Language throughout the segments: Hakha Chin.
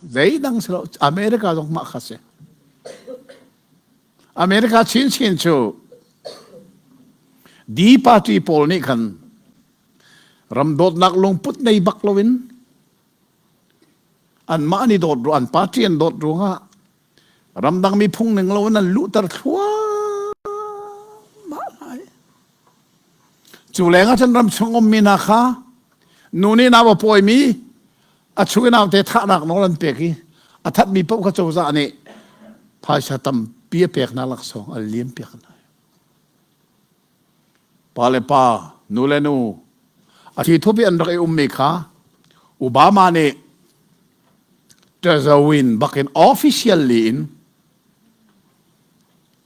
Zeidang si lo. America zong mah kha si. America chinchin cu D party pawl nih khan ram dawtnak lungput nei bak loin anmah an i dawt ru an party an dawt ruangah ramdang mi phung ning loin an luhter thluahmah lai. Cu lengah cun ram chung ummi hna kha nu nih nau a pawimi a chung i naute thahnak nawl an pek i a thatmi paoh kha cozah nih phaisa tampi a pek hna laksawng an liam piak hna. Pa le pa, nu le nu, a thi thup i an rak i ummi kha Obama nih ṭazawin bakin officially in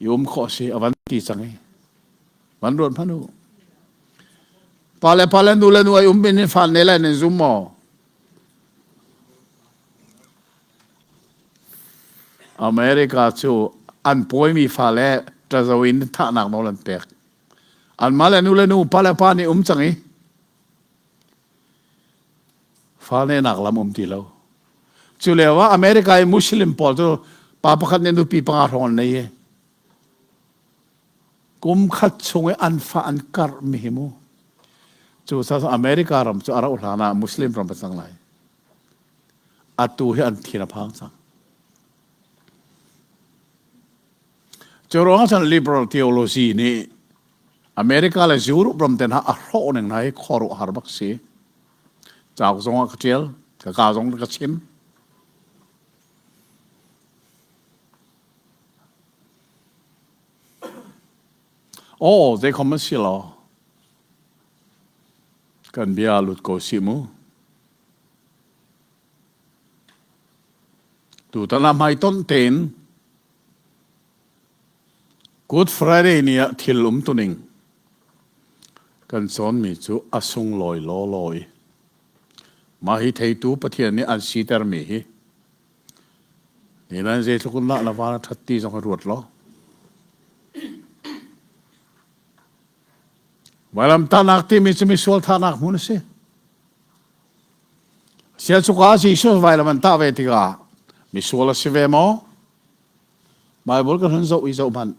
i um khawh si a van ti cang i van ruat hmanh u. Pa le pa le nu le nu ai um in fa ne lai nan zum maw? America cu an pawimi fale ṭazo in thahnak nawl an pek. Anmah le nu le nu, pa le pa nih um cang i fa nehnak lam um ti lo. Cu lio ah America i Muslim pawl cu pa pakhat nih nupi panga hrawng an nei i kum khat chung i an fa an karh mi hi mu. Cu America ram cu a rauh hlan ah Muslim ram a cang lai. Atu hi an thin a phang cang. Cu ruangah cun liberal theology nih America le Europe ram te hna a hrawh ning hna hi khuaruahhar bak si. Cauk zong ah ka ṭial, ka ka zong ka chim. Aw, zeikhom an si law. Kan bia lut ko si mu. Tutan ah hmaitonh tein Good Friday ni ah thil umtuning kan cawnmi cu a sunglawi lawlaw i mah hi theitu Pathian nih an sitermi hi nilan zeitluk in dah na van a ṭhat ti zong hi ruat law vailamtahnak timi cu misual thahnak hmun a si. Sialsuk ah Jesuh vailam an tah ve tikah misual a si ve maw? Bible kan hun zoh i zoh hmanh.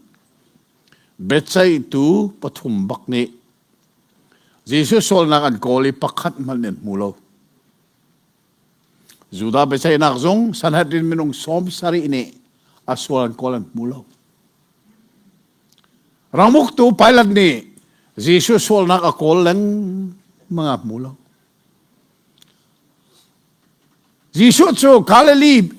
Biaceihtu pathum bak nih Jesuh sualnak an kawl i pakhat hmanh an hmu lo. Judah biaceihnak zung Sanhedrin minung sawm sarih nih a sual an kawl an hmu lo. Ramuktu Pilate nih Jesuh sualnak a kawl lengmang a hmu lo. Jesuh cu Galilee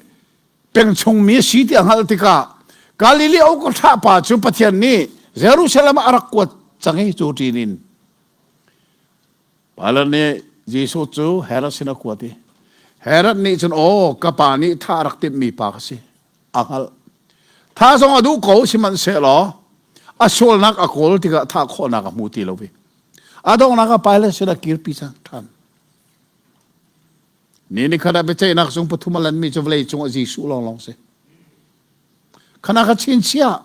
peng chungmi a si ti a hngalh tikah Galilee oka pa cu Pathian nih Jerusalem ah a rak kuat cang i cu ṭin in Pilate nih Jesuh cu Herod sin a kuat i Herod nih cun aw ka pa nih thah a rak timhmi pa ka si a hngalh. Thah zong a duh ko sihmanhsehlaw a sualnak a kawl tikah thah khawhnak a hmu ti lo i A donghnak ah Pilate sin a kirpi cang ṭhan. Ni ni khat ah biaceihnak zung pathum a lanmi cu vawlei cung ah Jesuh lawnglawng si. Khana kha chinchiah.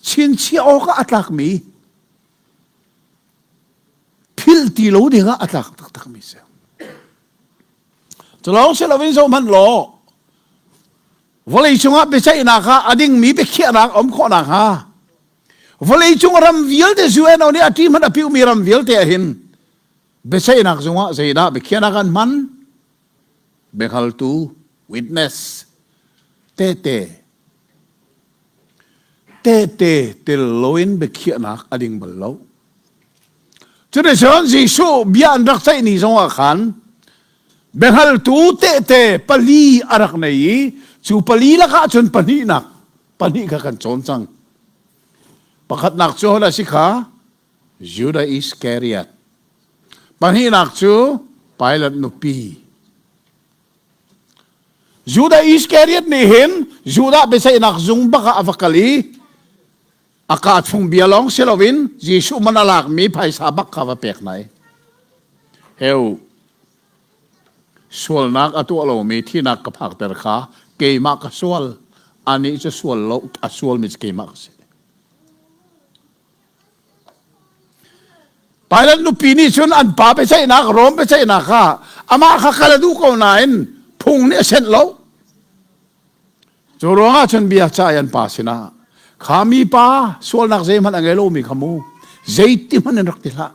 Chinchiah awk ah a tlakmi philh ti lo ding ah a tlak taktakmi si. Cu lawng si loin zohhmanh law vawlei cungah biaceihnak ah a dingmi biakhiahnak um khawh nakhnga Vawleicung ram vialte UNO nih a ṭi hmanh a piumi ram vialte ah hin biaceihnak zungah zeidah biakhiahnak an hman? Biahngaltu witness tehte tehte tel loin biakhiahnak a ding bal lo. Cuticun Jesuh bia an rak ceih ni zongah khan biahngaltu tehte pali a rak nei i cu pali lakah cun pahnihnak pahnih kha kan cawn cang. Pakhatnak cu hodah si kha? Judah Iskariot. Pahnihnak cu Pilate nupi. Judah Iskariot nih hin Judah biaceihnak zung bak ah a va kal i a kaa chung bia lawng si loin Jesuh man a lakmi phaisa bak kha va pek hna i heu Sualnak a tuah lomi thinak ka phakter kha keimah ka sual, anih cu sual lo, a sualmi cu keimah ka si. Pilate nupi nih cun an pa biaceihnak, Rom biaceihnak kha amah kha kal a duh ko nain Phung nih a senh lo. Cu ruangah cun bia ca an pa sinah kha mi pa sualnak zeihmanh a ngei lomi kha mu zeiti hmanh in rak ti hlah.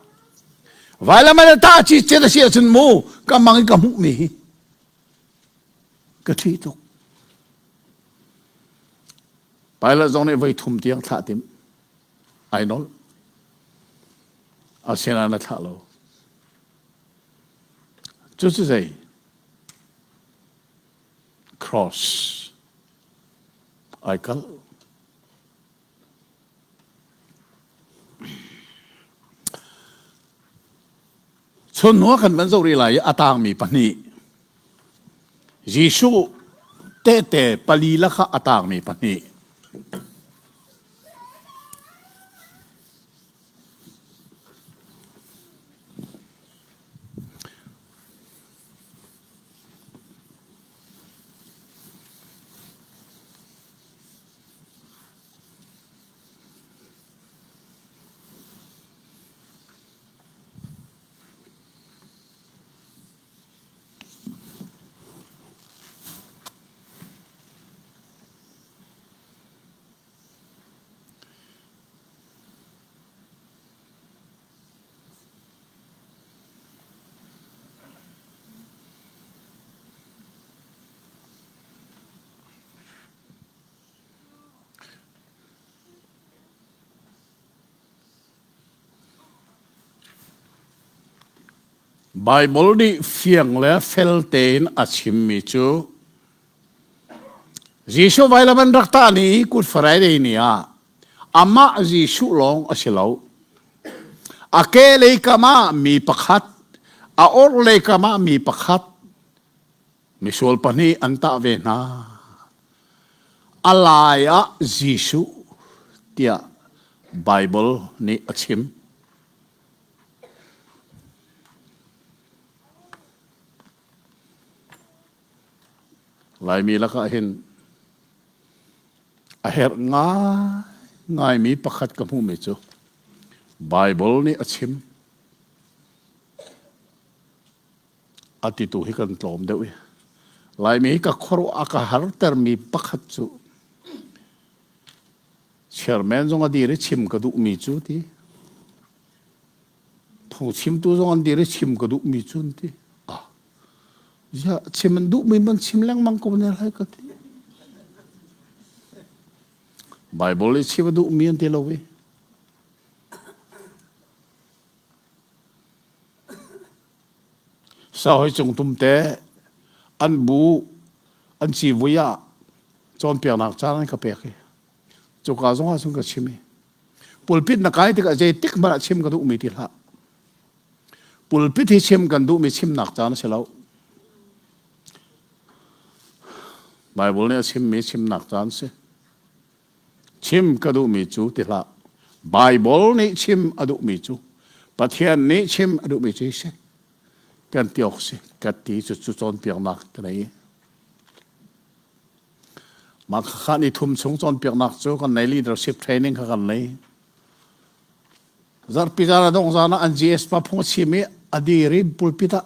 Vailam an tah ci cet a si ahcun mu ka mang i ka hmuhmi hi ka ṭih tuk. Pilate zong nih voi thum tiang thlah tim ai nolh. Asinain a thlah lo. Cucu zei? Cross ai kalh. Chun hnu ah kan van zoh rih lai i a tangmi pahnih Jesuh tehte pali lakah a tangmi pahnih Baibal nih fiang le fel tein a chimmi cu Jesuh vailam an rak tah ni Good Friday ni ah amah Jesuh lawng a si lo. A ke lei kam ah mi pakhat, a orhlei kam ah mi pakhat, misual pahnih an tah ve hna. A lai ah Jesuh tiah Baibal nih a chim. Laimi lakah hin a herh ngaingaimi pakhat ka hmuhmi cu Baibal nih a chim. A titu hi kan tlawm deuh i Laimi hi ka khuaruah a ka hartermi pakhat cu chairman zong a dir i chim ka duhmi cu ti phungchimtu zong an dir i chim ka duhmi cu an ti. Ah, ziah chim an duhmi man chim lengmang ko ne lai ka ti. Bible i chim a duhmi an ti lo i. Sahoi cung tumte an bu an civui ah cawnpiaknak caan an ka pek i cuka zong ah cun ka chim i Pulpit na kai tikah zeitik hmanh ah chim ka duhmi ti hlah. Pulpit hi chim kan duhmi chimnak caan a si lo. Bible nih a chimmi chimnak caan si. Chim ka duhmi cu ti hlah. Bible nih chim a duhmi cu Pathian nih chim a duhmi cu si. Kan ti awk si. Ka ti cu cu cawnpiaknak ka nei. Mah khakha ni thum chung cawnpiaknak cu kan nei leadership training kha kan nei. Zarhpi zan a dongh zan ah an GS pa phung a chim i a dir i pulpit ah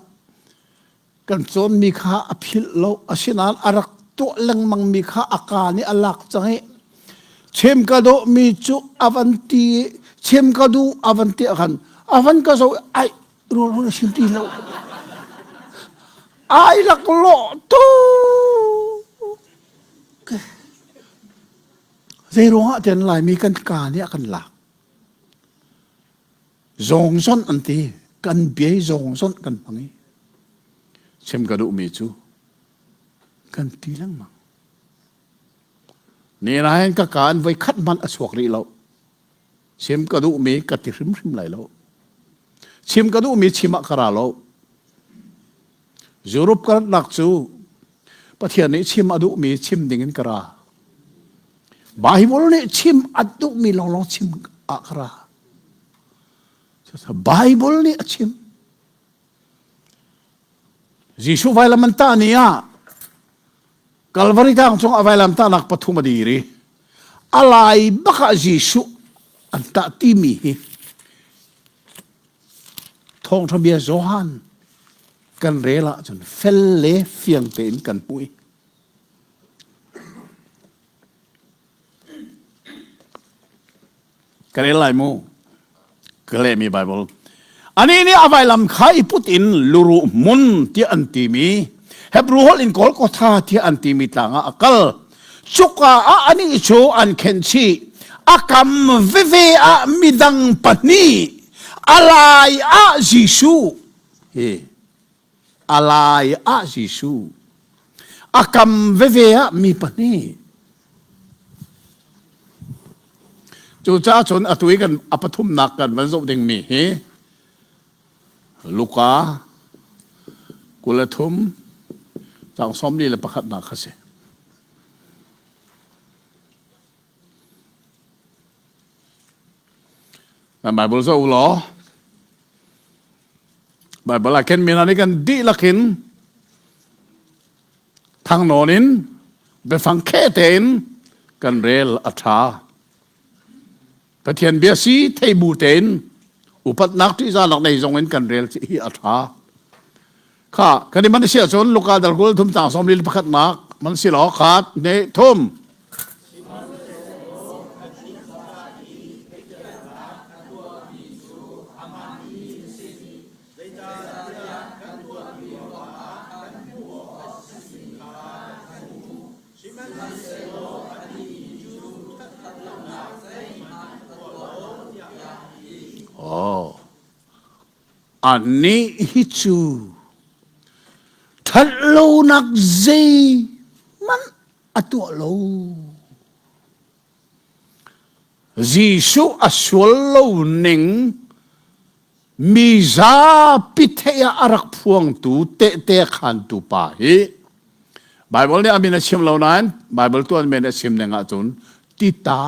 kan cawnmi kha a philh lo asinain a rak tuah lengmangmi kha a ka nih a lak cang i chim ka dawhmi cu a van ti i chim ka duh a van ti ah khan a van ka zoh i ai rawl a sim ti lo ai laklawh tuk. Zei ruangah tian Laimi kan ka nih a kan lak. Zawngzonh an ti. Kan biai zawngzonh kan hmang i chim ka duhmi cu kan ti lengmang. Ni nain ka ka in voi khat hmanh a chuak rih lo. Chim ka duhmi ka ti hrimhrim lai lo. Chim ka duhmi chim ah ka ra lo. Europe ka ratnak cu Pathian nih chim a duhmi chim ding in ka ra. Bible nih chim a duhmi lawnglawng chim ah ka ra. Bible nih a chim. Jesuh vailam an tah ni ah Calvary tlang cung a vailam tahnak pathum a dir i a lai bak ah Jesuh an tah timi hi thawngṭha bia Johan. Kan rel ahcun fel le fiang tein kan hmuh i Ka rel lai mu. Ka lehmi Bible. Anih nih a vailam kha i put in luruh hmun tiah an timi Hebrew holh in Golgotha tiah an timi tlang ah a kal. Cuka ah anih cu an khenh chih. A kam veve ah midang pahnih, a lai ah Jesuh. Hi a lai ah Jesuh. A kam veve ah mi pahnih. Cucaah cun atu i kan a pathumnak kan van zoh dingmi hi Luka 23 caang 41 nak kha si. Na Bible zoh u law Bible ah khen mi hna nih kan dihlak in thangnawn in biafang khe tein kan rel a ṭha. Pathian bia si thei bu tein upatnak ṭihzahnak nei zong in kan rel hi a ṭha. Kha kan i man si ahcun Luka dal kul thum cang sawm li pakhatnak man si law khat ne thum. Oh. Anih hi cu ṭhatlonak zeihmanh a tuah lo. Jesuh a sual lo ning mi zapi theih ah a rak phuangtu tehte khantu pa hi Bible nih a min a chim lo nain Bible tuan men a chim ning ahcun tita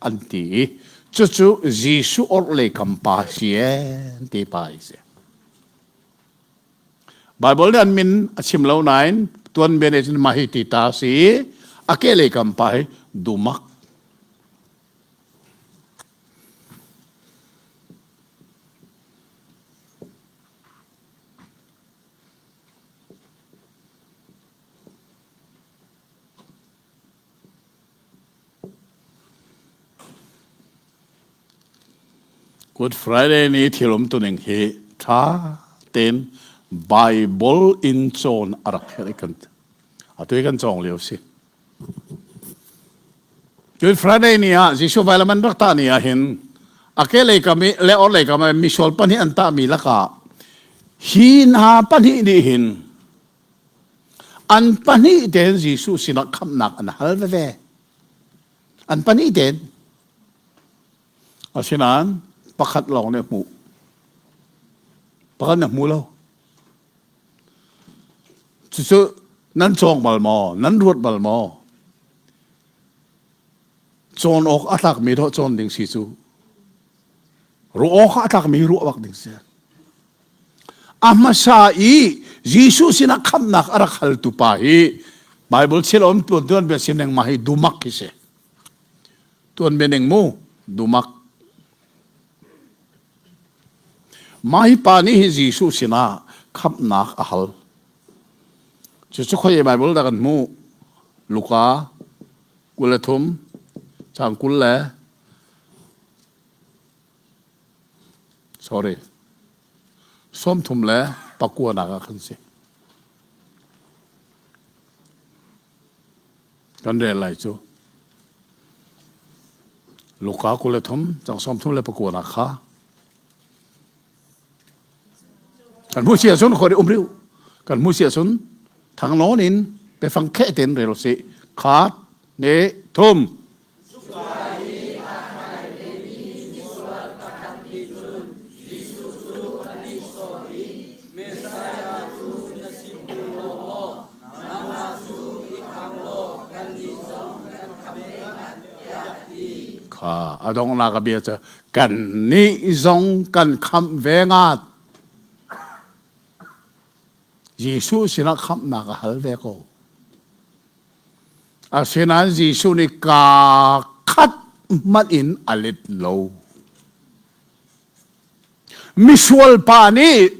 an ti i cucu Jesuh orhlei kam pa si en ti pa hi si. Bible nih an min a chim lo nain tuanbia nih cun mah hi tita si a kehlei kam pa hi dumak. Good Friday ni thil umtuning hi ṭha tein Bible in cawn a rak herh i kan atu i kan cawng lio si. Good Friday ni ah Jesuh vailam an rak tah ni ah hin a kehlei kam i le orhlei kam ah misual pahnih an tahmi lakah hi hna pahnih nih hin An pahnih tein Jesuh sinah khamhnak an hal veve. An pahnih tein. Asinain pakhat lawng nih a hmuh. Pakhat nih a hmu lo. Cucu nan cawng bal maw? Nan ruat bal maw? Cawn awk a tlakmi dawh cawn ding si cu. Ruah awk a tlakmi ruah bak ding si. A hmasa i Jesuh sinah khamhnak a rak haltu pa hi Bible thil om tuan tuan bia sim ning ma hi dumak hi si. Tuan bia ning mu dumak. Mah hi pa nih hi Jesuh sinah khamhnak a hal. Cucu khoi Bible dah kan hmuh? Luka 23 cang 20 le Sorry. 30 le pakua nak ah khan si. Kan rel lai cu. Luka 23 cang 34 nak kha. Kan hmu sia cun khori um riu. Kan hmu sia cun thang nawn in pefang khe ten rel si. Khat ne thum. Kha a donghnak a bia cu kannih zong kan khamh ve ngat. Jesuh sinah khamhnak a hal ve ko. Asinain Jesuh nih kaa khat hmanh in a let lo. Misual pa nih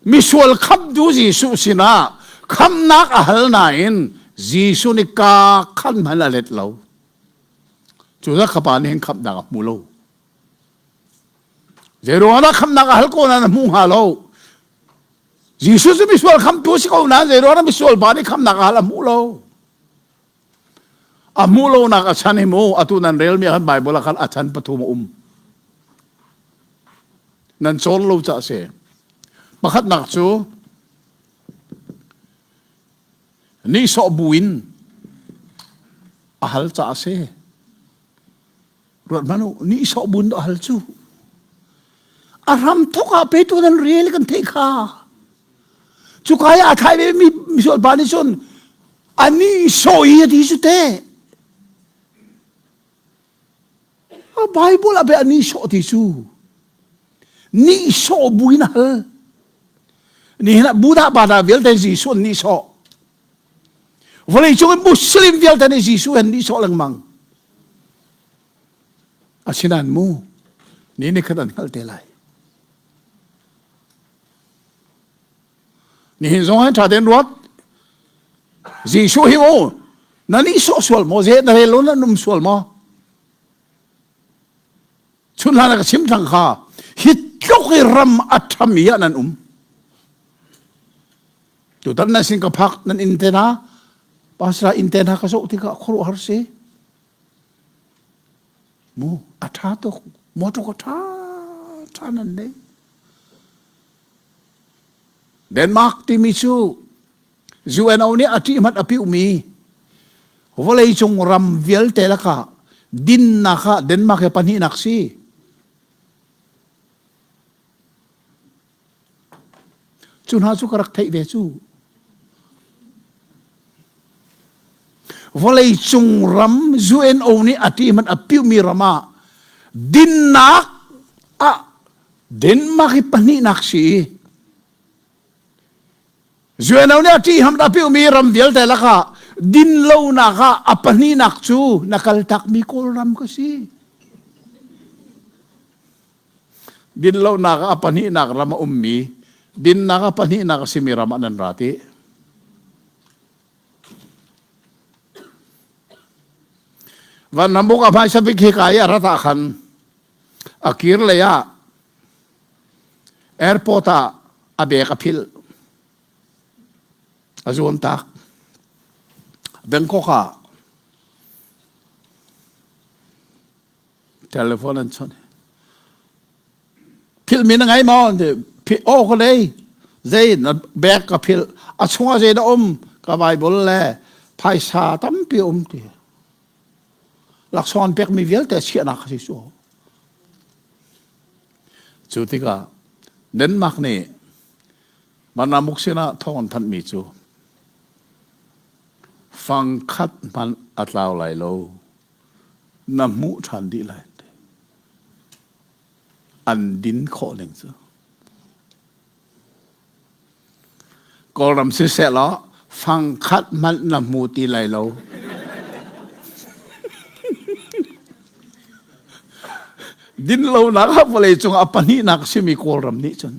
Misual khamtu Jesuh sinah khamnak a hal nain Jesuh nih ka khan hmanh a let lo. Cu dah khapa nih hin khamnak a hmu lo. Zeiruang dah khamnak a hal ko nain a hmu hnga lo. Jesuh cu misual khamtu a si ko nain zeiruang dah misual pa nih khamnak a hal a hmu lo. A hmuh lonak a chan hi mu atu nan relmi ah khan Bible ah khan a chan pathum a um. Nan cawn lo ca a si. Pakhatnak cu nihsawh buin a hal ca a si. Ruat hmanh u, nihsawh buin a hal cu. A hram thok ah petu nan rel kan theih kha. Cuka i aa thlai ve mi misual pa nih cun a nihsawh i a ti cu te. A Bible ah pe a nihsawh ti cu. Nihsawh buin a hal. Nihin ah Buddha bada vialte Jesuh an nihsawh. Vawleicung in Muslim vialte nih Jesuh an nihsawh lengmang. Asinain mu, ni ni khat an hngalh te lai. Nihin zong hin ṭha tein ruat. Jesuh hi mu, na nihsawh sual maw? Ze na rel lo na num sual maw? Chun hlan ka chim thang kha hi tluk i ram a ṭhami ah nan um. Tutan nan sin ka phak nan inn te hna, pastor inn te hna ka zoh tikah khuaruahhar si. Mu a ṭha tuk, motor ka ṭha ṭha nan nei. Denmark timi cu UNO nih a ṭih hmanh a piuhmi vawleicung ram vialte lakah dinnak ah Denmark he pahnihnak si. Cu hna cu ka rak theih ve cu. Vawleicung ram UNO nih a ṭih hmanh a piuhmi ram ah dinnak ah Denmark hi pahnihnak si i UNO nih a ṭih hmanh a piuhmi ram vialte lakah dinlonak ah a pahnihnak cu na kaltakmi Kawlram ka si. Dinlonak ah a pahnihnak ram a ummi, dinnak a pahnihnak a simi ram ah nan ra ti. Vanramuk a hmaisa bik hika i a rat ah khan a kir lei ah airport ah a bag a philh. A zuan tak. Bangkok ah Telephone an chawnh. Philh mi na ngei maw? Aw ka lei. Zei na bag ka philh. A chungah zei dah um? Ka Bible le phaisa tampi um ti. Laksawng an pekmi vialte chiahnak a si cu. Cu tikah Denmark nih Vanramuk sinah thawng an thanhmi cu fangkhat hmanh a tlau lai lo. Na hmuh ṭhan dih lai. An din khawh ning cu. Kawlram siseh law fangkhat hmanh na hmu ti lai lo. Dinlonak ah vawlei cung a pahnihnak simi Kawlram nih cun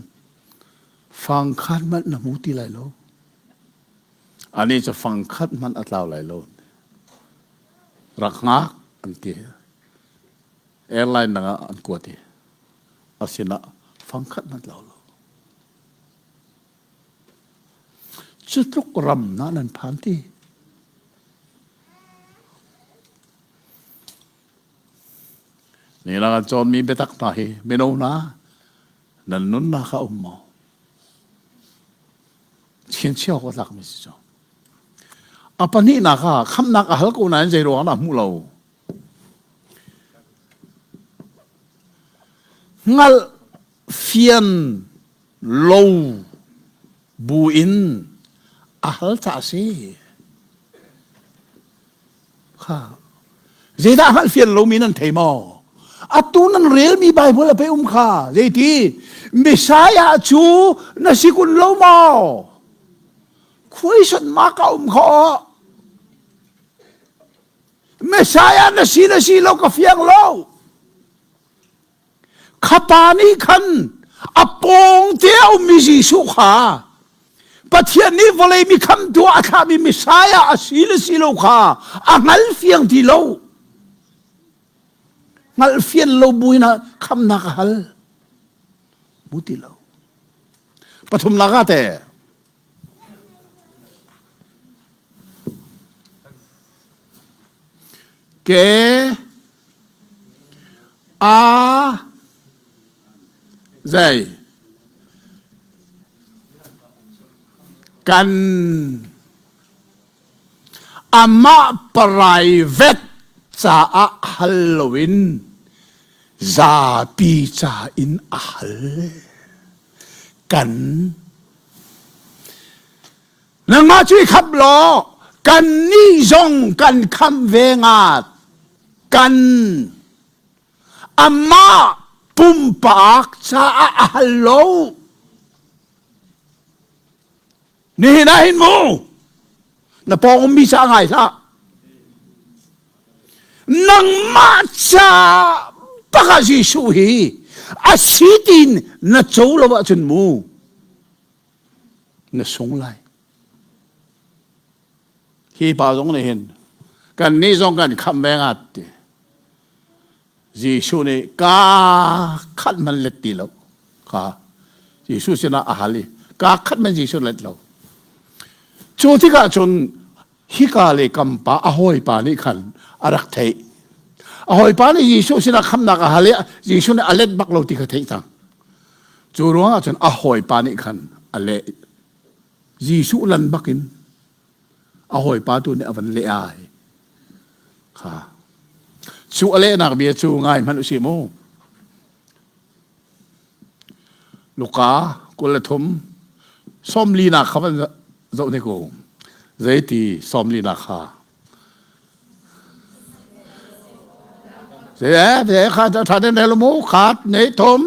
fangkhat hmanh na hmu ti lai lo. Ani cu fangkhat hmanh a tlau lai lo. Rak hngak an ti. Airline dang ah an kuat i a sinah fangkhat hmanh tlau lo. Cu tluk ram na nan phan ti. Ni la kan cawnmi biatak hna hi mino hna nan nunnak ah um maw? Chianchiah awk a tlakmi si cu. A pahnihnak ah khamhnak a hal ko nain zei ruang dah hmuh lo. Hngalh fian lo bu in a hal ca a si. Kha zeidah hngalh fian lomi nan thei maw? Atu nan relmi Bible a pe um kha zeiti Messiah cu na si kun lo maw? Khuaisat ma ka um kho. Messiah na si na si lo ka fiang lo. Khapa nih khan A pawng te a ummi Jesuh kha Pathian nih vawlei mi khamtu ah a thlahmi Messiah a si le si lo kha a hngal fiang ti lo. Hngalh fian lo buin ah khamnak a hal. Bu ti lo. Pathumnak ah te Ke a zei kan amah private caah hal loin zapi ca in a hal. Kan nangmah cu i khamh law kannih zong kan khamh ve ngat. Kan amah pumpak caah a hal lo. Nihin ah hin mu na pawng ummi ca ngai hlah. Nangmah ca bak ah Jesuh hi a si tiin na co lo ahcun mu na sung lai. Hi pa zong nih hin kan nih zong kan khamh ve ngat ti. Jesuh nih ka khat man let ti lo kha Jesuh sinah a hal i ka khat man Jesuh let lo. Cu tikah cun hika le kampa a hawipa nih khan a rak theih. A hawipa nih Jesuh sinah khamnak a hal i Jesuh nih a let bak lo ti kha theih cang. Cu ruangah cun a hawipa nih khan a leh. Jesuh lan bakin a hawipa tu nih a van leh ai. Kha. Cu a lehnak bia cu ngai hmanh usih mu. Luka 23 sawmlinak kha van zoh ne ko. Zeiti sawmlinak kha. Zei eh, zei kha tha den rel mu khat nei thum.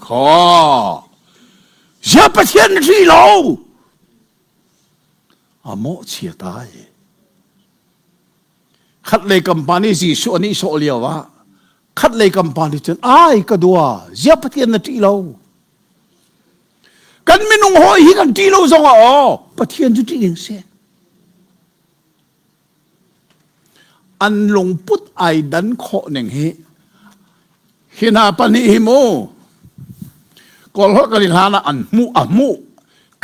Kha. Zia Pathian ri lo. A mawhchia tai. Khatlei kam pa nih Jesuh a nihsawh lio ah khatlei kam pa nih cun ai ka dua zia Pathian na ṭih lo. Kan minung hawi hi kan ṭih lo zong ah aw Pathian cu ṭih ding si. An lungput ai dan khawh ning hi hi hna pahnih hi mu Kawl holh kan i hlan ah an hmuh a hmuh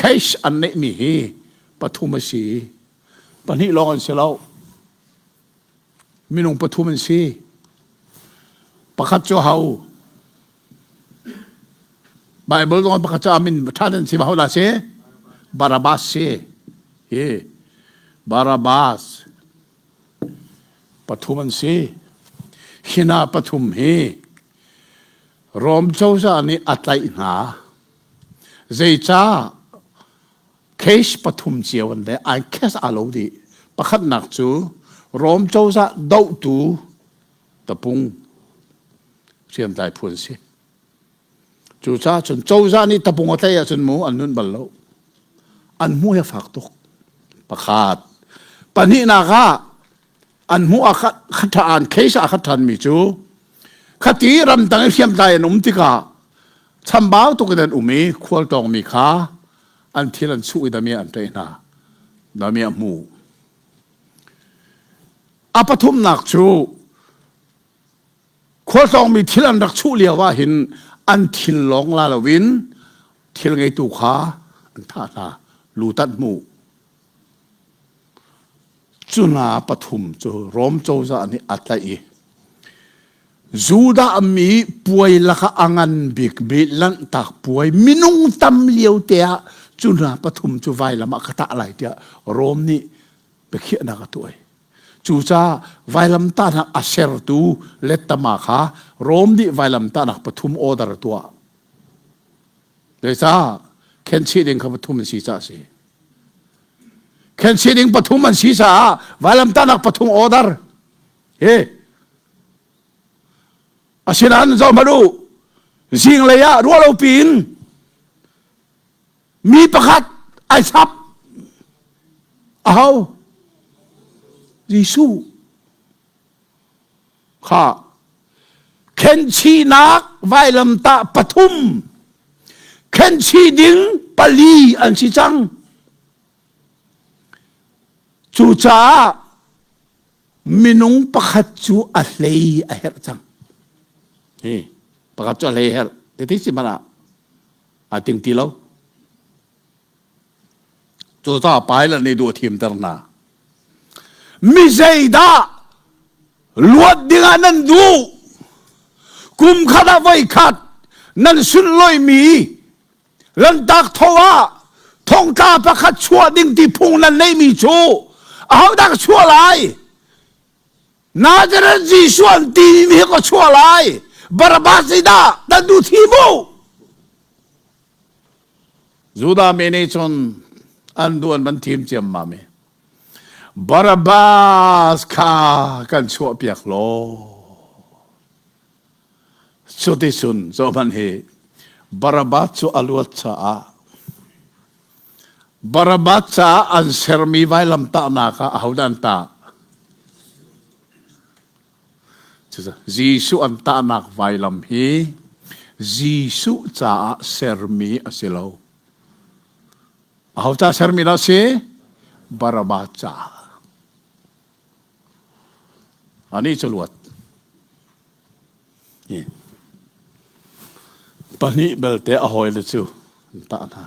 case an neihmi hi pathum a si. Pahnih lawng an si lo. Minung pathum an si. Pakhat cu ho? Bible zong pakhat cu amin ṭhan an si ho dah si? Barabbas si. Hi Barabbas pathum an si. Hina pathum hi Rom cozah nih a tlaih hna. Zeicah Case pathum cio an le ai case aa lo dih. Pakhatnak cu Rom cozah dohtu tapung hriamtlai phu an si. Cucaah cun cozah nih tapung a tlaih ahcun mu an nun bal lo. An hmu hi a fak tuk. Pakhat. Pahnihnak ah an hmuh a khat an case a khat ṭhanmi cu khati ramdang i hriamtlai an um tikah chambau tuk in an um i khualtawngmi kha an thil an chuh i damiah an ṭaih hna damiah hmu a pathumnak cu khualtlawngmi thil an rak chuh lio ah hin an thil lawng la loin thil ngeitu kha an thah hna lutat hmu Cu hna pathum cu Rom cozah nih a tlaih i Judah mi puai lakah a ngan bikmi Lanhtak puai minung tam lio te ah cu hna pathum cu vailam ah ka tah lai tiah Rom nih biakhiahnak a tuah. Cucaah vailamtahnak a sertu lettama kha Rom nih vailamtahnak pathum order a tuah. Zeicah khenchih ding kha pathum an si caah a si. Khenchih ding pathum an si caah vailamtahnak pathum order. Hi. Asinain zoh hmanh u. Zinglei ah ruahlo piin mi pakhat Ai chap. Aho? Jesuh. Kha khenchihnak vailamtah pathum khenchih ding pali an si cang. Cucaah minung pakhat cu a hlei a herh cang. Hi pakhat cu a hlei a herh. Tete si hmanh ah aa ting ti lo. Cucaah Pilate nih duh a thimter hna. Mi zeidah luat dingah nan duh? Kum khat ah voi khat nan sunlawihmi lantak tho ah thongtla pakhat chuah ding ti phung nan neihmi cu ahodah ka chuah lai? Nazareth Jesuh an timi hi ka chuah lai. Barabbas dah nan duh thim u. Judah mi nih cun an duh an van thim ciammam i Barabbas kha kan chuahpiak law. Cuticun zohhmanh hi Barabbas cu a luat caah Barabbas caah an sermi vailamtahnak ah ahodah an tah? Jesuh an tahnak vailam hi Jesuh caah sermi a si lo. Aho ca sermi dah a si? Barabbas caah. Anih cu luat. Pahnih belte a hawile cu an tah hna.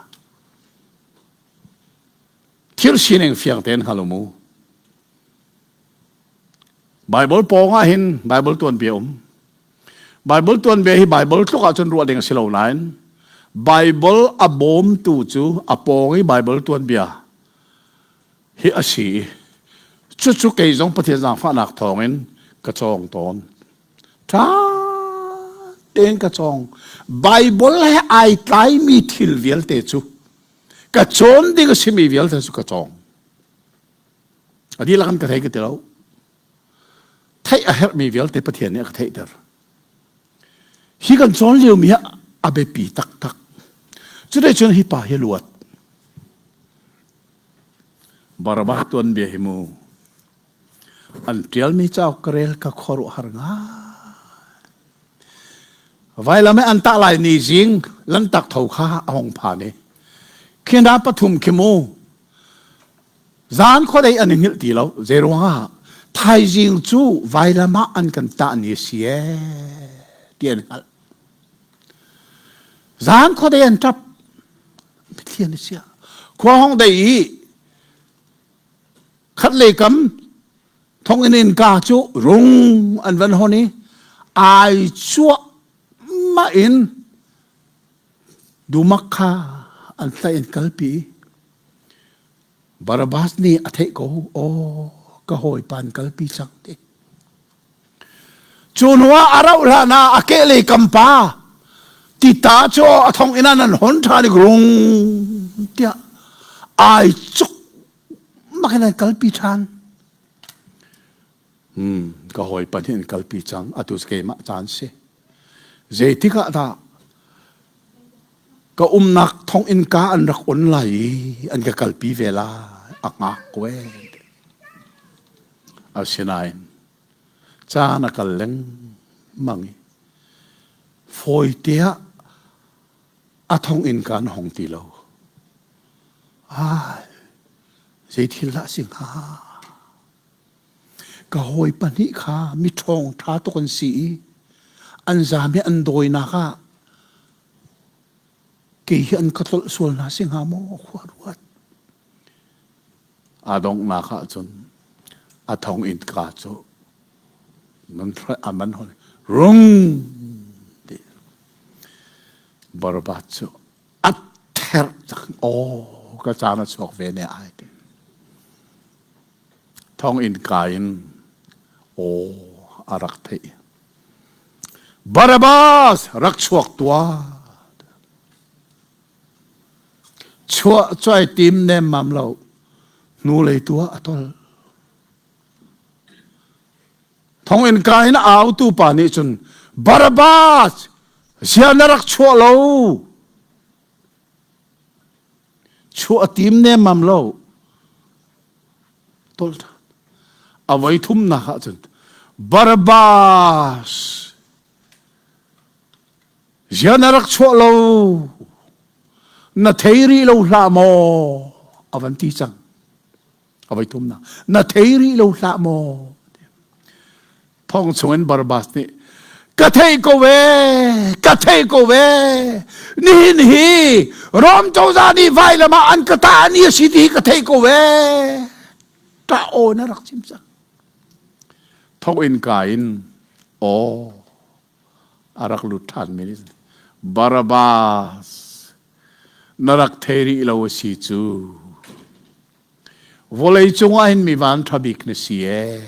Thil sining fiang tein hngal u mu. Bible pawng ah hin Bible tuanbia um. Bible tuanbia hi Bible tluk ahcun ruah ding a si lo nain Bible a bawmtu cu a pawng i Bible tuanbia hi a si i cucu kei zong Pathian zaangfahnak thawngin ka cawng tawn. Ṭha tein ka cawng. Bible he ai tlaimi thil vialte cu ka cawn ding a simi vialte cu ka cawng. A dihlak in ka thei ka ti lo. Theih a herhmi vialte Pathian nih a ka theihter. Hi kan cawn liomi hi a biapi taktak. Cuti cun hi pa hi luat. Barabbas tuanbia hi mu. An ṭialmi cauk ka rel ka khuaruahhar ngai. Vailam i an tah lai ni zing lantak tho kha a hung phan i khi hna pathum khi mu Zan khuadei an i hngilh ti lo. Zeiruangah? Thaizing cu vailam ah an kan tah ni a si ee ti an hngalh. Zan khuadei an ṭap. Pathian a sia. Khua hong dei i khat lei kam thonginn innka cu rung an van hon i ai cuah mah in dumak kha an tlaih an kalpi. Barabbas nih a theih ko, aw ka hawipa an kalpi cang ti. Cu hnu ah a rauh hlan ah a kehlei kam pa tita cu a thong inn ah nan hon ṭhan i rung tiah ai cuk makin an kalpi ṭhan. Hmm, ka hawipa nih an kalpi cang, atu cu keimah caan si. Zeitik ah dah ka umnak thonginn ka an rak on lai i an ka kalpi ve lai a hngak ko ee. Asinain caan a kal lengmang i fawite ah a thonginn ka an hong ti lo. Ai, zei thil dah a si hnga? Ka hawi pahnih kha miṭhawng ṭha tuk an si i an zaam i an dawinak ah kei hi an ka tlolh sual hna si hnga maw khua ruat. A donghnak ah cun a thong innka cu nan a man hon rung ti Barabbas cu a therh cang aw ka caan a chuak ve ne ai ti. Thonginn ka in aw a rak theih. Barabbas rak chuak tuah. Chuah cuai tim nemmam lo. Hnulei tu ah a tol. Thonginn ka in a autu pa nih cun Barabbas zia na rak chuah lo. Chuah a tim nemmam lo. Tol ṭhan. A voi thumnak ah cun Barabbas zian a rak chuah lo na thei rih lo hlah maw a van ti cang. A voi thumnak na thei rih lo hlah maw thong chungin Barabbas nih ka thei ko ve ka thei ko ve nihin hi Rom cozah nih vailam ah an ka tah ni a si ti ka thei ko ve ṭah aw na rak chim cang thong in ka in aw a rak lut ṭhan mi Barabbas na rak thei rih lo a si cu Vawlei cungah hin mi van ṭha bik na si ee,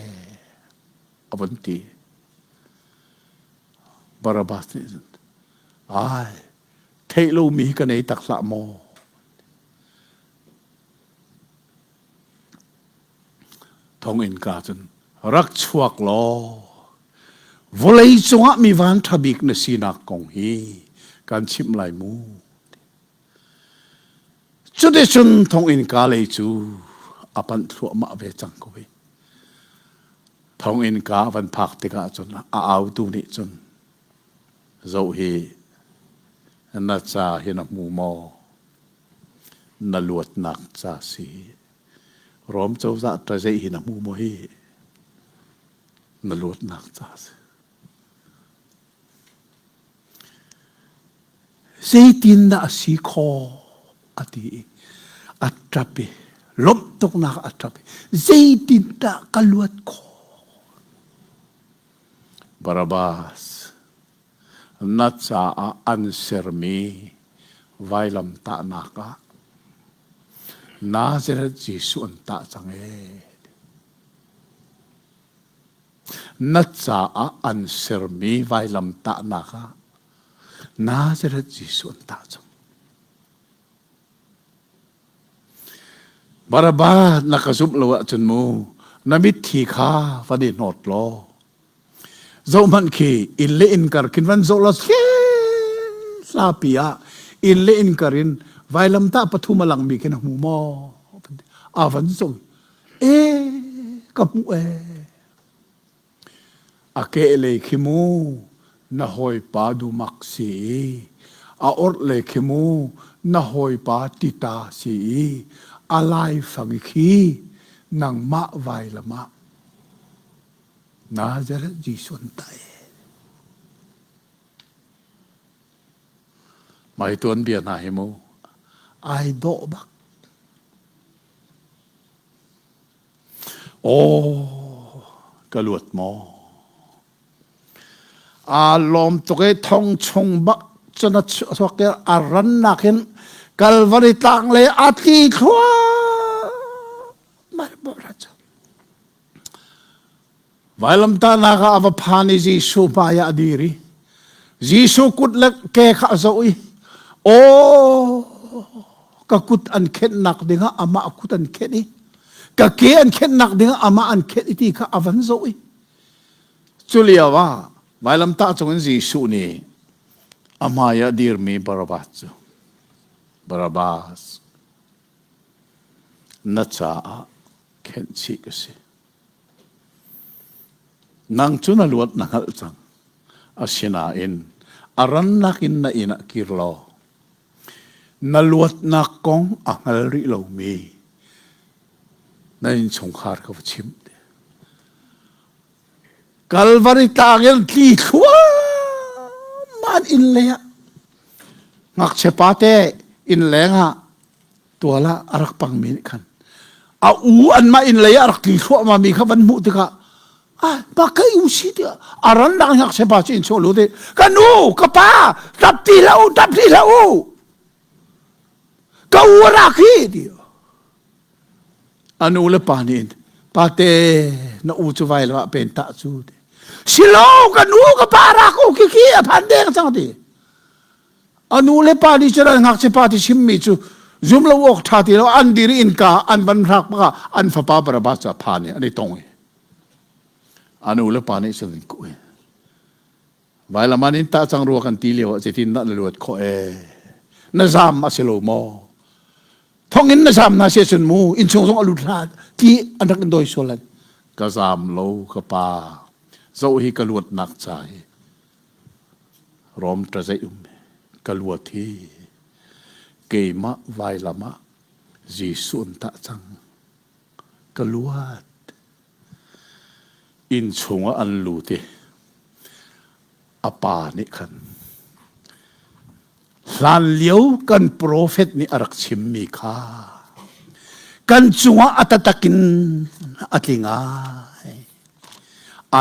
a vun ti. Barabbas nih cun, ai, theih lomi hi ka nei tak hlah maw? Thonginn ka cun rak chuak law vawlei cungah mi van ṭha bik na sinak kong hi kan chimh lai mu. Cuticun thonginn ka lei cu a panh thluahmah ve cang ko i thonginn ka a van phak tikah cun a autu nih cun zoh hi na ca hi na hmu maw? Na luatnak ca si. Rom cozah ṭazeih hi na hmu maw hi? Na luatnak ca si. Zeitindah a si khawh? a ti i a ṭap i lawmh tuknak a ṭap i zeitindah ka luat khawh? Barabbas, na caah an sermi vailamtahnak ah Nazareth Jesuh an tah cang ee. Na caah an sermi vailamtahnak ah Nazareth Jesuh an tah cang. Barabbas na ka zumh lo ahcun mu na mitthi kha van i hnawt law zohhmanh khi inn le inn kar khin van zoh law hlapi ah inn le inn kar in vailamtah pathum a langmi khi na hmu maw a van zoh e ka hmuh e a kehlei khi mu na hawipa dumak si i a orhlei khi mu na hawipa tita si i a laifang khi nangmah vailam ah Nazareth Jesuh an tah e. Mai tuanbia hna hi mu ai dawh bak. Aw, ka luat maw? Aa lawm tuk i thong chung bak cun a chuak i a rannak in Kalvari tlang lei a tli thluahmah. Vailamtahnak ah a va phan i Jesuh hmaiah a dir i Jesuh kut le ke kha a zoh i aw ka kut an khenhnak dingah amah kut an khenh i ka ke an khenhnak dingah amah an khenh i ti kha a van zoh i cu lio ah vailamtah cungin Jesuh nih a hmai ah dirmi Barabbas cu Barabbas na caah khenh chih ka si Nang cu na luat na hngalh cang. Asinain a rannak in na inn ah kir law na luatnak kong a hngal rih lomi na innchungkhar ka va chimh. Kalvari tlang in tli thluahmah inn lei ah ngakchia pate inn leng ah tual ah a rak pangmi nih khan a u anmah inn lei ah a rak tli thluahmah mi kha van hmuh tikah ah pa ka u si tiah a ran dang ngakchia pa cu in chuah lut i ka nu ka pa tap ti hlah u tap ti hlah u ka u a rak hi ti a nu le pa nih pate na u cu vai lo ah pen tah cu ti silo ka nu ka pa rak u khi khi a phan deng cang ti A nu le pa nih cun an ngakchia pa ti chimmi cu zum lo awk ṭha ti lo an dir i innka an van hrak bak ah an fapa Barabbas cu a phan i an i tong i a nu le pa nih cun an kuh i vailam ah nin tah cang rua kan ti lio ah zeitin dah na luat khawh ee na zam a si lo maw? Thonginn na zaam hna si ahcun mu innchung zong a lut hlah ti an rak in dawi sual lai. Ka zaam lo ka pa. Zoh hi ka luatnak ca hi. Rom ṭazeih um ka luat hi keimah vailam ah Jesuh an tah cang. Ka luat. Inn chungah an lut i a pa nih khan hlanlio kan profet nih a rak chimmi kha kan cungah a tatak in a tling ai.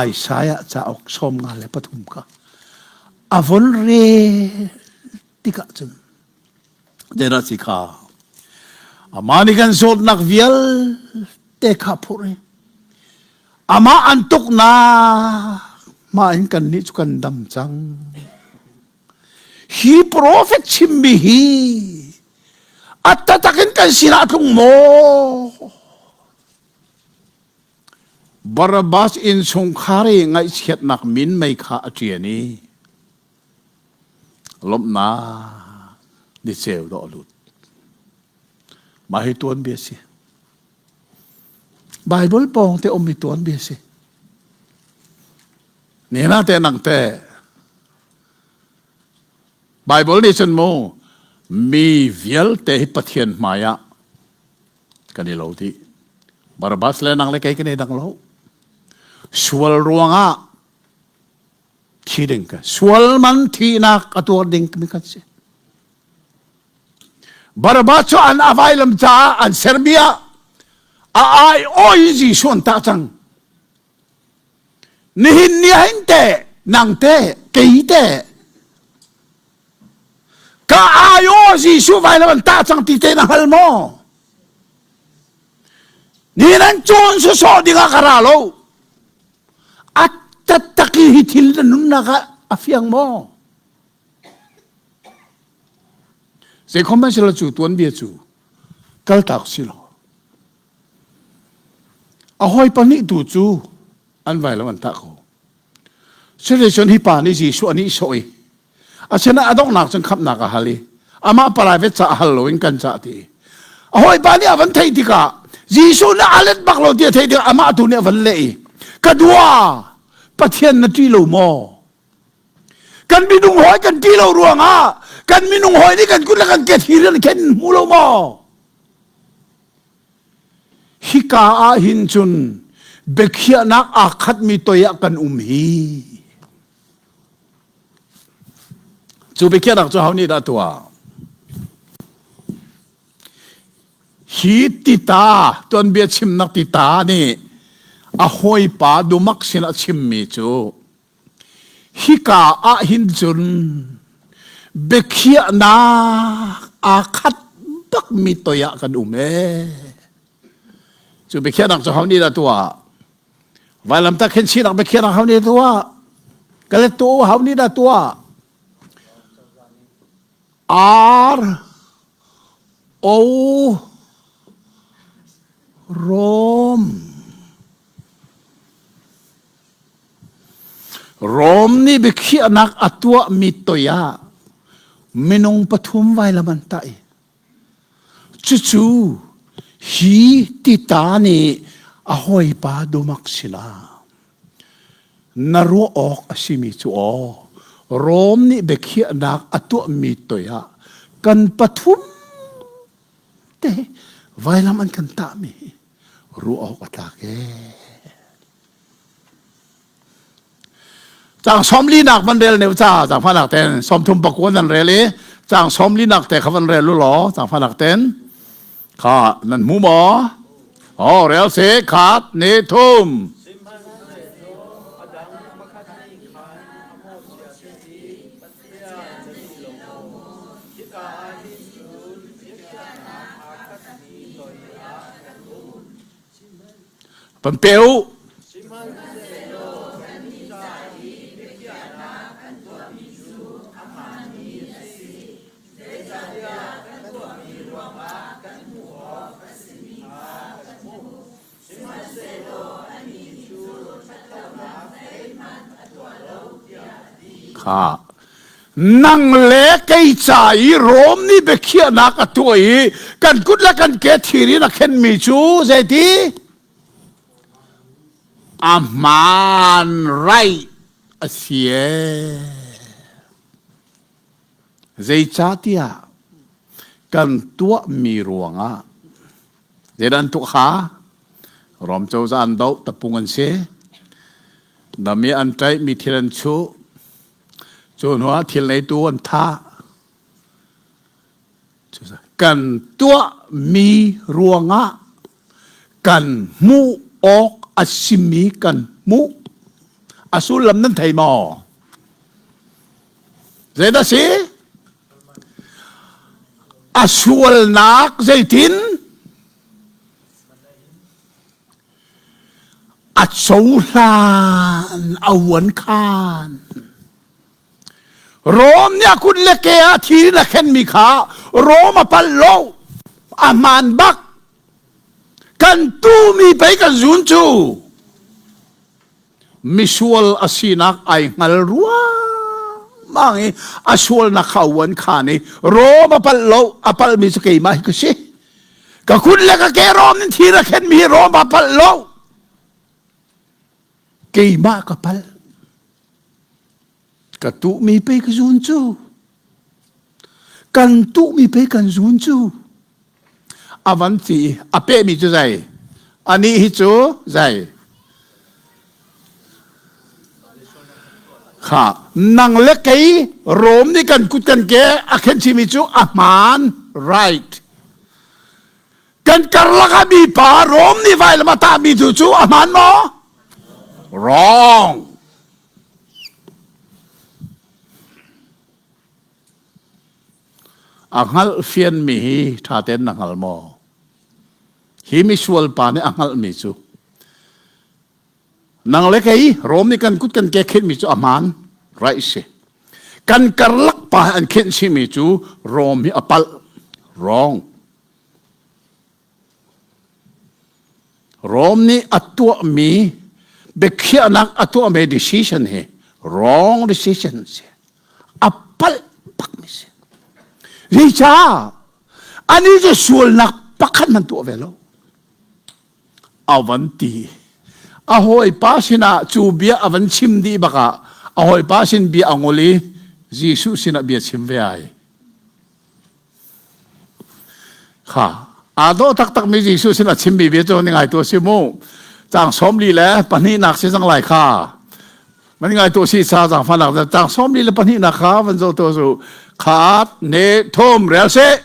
Isaiah cauk 53 kha a von rel tikah cun zeidah si kha amah nih kan zawtnak vialte kha phurh i amah an tuknak mah in kannih cu kan dam cang. Hi profet chimmi hi a tatak in kan sinah a tlung maw? Barabbas innchungkhar i ngaihchiatnak minmei kha a ṭian i lawmhnak niceu dawh a lut. Mah hi tuanbia si. Bible pawng te ummi tuanbia si. Nina te nang te Bible nih cun mu mi vialte hi Pathian hmai ah kan i lo dih. Barabbas le nang le kei kan i dang lo. Sual ruangah thi ding ka sual man thihnak a tuar ding mi kan si. Barabbas cu an availam caah an sermi ah a ai oi Jesuh an tah cang. Nihin ni ah hin teh nang teh kei teh ka ai-aw Jesuh vailam an tah cang ti te na hngal maw? Ni nan cawn sawsawh dingah ka ra lo. A taktak i hi thil na nunnak ah a fiang maw? Zeikhom hmanh silo cu tuanbia cu kaltak si lo. A hawi pahnih tu cu an vailam an tah ko. Cuticun hi pa nih Jesuh a nihsawh i asinain a donghnak cun khamhnak a hal i amah private ca a hal loin kan cah ti. A hawipa nih a van theih tikah Jesuh nih a let bak lo ti a theih tikah amah tu nih a van leh i ka dua Pathian na ṭih lo maw? Kan minung hawi kan ṭih lo ruangah kan minung hawi nih kan kut le kan ke thir in khen hmu lo maw? Hika ah hin cun biakhiahnak aa khatmi toi ah kan um hi. Cu biakhiahnak cu ho nih dah tuah? Hi tita tuanbia chimnak tita nih a hawipa dumak sin a chimmi cu Hika ah hin cun biakhiahnak aa khat bakmi toi ah kan um ee. Cu biakhiahnak cu ho nih dah tuah? Vailamtah khenchihnak biakhiahnak ho nih tuah? Ka let tu ho nih dah tuah? R O Rom Rom nih biakhiahnak a tuahmi toi ah minung pathum vailam an tah i cucu hi tita nih a hawipa dumak sinah na ruah awk a simi cu aw Rom nih biakhiahnak a tuahmi toi ah kan pathum te vailam an kan tahmi ruah awk a tlak ee. Cang sawmli nak van rel neu ca cang fa nak ten 39 nan rel i cang sawmli nak te kha van rel lu law cang fa nak ten kha nan hmu maw oh rel se khat ni thum Pan pe u. Kha. Nang le kei ca i Rom nih biakhiahnak a tuah i kan kut le kan ke thir in a khenmi cu zeiti? A hmaan right a si ee. Zeicahtiah kan tuahmi ruangah zeidah an tuah kha? Rom cozah an doh, tapung an si. Dami an ṭaih, mi thil an chuh. Cu hnuah thil neitu an thah. Kan tuahmi ruangah kan hmuh awk a simi kan hmuh. A sullam nan thei maw? Zeidah si? A sualnak zeitin? A cohlan a uan khan. Rom nih a kut le ke ah thir in a khenmi kha Rom a palh lo. A hmaan bak. Kan tumi pei kan zun cu. Misual a sinak ai hngal ruangmang i a sualnak kha a uan khan i Rom a palh lo. A palhmi cu keimah hi ka si. Ka kut le ka ke Rom in thir a khenmi hi Rom a palh lo. Keimah ka palh. Ka tuhmi pei ka zun cu. Kan tuhmi pei kan zun cu. A van ti a pehmi cu zei? Anih hi cu zei? Kha nang le kei Rom nih kan kut kan ke a khen chimi cu a hmaan right. Kan karlak ah mi pa Rom nih vailam a tahmi tu cu a hmaan maw? Wrong. A hngalh fianmi hi ṭha tein na hngal maw? Hi misual pa nih a hngalhmi cu nang le kei Rom nih kan kut kan ke khenhmi cu a hmaan right si. Kan karlak pa an khenh chihmi cu Rom hi a palh wrong. Rom nih a tuahmi biakhiahnak a tuahmi decision hi wrong decision si. A palh bakmi si. Zeicah? Ani cu sualnak pakhat hmanh tuah ve lo. A van ti. A hawipa sinah cu bia a van chim dih bakah a hawipa sin bia a ngol i Jesuh sinah bia chim ve ai. Kha aa dawh taktakmi Jesuh sin a chimmi bia cu ni ngaitu a si mu. Caang sawmli le pahnihnak si cang lai kha. Man ngaitu si sa zaangfahnak caang sawmli le pahnihnak kha van zoh tu su. Khat ne thum rel seh.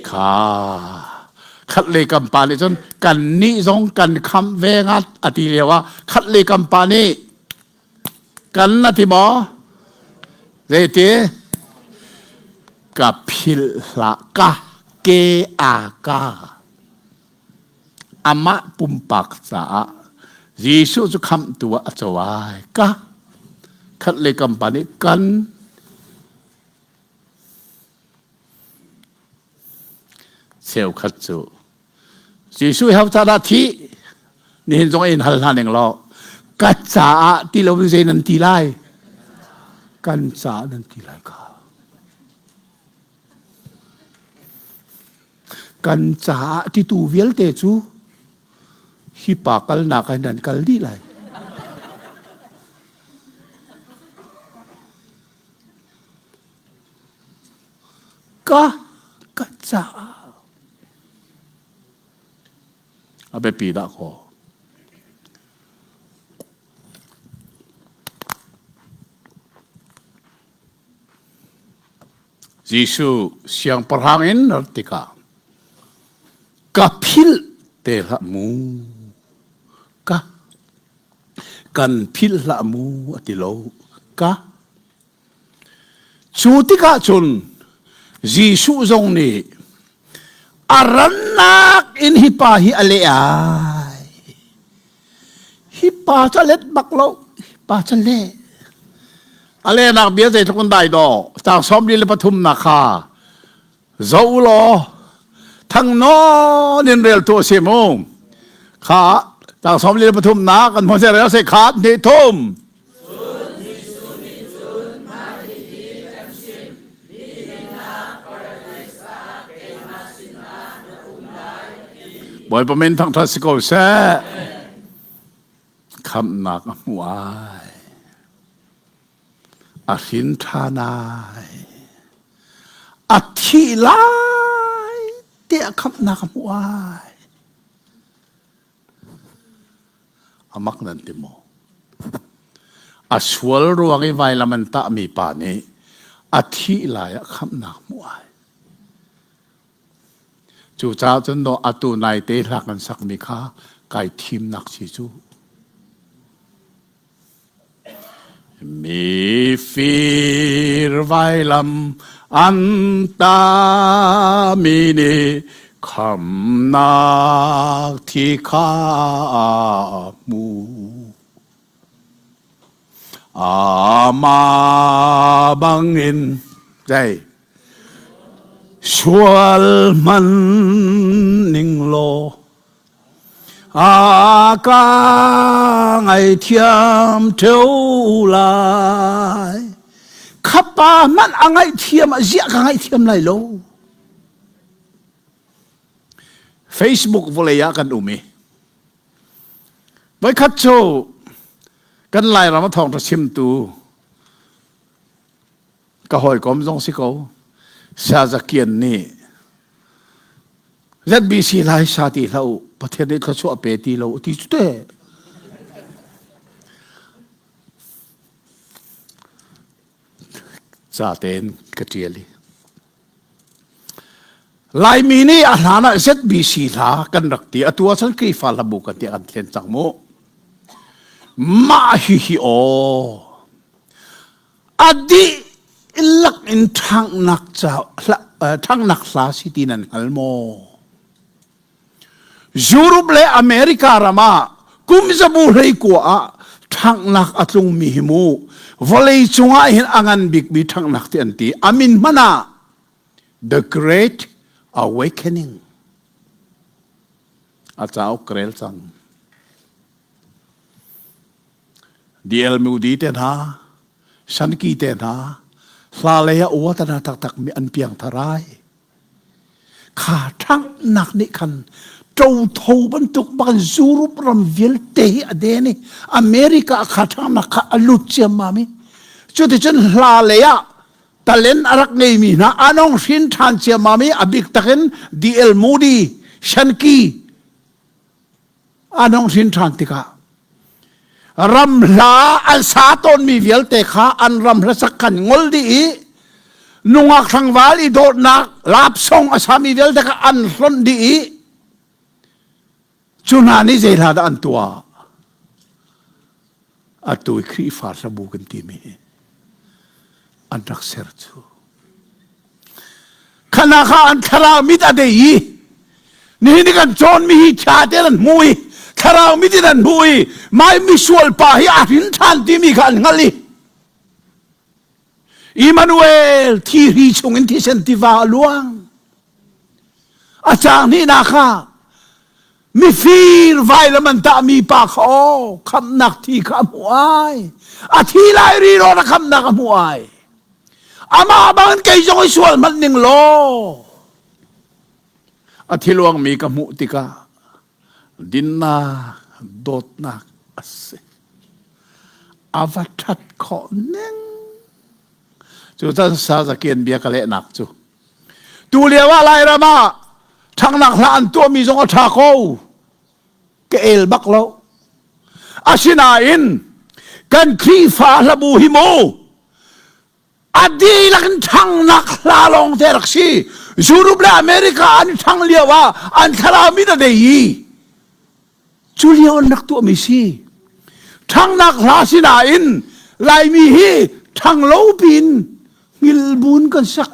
Kha khat le kam pa nih cun kan nih zong kan khamh ve ngat a ti lio ah khat le kam pa nih kan na ti maw zeiti ka philh hlah ka ke a ka amah pumpak caah Jesuh cu khamhtu ah a co ai ka khat le kam pa nih kan Cheukhat cu Jesuh ho ca dah thih? Nihin zong in hal hna ning law ka caah ti lo in zei nan ti lai? Kan caah nan ti lai kha. Kan caah titu vialte cu hi pa kalnak ah nan kal dih lai. Ka ka caah a biapi dah kaw. Jesuh siangpahrang in rat tikah ka philh te hlah mu ka kan philh hlah mu a ti lo ka Cu tikah cun Jesuh zong nih a rannak in hi pa hi a leh ai. Hi pa cu a let bak lo. Hi pa cu a leh. A lehnak bia zeitluk in dai dawh. Caang 43 nak kha zoh u law thang nawn in rel tu a si mu. Kha tang som le pathum na kan hmu rel se khat ni thum. Bawipa min thangṭhat si ko seh. Khamhnak a hmu ai. A hrin ṭhan ai. A thih lai te a khamhnak a hmu ai. A mak nan ti maw? A sual ruang i vailam an tahmi pa nih a thih lai ah khamhnak hmu ai. Cucaah cun dawh atu naite hla kan sakmi kha kai thimnak si cu. Mifir vailam an tami nih khamnak thi kha hmu. Amah bangin zei sual hman ning law A ka ngaithiam ṭheo lai. Khapa hmanh a ngaihthiam ah ziah ka ngaihthiam lai lo. Facebook vawlei ah kan um i voikhat cu kan Lairam a thawngṭha chimtu ka hawikom zong si ko Sazakian nih ZBC lai sa ti hlah u Pathian nih thluachuah pe ti lo ti cu te ca tein ka ṭial i Laimi nih a hlan ah ZBC hla kan rak ti atu ah cun Khrihfa hlabu kan ti kan thlen cang mu mah hi hi aw A dihlak in ṭhanghnak ca ṭhanghnak hla si ti nan hngal maw? Europe le America ram ah kum zabu 19 ah ṭhanghnak a tlungmi hi mu vawlei cungah hin a ngan bikmi ṭhanghnak ti an ti. A min hmanh ah The Great Awakening a cauk ka rel cang. D.L. Moody te hna, Shanky te hna, hla lei ah uatana taktak mi an piang tharai. Kha ṭhanghnak nih khan ṭotho bantuk bak in Europe ram vialte hi a den i America kha ṭhanghnak kha a lut ciammam i cuticun hla lei ah talent a rak ngeimi hna an ong hrin ṭhan ciammam i a bik takin D.L. Moody, Shanky an hung hrin ṭhan tikah ram hla an sa tawnmi vialte kha an ram hlasak khan ngol dih i nungak tlangval i dawtnak lapsong a sami vialte kha an hlonh dih i cu hna nih zei hla dah an tuah atu i Khrihfa hlabu kan timi hi an rak ser cu khana kha an thlarau mit a dei i nihin ni kan cawnmi hi ṭha tein an hmu i thlarau mit in an hmu i mai misual pa hi a hrin ṭhan timi kha an hngalh i Immanuel thihri chungin thisen tiva a luang a caang hnihnak kha mifir vailam an tahmi pa kha aw khamnak thi kha a hmu ai a thi lai ri rawn a khamnak a hmu ai amah bangin kei zong i sual hmanh ning law a thiluangmi ka hmuh tikah dinnak dawtnak a si a va ṭhat khawh ning cu tan sa zakian bia ka lehnak cu tu lio ah Lairam ah ṭhangnak hla an tuahmi zong a ṭha ko ka el bak lo asinain kan Khrihfa hlabu hi mu a dihlak in ṭhangnak hla lawng te rak si Europe le America an ṭhang lio ah an thlarau mit a dei i cu lio an rak tuahmi si ṭhangnak hla sinain Laimi hi ṭhang lo piin hngilbun kan sak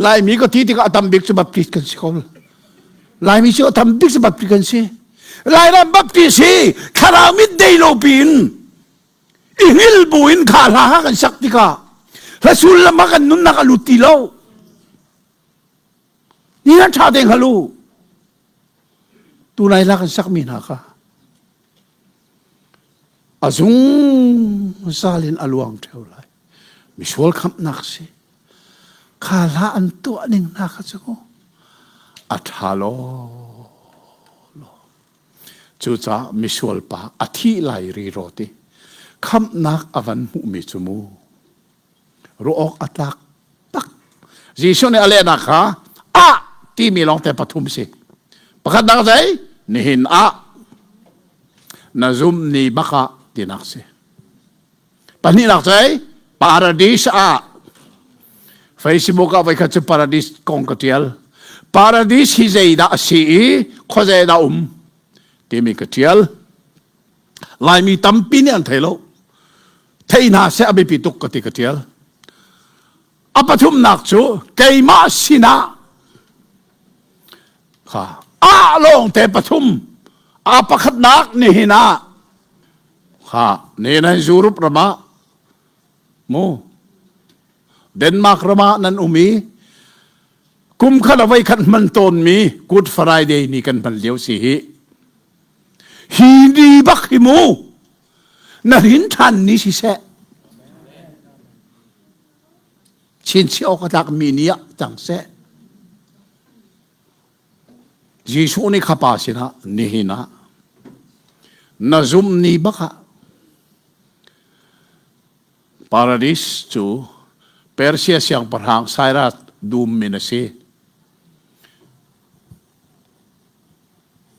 Laimi ka ti tikah a tam bik cu Baptist kan si ko. Laimi cu a tam bik cu Baptist kan si. Lairam Baptist hi thlarau mit dei lo piin i hngil buin kha hla kha kan sak tikah hla sullam ah kan nunnak a lut ti lo. Ni nan ṭha te hngal u. Tunai lak in sakmi hna kha a zungzal in a luang ṭheo lai. Misual khamhnak si. Kha hla an tuah ning hna kha cu a ṭha law law. Cucaah misual pa a thih lai riraw ti khamhnak a van hmuhmi cu mu ruah awk a tlak tak. Jesuh nih a lehnak kha a timi lawngte pathum si. Pakhat dang zei nihin ah na zum ni bak ah tinak si. Pahnihnak zei paradis ah Facebook ah voikhat cu paradis kong ka tial. Paradis hi zeidah a si i khuazei dah um timi ka tial. Laimi tampi nih an thei lo. Thei hna seh a biapi tuk ka ti ka tial. A pathumnak cu keimah sinah kha a lawngte pathum a pakhatnak nihin ah kha nihin ah Europe ram ah mu Denmark ram ah nan um i kum khat a voi khat hman tawnmi Good Friday ni kan hman lio si hi hi ni bak hi mu na rin ṭhan ni siseh chinchiah awk a tlakmi ni ah cang seh Jesuh nih kha pa sinah nihin ah na zum ni bak ah Paradis cu Persia siangpahrang Cyrus dum min a si.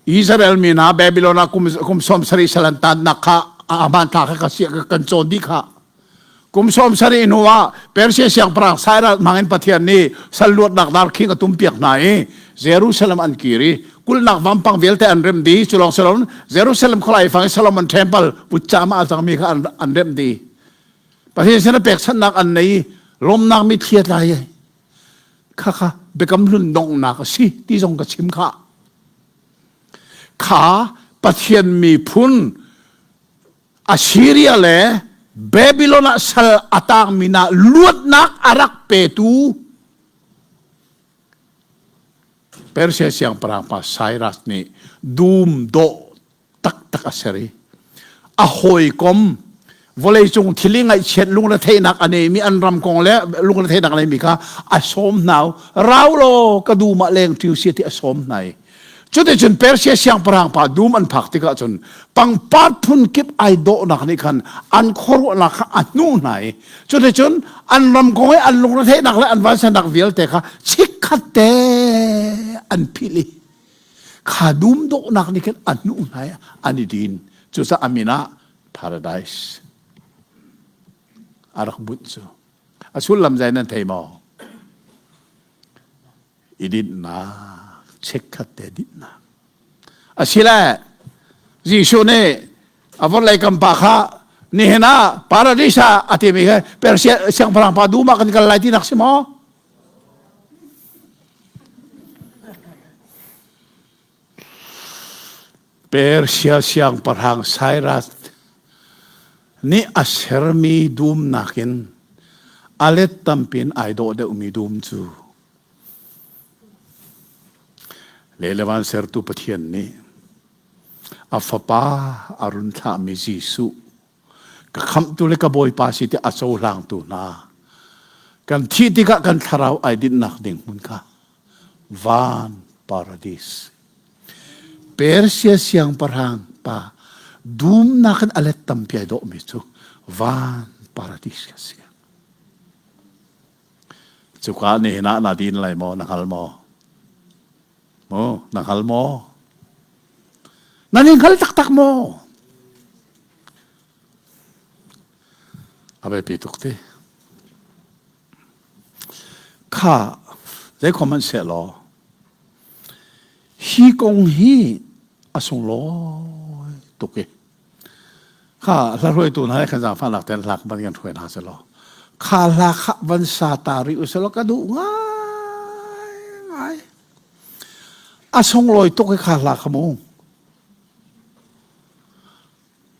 Israel mi hna Babylon ah kum kum sawm sarih sal an tannak kha a hmanthlak kha ka kan cawn dih kha. Kum sawm sarih hnu ah Persia siangpahrang Cyrus hmangin Pathian nih sal luatnak darkhing a tumpiak hna i Jerusalem an kir i kulhnak vampang vialte an remh dih. Cu lawng si loin Jerusalem khualai fang i Solomon Temple vutcam ah a cangmi kha an, an remh dih. Pathian sin a pekchanhnak an nei i lawmnak mitthli a tlai i khakha biakam hlun donghnak a si ti zong ka chim kha. Kha Pathian miphun Assyria le Babylon ah sal a tangmi hna luatnak a rak petu Persia siangpahrang pa Cyrus nih dum dawh taktak a ser i a hawikom vawleicung thil i ngaihchiat lungretheihnak a neimi an ram kong le lungretheihnak a neimi kha a sawm hna rau law ka dum ah leng ṭiu si ti a sawm hna i cuticun Persia siangpahrang pa dum an phak tikah cun pangpar phun kip ai dawhnak nih khan an khuaruahnak kha a hnuh hna i cuticun an ram kong i an lungretheihnak le an vansannak vialte kha chikkhat te an philh i kha dum dawhnak nih khan a hnuh hna i an i din cucaah a min ah paradise a rak bunh cu a sullam zei nan thei maw i dinhnak chikkhat te dinhnak asile Jesuh nih a vawlei kam pa kha nihin ah paradis ah a timi kha Persia siangpahrang pa dum ah kan kal lai tinak si maw Persia siangpahrang Cyrus nih a sermi dum nakin a let tampi in ai dawh deuhmi dum cu le le van sertu Pathian nih a fapa a run thlahmi Jesuh ka khamhtu le ka bawipa si ti a cohlangtu hna kan thih tikah kan thlarau ai dinhnak ding hmun kha van paradis Persia siangpahrang pa dumnak in a let tampi ai dawhmi cu van paradis ka si. Cuka nihin ah na din lai maw na hngal maw? Maw na hngal maw? Nan in hngal taktak maw? A biapi tuk ti. Kha zei khom hmanh seh law hi kong hi a sunglawi tuk i kha hla hruaitu hna he kan zaangfahnak tein hla ban kan hruai hna selaw kha hla kha van sa ta rih u selaw ka duh ngai ngai a sunglawi tuk i kha hla kha mu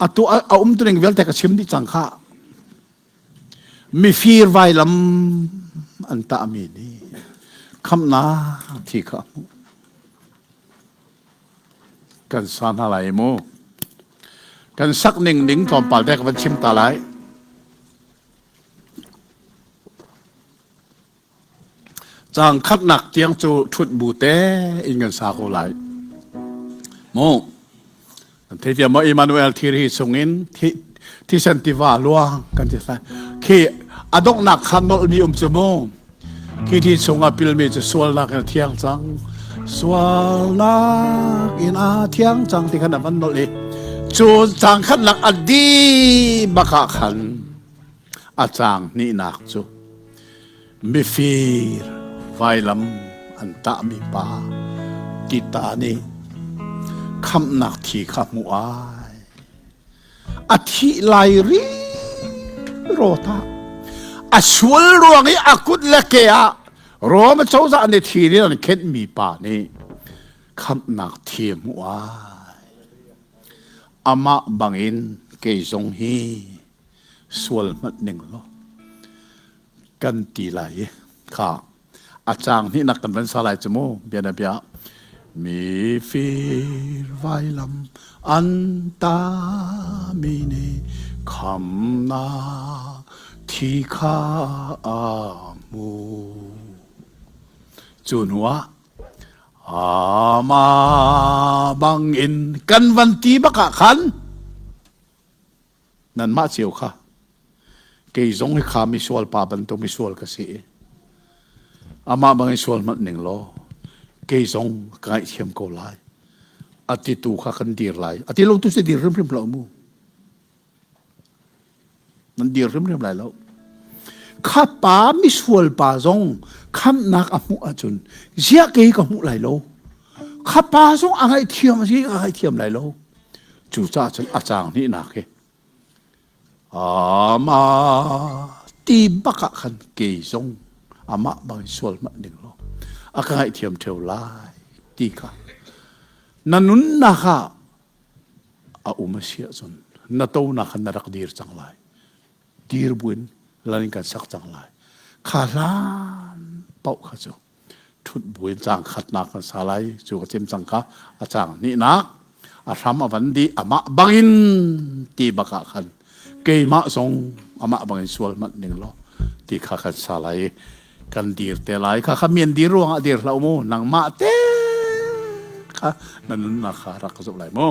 atu a um tuning vialte ka chim dih cang kha mifir vailam an tahmi nih. Khamhnak thi kha a hmuh. Kan sa hna lai mu. Kan sak ning ning tlawmpal te ka van chim ta lai. Caang khatnak tiang cu ṭhut bu te in kan sa ko lai. Mu. Kan thei tiam maw Emmanuel thiri chungin thisen tiva luang kan ti lai. Khi a donghnak kha nolhmi um cu mu. Khi thi chungah pilmi cu sualnak in a thiang cang. Sualnak in a thiang cang ti khan a van nolh i cu caang khatnak a dih bak ah khan A caang hnihnak cu mifir vailam an tahmi pa Tita nih khamhnak thi kha hmuh ai. A thih lai ri rawt ah a sual ruang i a kut le ke ah Rome cozah nih thi in an khenhmi pa nih khamhnak thi hmuh ai. Amah bangin kei zong hi sual hmanh ning law kan ti lai i kha a caang hnihnak kan van sa lai cu mu bianabia mifir vailam an tami nih khamnak thi kha a hmu cu hnuah amah bangin kan van ti bak ah khan Nanmah cio kha kei zong hi kha misual pa bantuk misual ka si i amah bangin sual hmanh ning law kei zong ka ngaihthiam ko lai. A titu kha kan dir lai. A ti lo tu si dir hrimhrim hlah mu. Nan dir hrimhrim lai lo. Kha pa misual pa zong khamhnak a hmuh ahcun ziah kei ka hmuh lai lo. Kha pa zong a ngaihthiam a si ka ngaihthiam lai lo. Cucaah cun a caang hnihnak hi amah ti bak ah khan kei zong amah bangin sual hmanh ding law a ka ngaihthiam ṭheo lai ti kha na nunnak ah a um a si ahcun na tonak khan na rak dir cang lai. Dir buin lan in kan sak cang lai. Kha hlan paoh kha cu ṭhut buin caang khatnak kan sa lai cu ka chim cang kha a caang hnihnak a hram a van dih amah bangin ti bak ah khan keimah zong amah bangin sual hmanh ning law ti kha kan sa lai i kan dir te lai kha kha mian dir ruangah dir hlah mu nangmah te kha na nunnak kha rak ka zoh lai mu.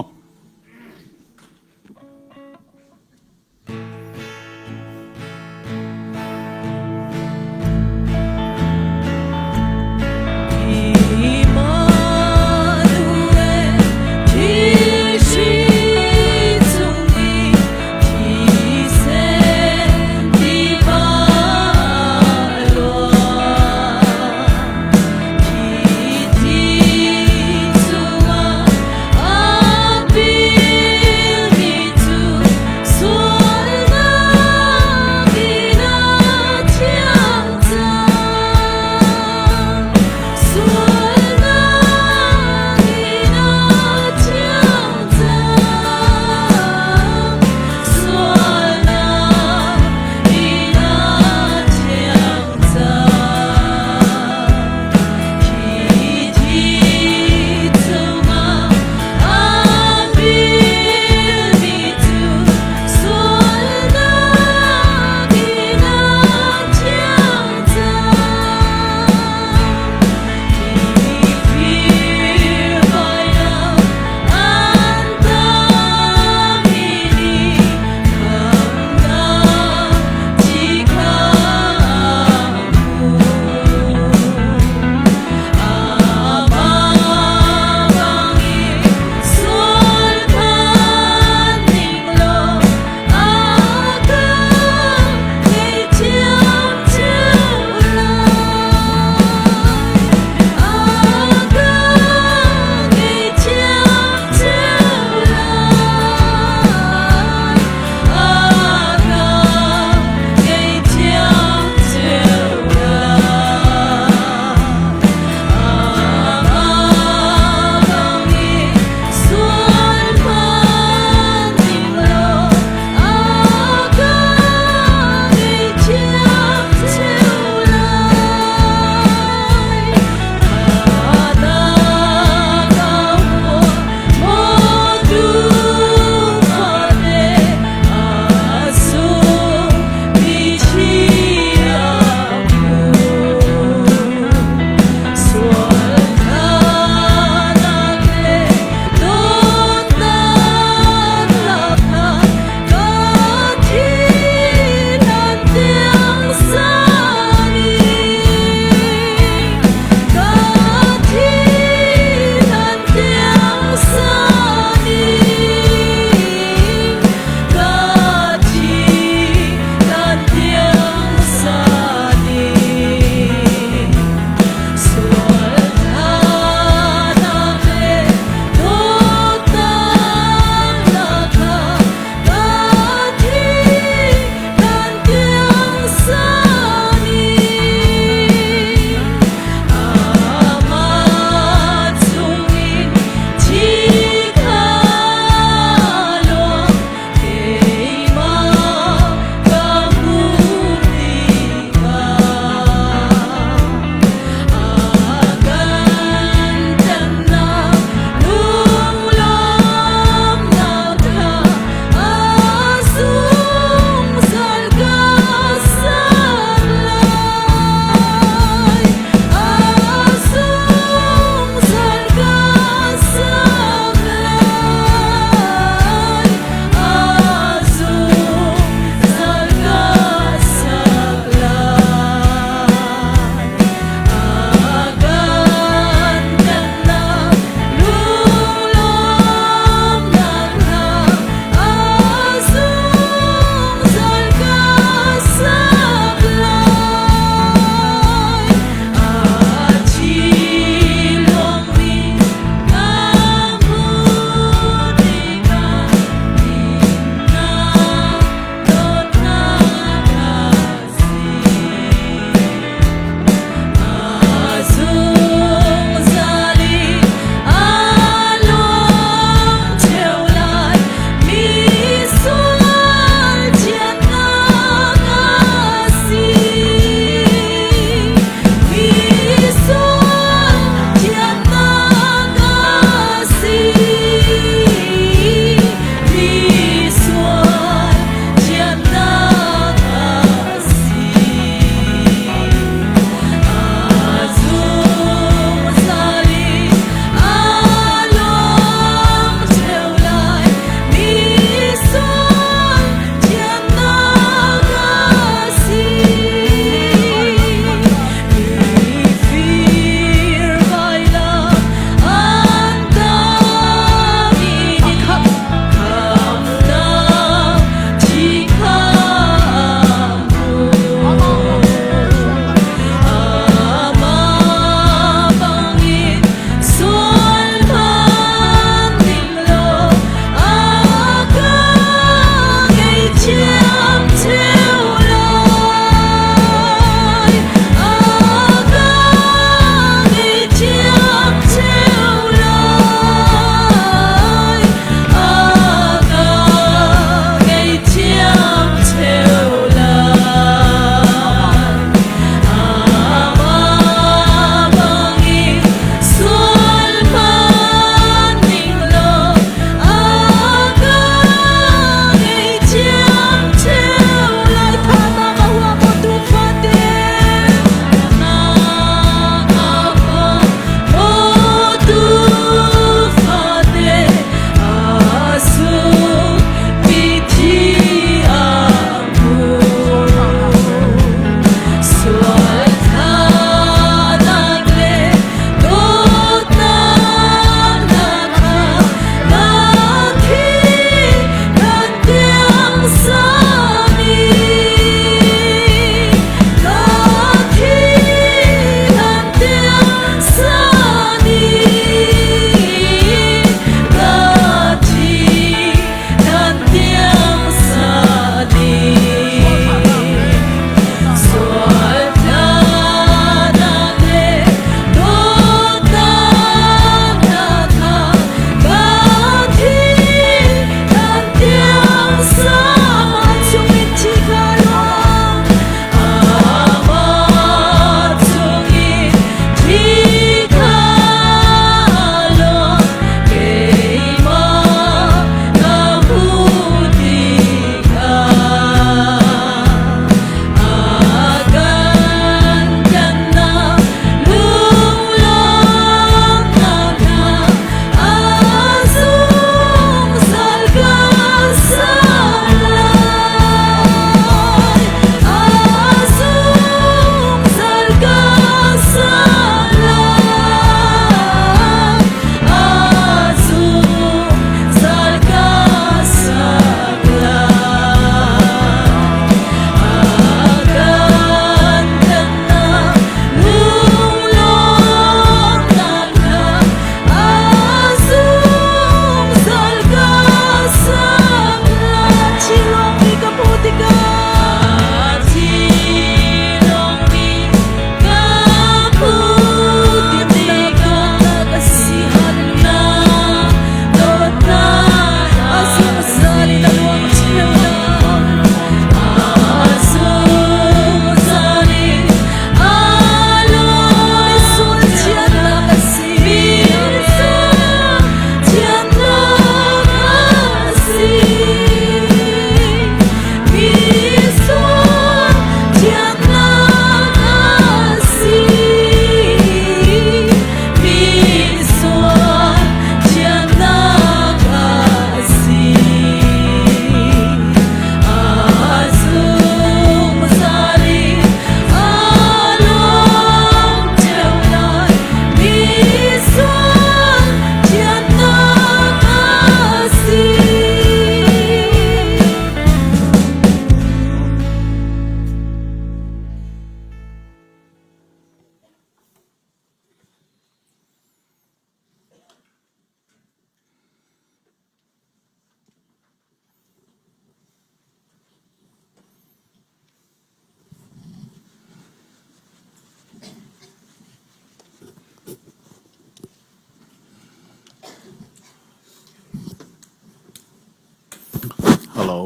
lo.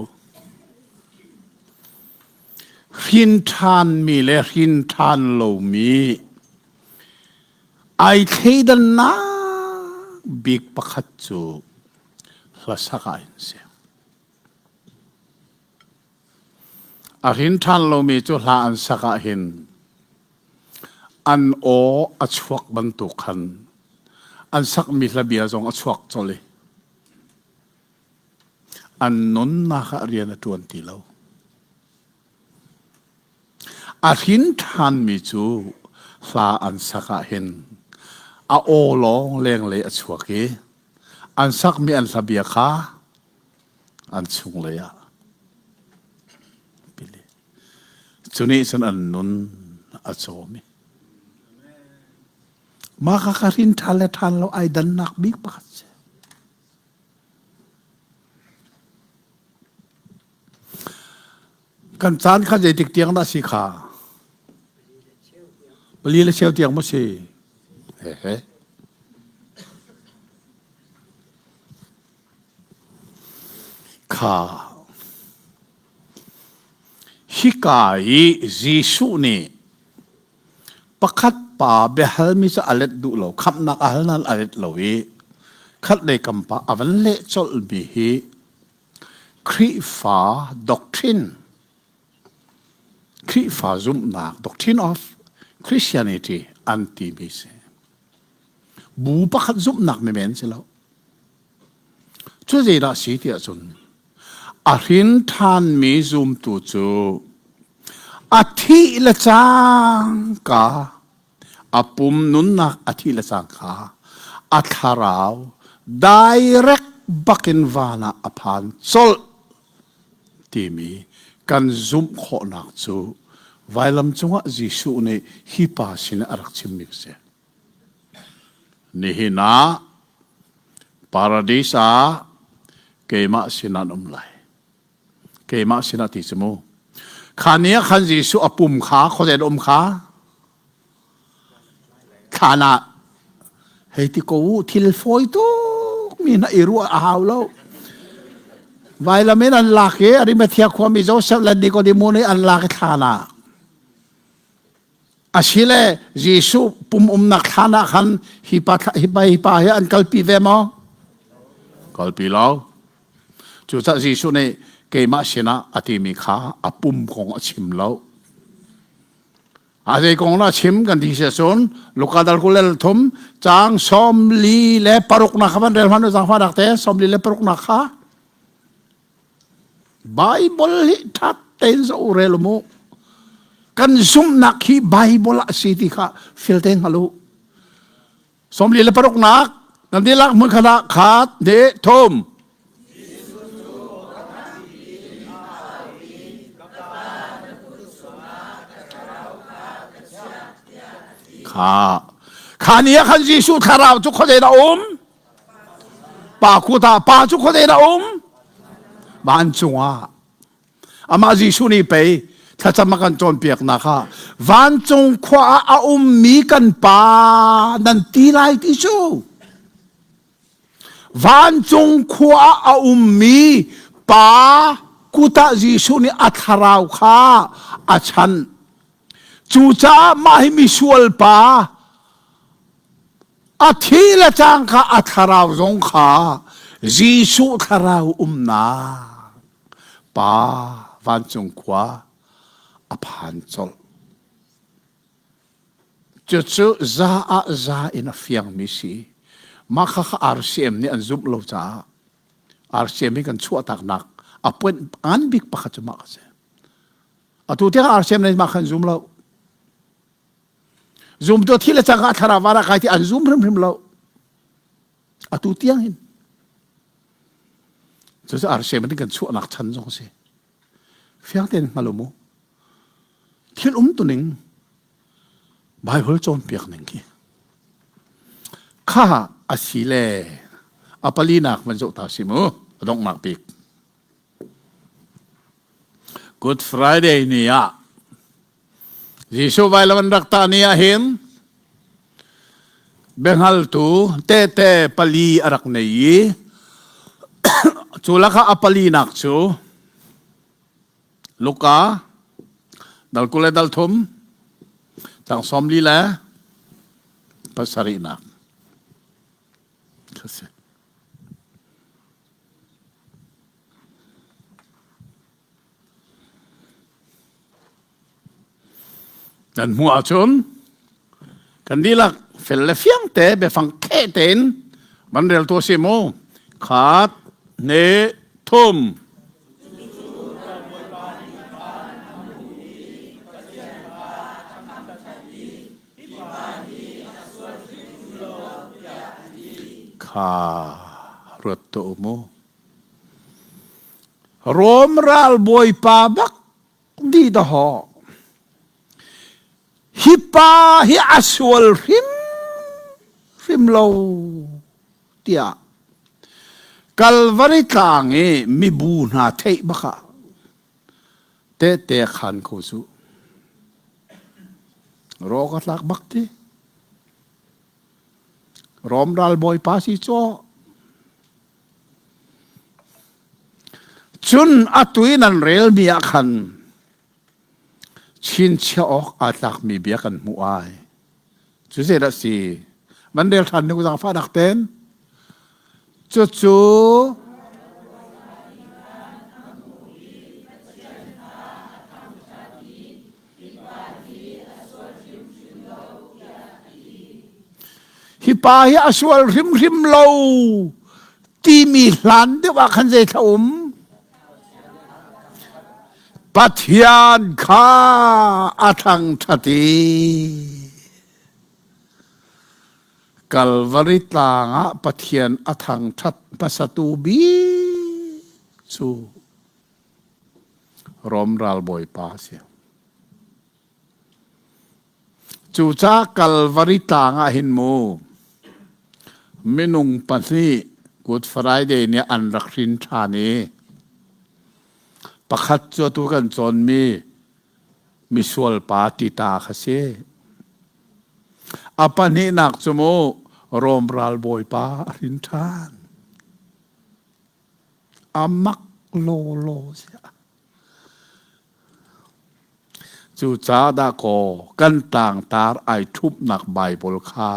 Hrin ṭhanmi le hrin ṭhan lomi ai thleidannak bik pakhat cu hlasak ah in si. A hrin ṭhan lomi cu hla an sak ah hin an aw a chuak bantuk khan an sakmi hlabia zong a chuak colh i an nunnak ah rian a ṭuan ti lo. A hrin ṭhanmi cu hla an sak ah hin a aw lawng lenglei a chuak i an sakmi an hlabia kha an chunglei ah pili. Cu nih cun an nun a cawm i mah kha ka hrin ṭhan le ṭhan lo ai dannak bik pakhat si. Kan caan kha zeitik tiang dah si kha? Pali le cheu tiang maw si? He he. Kha hika i Jesuh nih pakhat pa biahalmi cu a let duh lo, khamhnak a hal nain a let lo i khatlei kam pa a van leh colhmi hi Khrihfa doctrine, Khrihfa zumhnak, doctrine of Christianity an timi si. Bu pakhat zumhnak menmen si lo. Cu zeidah si tiah cun a hrin ṭhanmi zumtu cu a thih le cangka a pum nunnak a thih le cangka a thlarau direct bakin van ah a phan colh timi kan zumh khawhnak cu vailam cungah Jesuh nih hi pa sin a rak chimmi a si. Nihin ah paradis ah keimah sinah an um lai. Keimah sinah ti cu mu. Kha ni ah khan Jesuh a pum kha khuazei um kha thlan ah hei ti ko u thil fawi tuk mi na i ruah a hau lo. Vailam in an lak i Arimathea khuami Joseph le Nicodemus nih an lak i thlan ah Asile Jesuh pum umnak thlan ah khan hi pa hi pa hi pa hi an kalpi ve maw? Kalpi lo. Cucaah Jesuh nih keimah sinah a timi kha a pum kong a chim lo. A zei kong na chim kan ti si cun Luka dal 23 caang 46 nak kha van rel hman u zaangfahnak te 46 nak kha Bible hi ṭha tein zoh rel mu. Kan zumhnak hi Bible ah si ti kha fil te hngal u. 46 nak kan dihlak hmun khat ah khat hnih thum. Kha kha ni ah khan Jesuh thlarau cu khuazei dah um? Pa kut ah pa cu khuadei dah um? Vancung ah. Amah Jesuh nih pei thlacam a kan cawnpiaknak ah vancung khua ah a ummi kan pa nan ti lai ti cu. Vancung khua ah a ummi pa kut ah Jesuh nih a thlarau kha a chanh. Cucaah mah hi misual pa A thi le cangka a thlarau zong kha Jesuh thlarau umnak Pa vancung khua a phan colh. Cucu za ah za in a fiangmi si. Mah kha kha RCM nih an zumh lo caah RCM hi kan chuahtaknak a point ngan bik pakhat cu mah kha si. Atu tiang RCM nih mah kha an zum lo. Zumtu thi le cangka thlarau van ah kai ti an zum hrimhrim lo. Atu tiang hin. Cucu RCM in kan chuahnak chan zong si. Fiang tein hngal mu. Thil um tu ning Bible cawnpiak ning khi. Kha asi le a palinak van zoh ta si mu. A donghnak bik. Good Friday ni ah Jesuh vailam an rak tah ni ah hin biahngaltu tehte pali a rak nei i cu lakah a palinak cu. Luka dal 20 le dal thum cang 40 le pasarihnak si. Nan hmuh ahcun kan dihlak fel le fiang te biafang kheh tein van rel tu a si mu. Khat, hnih, thum. Kha ruat tuah u mu. Rom ralbawipa bak di dahawh. Hi pa hi a sual hrim hrim lo tiah Kalvari tlang i mibu hna theih bak ah tehte khan ko cu. Rawk a tlak bak ti. Rom ralbawipa si caw. Cun atu i nan relmi ah khan chinchiah awk aa tlakmi bia kan hmuh ai. Cu zeidah a si? Van rel ṭhan ning zaangfahnak ten. Cucu Hi pa hi a sual hrimhrim lo timi hlan deuh ah khan zei thla um? Pathian kha a thangṭhat i Kalvari tlang ah Pathian a thangṭhat hmasatu bik cu Rom ralbawipa a si. Cucaah Kalvari tlang ah hin mu minung pahnih Good Friday nih an rak hrin ṭhan i pakhat cu atu kan cawnmi misual pa Tita kha si. A pahnihnak cu mu Rom ralbawipa a hrin ṭhan. A mak lawlaw siah. Cucaah dahkaw kan tlangtar ai ṭhumhnak Baibal kha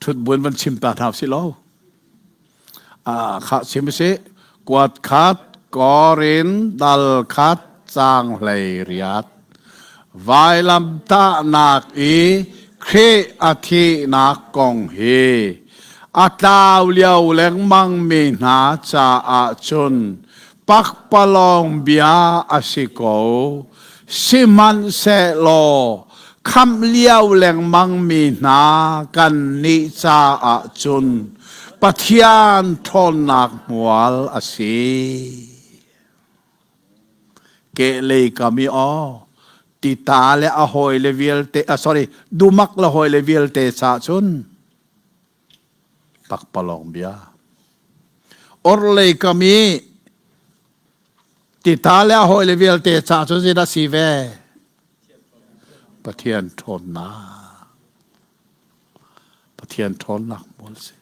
ṭhut buin van chim ta hna usih law. Ah, khah chim usih. Kuat khat, Korin dal khat, caang 18. Vailamtahnak i Khrih a thihnak kong hi a tlau lio lengmangmi hna caah cun pakpalawng bia a si ko. Sihmanhsehlaw khamh lio lengmangmi hna kannih caah cun Pathian ṭhawnnak hmual a si. Kehlei kam i aw tita le a hawile vialte, ah, sorry, dumak le hawile vialte caah cun pakpalawng bia. Orhlei kam i tita le a hawile vialte caah cun zeidah si ve? Pathian ṭhawnnak. Pathian ṭhawnnak mual si.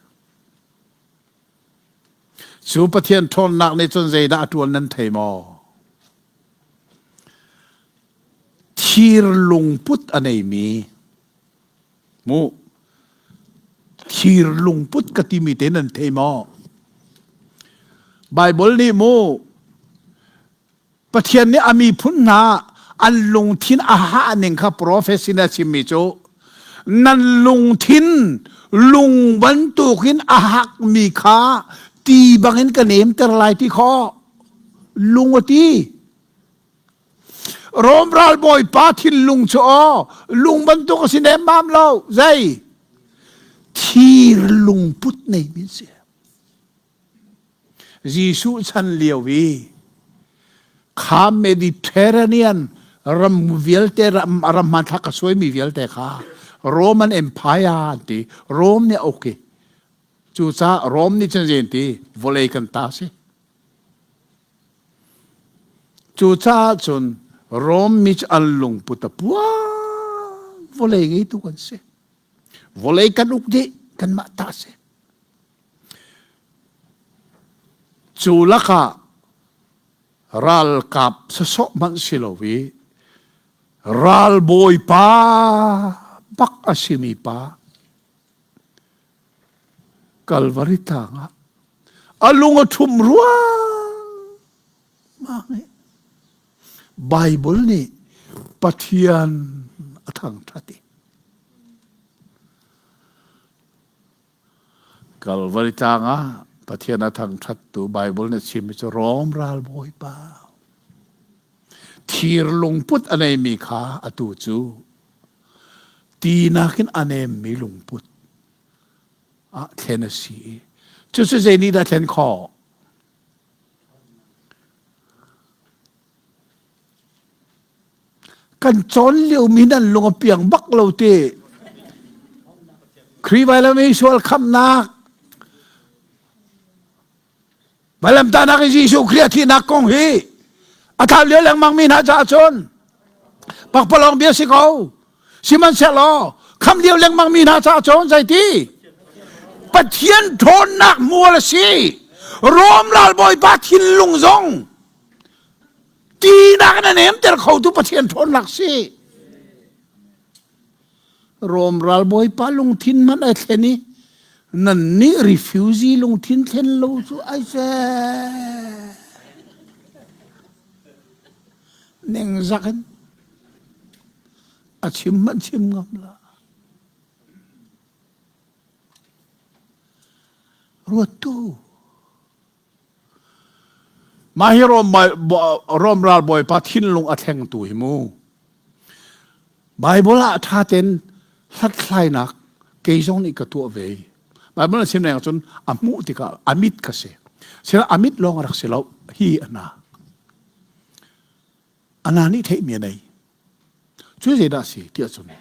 Cu Pathian ṭhawnnak nih cun zeidah a ṭuan nan thei maw? Thir lungput a neimi mu thir lungput ka timi te nan thei maw? Baibal nih mu Pathian nih a miphun hna an lungthin a hah ning kha profet sin a chimmi cu nan lungthin lung bantukin a hakmi kha ti bangin ka nemter lai ti khawh lung a ti Rom ralbawi pa thinlung cu aw lung bantuk a si nemmam lo zei thir lungput nei mi si Jesuh chan lio i kha Mediterranean ram vialte ram ram hmanthlak a suaimi vialte kha Roman Empire an ti Rome nih a uk i cucaah Rome nih cun zei an ti vawlei kan ta si Cucaah cun Rom mi cu an lungput a puang vawlei ngeitu kan si. Vawlei kan uk dih kanmah ta si. Cu lakah Ralkap sasawh hmanh si lo i ralbawipa bak a simi pa Kalvari tlang ah a lung a ṭhum ruangmang i Baibal nih Pathian a thangṭhat i Kalvari tlang ah Pathian a thangṭhattu Baibal nih a chimmi cu Rom ralbawipa thir lungput a neimi kha atu cu ti nakin a nemmi lungput ah thlen a si i cucu zei nih dah thlen khawh? Kan cawn liomi nan lung a piang bak lo ti. Khrih vailam i sual khamhnak Vailamtahnak i Jesuh Khrih a thihnak kong hi a thlau lio lengmang mi hna caah cun pakpalawng bia si ko. Sihmanhsehlaw kham lio lengmang mi hna caah cun zeiti? Pathian ṭhawnnak mual a si. Rom ralbawipa thinlung zong tinak in a nemter khotu Pathian ṭhawnnak si. Rom ralbawipa lungthin hmanh ai thlen i nannih refugee lungthin thlen lo cu ai seh. Ningzak in a chim hmanh chim ngam la. Ruattu. Mah hi Rom, Rom ralbawipa thinlung a thlengtu hi mu. Bible ah ṭha tein hlathlainak kei zong nih ka tuah ve. Bible a chim leng cun a hmuh tikah a mit ka si. Sila a mit lawng a rak si lo. Hi a na. A na nih theihmi a nei. Cu zeidah a si tiah cun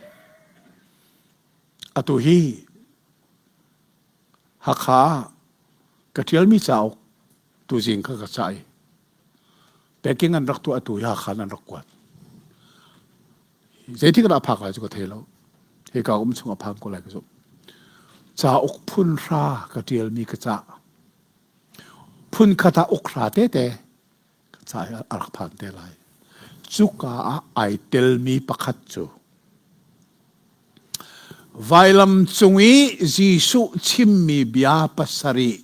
atu hi Hakha ah ka ṭialmi cauk tuzing kha ka cah i packing an rak tuah atu hi Hakha an rak kuat. Zeitik dah a phak lai cu ka thei lo. Hika um chung a phan ko lai ka zumh. Cauk phun hra ka ṭialmi ka cah. Phun khat ah uk hra tete ka cah i a rak phan te lai. Cuka ah ai telmi pakhat cu Vailam cung i Jesuh chimmi bia pasarih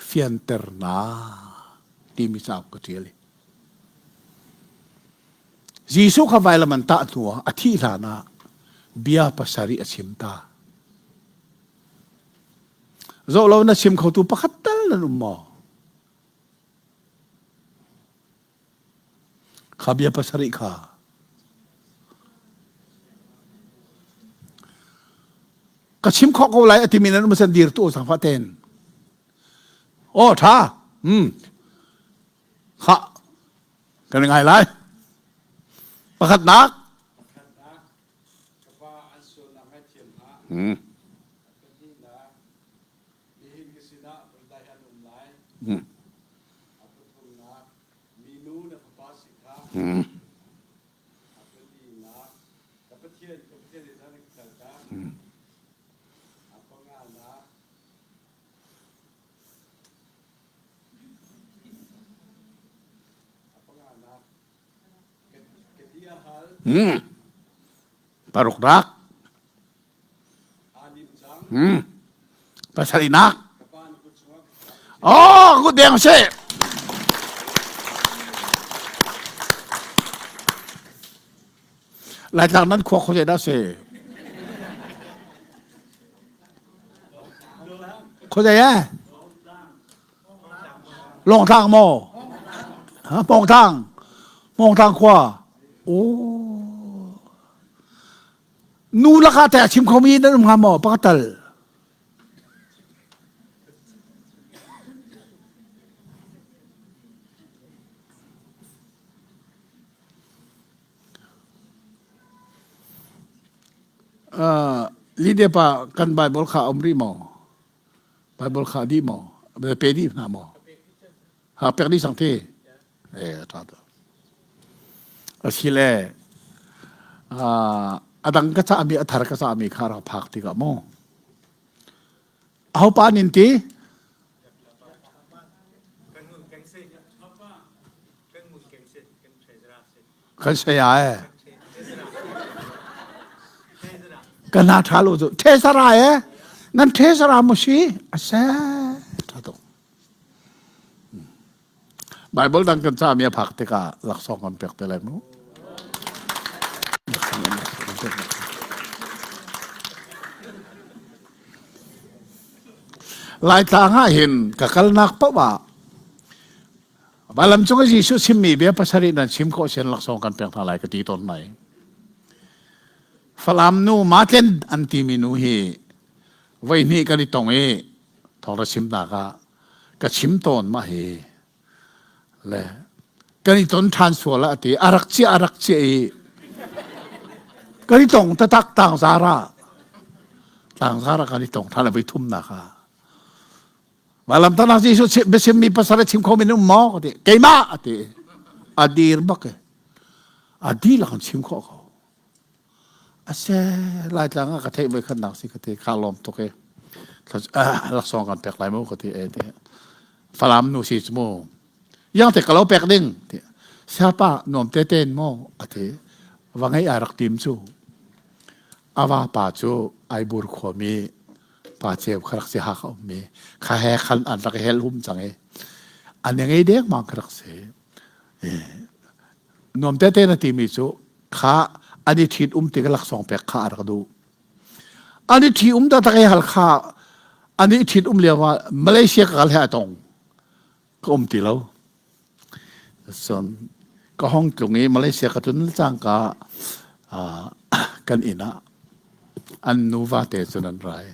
fianternak timi cauk ka ṭial i Jesuh kha vailam an tah hnuah a thih hlanah bia pasarih a chim ta. Zoh lo na chim khotu pakhat tal nan um maw? Kha bia pasarih kha. Ka chim khawh ko lai a timi nan um san dir tu sang fa ten. Oh tha. Hmm. Kha. Kan ngai lai. Pakhatnak. Hmm. Nihin ka sinah vurdai an um lai. Hmm. A pathumnak minu na fapa si kha. Hmm. A palinak ka Pathian ka Pathian nih na ka kaltak. Hmm. A panganak a panganak ka, ka ti a hal. Hmm. Paruknak. Hmm. Pasarihnak. Oh, kut deng si. Laitlang nan khua khuazei dah si? Khuazei eh? Lawngtlang maw? Ha, Pawngtlang. Pawngtlang khua. Oh. Nu lakah teh a chim khomi nan um hnga maw? Pakhat tal. Uh, Lydia pa kan Bible kha um rih maw? Bible kha dih maw? Pe dih hna maw? Ha pek dih sang te. Eh, ṭha tuk. Asile a dang ka cahmi a thar ka cahmi kha rak phak tikah mu. Aho pa nin ti? Kan saya e. Ka na tha lo cu. Thesara e. Nan thesara mu si. Ase. Tha tuk. Bible dang kan ca mi a phak tikah laksawng kan pek te lai mu. Laitlang ah hin ka kalnak paoh ah Vailam cung i Jesuh chimmi bia pasarih nan chim khawh sian laksawng kan pek hna lai ka ti tawn mai. Falam nu Matlen an timi nu hi voi hnih kan i tong i thawngtha chimnak ah ka chim tawn mah hi le kan i ton ṭhan sual ah a ti a rak ciah a rak ciah i kan i tong tatak tangzar ah tangzar ah kan i tong ṭhan a voi thumnak ah Vailamtahnak Jesuh biachimmi pasal a chim kho mi um maw? Ka ti. Keimah a ti. A dir bak e. A dihlak an chim khawh ko. A se Laitlang ah ka theih voi khatnak si ka ti. Kha lawm tuk e. Laksawng kan pek lai mu ka ti e ti. Falam nu si cu mu. Yang te ka lo pek ding. Ti. Siapa nuam te ten maw a ti. Va ngei ai rak tim cu. Ava pa cu Aibur khuami pa ceu kha rak si ha ka ummi kha he khan an rak hel hum cang i an ngei deng mang kha rak si nuam tete na timi cu kha an i ṭhit um ti ka laksawng pek kha a rak duh an i ṭhi um da tak hal kha an i ṭhit um lio ah Malaysia ka kal he a tong ka um ti lo Cun ka hong tlung i Malaysia ka tlun cangka kan inn ah an nuva te cun an rai.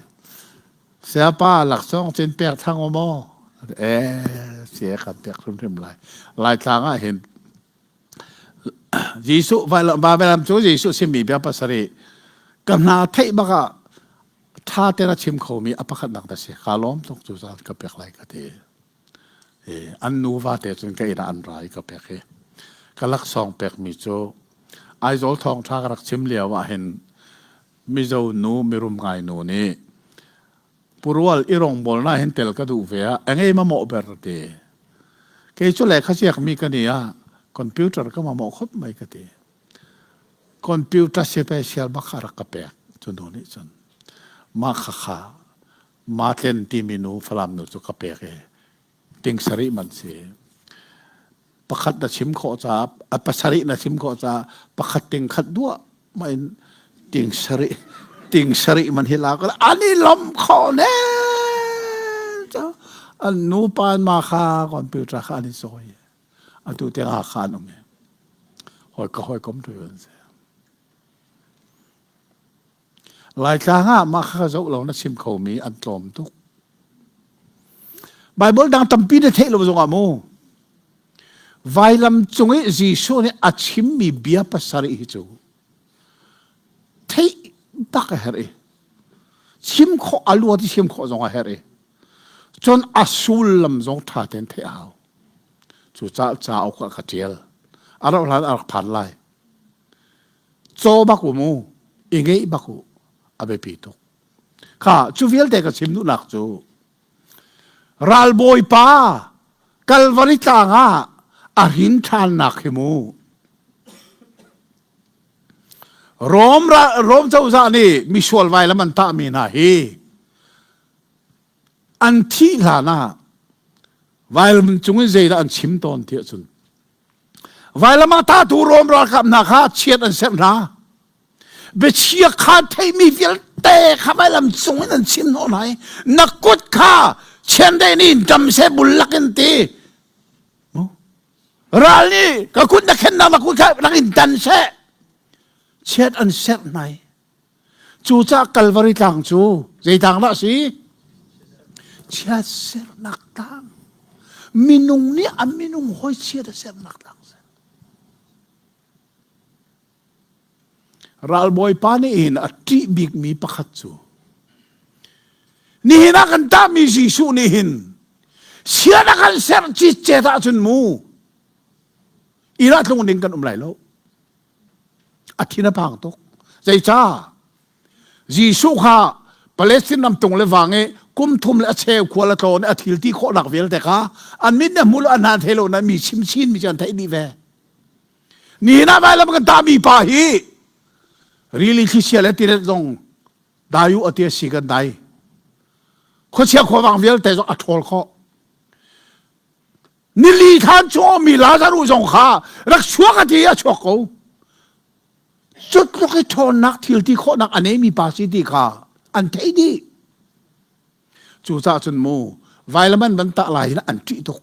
Sayapa laksawng cin pek thang u maw? Eh, sia kan pek hrimhrim lai. Laitlang ah hin Jesuh vailam cu Jesuh simi bia pasarih ka hna theih bak ah ṭha tein a chim khomi a pakhatnak na si. Kaa lawm tuk cu zan ka pek lai ka ti. An nuva te cun ka inn ah an ra i ka pek i ka laksawng pekmi cu Aizawl thawngṭha ka rak chim lio ah hin Mizo nu mirum ngai nu nih Purual i rawngbawlnak hin tel ka duh ve ah engei mamawh ber ti. Kei cu lehkha ziakmi ka ni ah computer ka mamawh khop mai ka ti. Computer special bak kha rak ka pek cu nu nih cun mah khakha Matlen timi nu Falam nu cu ka pek i ting sarih man si. Pakhat na chim khawh caah a pasarih na chim khawh caah pakhat ting khat duah ma in ting sarih ting sarih man hi la ko an i lom kho ne an nu pa ma kha computer kha an i sawi atu te kha an um hoi ka hoi kom tu an si Laitlang ah mah kha zoh lo na chim khomi an tlawm tuk. Bible dang tampi na theih lo zongah mu. Vailam cung i Jesuh nih a chimmi bia pasarih hi cu theih bak a herh i chim khawh a luat i chim khawh zong a herh i cun a sullam zong ṭha tein theih a hau. Cucaah cauk ah ka ṭial. A rauh hlan a rak phan lai. Caw bak u mu, i ngeih bak u, a biapi tuk. Kha cu vialte ka chim duhnak cu ralbawipa Kalvari tlang ah a hrin ṭhannak hi mu. Rom, Rom cozah nih misual vailam an tahmi hna hi an thih hlan ah vailam cung in zeidah an chim tawn ti ahcun Vailam ah tatu Rom ralkap hna kha chiat an serh hna. Biachia kha theimi vialte kha vailam cung in an chim hnawh hna i na kut kha chiandeih nih dam seh bul lakin ti. Ral nih ka kut na khennak na kut kha rak in dan seh. Chiat an serh hna i Cucaah Kalvari tlang cu zei tlang dah a si? Chiatsernak tlang. Minung nih a minung hawi chiat a sernak tlang si. Ralbawipa nih hin a ṭih bikmi pakhat cu nihin ah kan tahmi Jesuh nih hin sian a kan serh citcet ahcun mu inn ah tlung ding kan um lai lo. A thin a phang tuk. Zeicah? Jesuh kha Palestine ram tung le vang i kum thum le a cheu khual a tlawn i a thil ti khawhnak vialte kha an mit ne hmu lo an hna thei lo na mi chim chin mi cu an theih dih ve. Nihin ah vailam kan tah mi pa hi rili thlichia le tilet zong dai u a ti a si kan dai. Khuachia khuavang vialte zong a ṭhawl khawh. Nili than chung mi Lazaruh zong kha rak chuak a ti a chuak ko. Cu tluk i ṭhawnnak thil ti khawhnak a neimi pa si ti kha an theih dih. Cucaah cun mu vailam an van tah lai hin an ṭih tuk.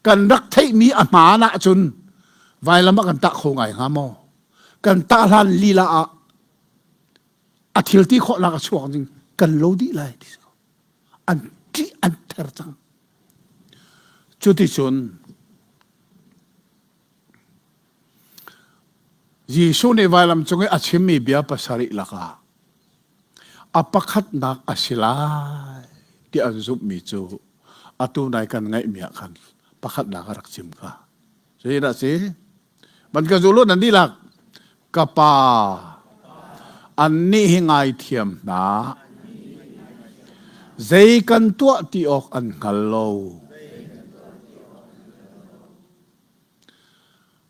Kan rak theihmi a hmaan ahcun vailam ah kan tah kho ngai hnga maw? Kan tah hlan lila ah a thil ti khawhnak a chuak ding kan lo dih lai ti si ko. An ṭih an ther cang. Cuticun Jesuh nih vailam cung i a chimmi bia pasarih lakah a pakhatnak a si lai ti an zumhmi cu atu nai kan ngaihmi ah khan pakhatnak a rak chim kha. Zeidah a si? Van ka zul u nan dihlak. Ka pa, annih hi ngaithiam hna. Zei kan tuah ti awk an hngal lo.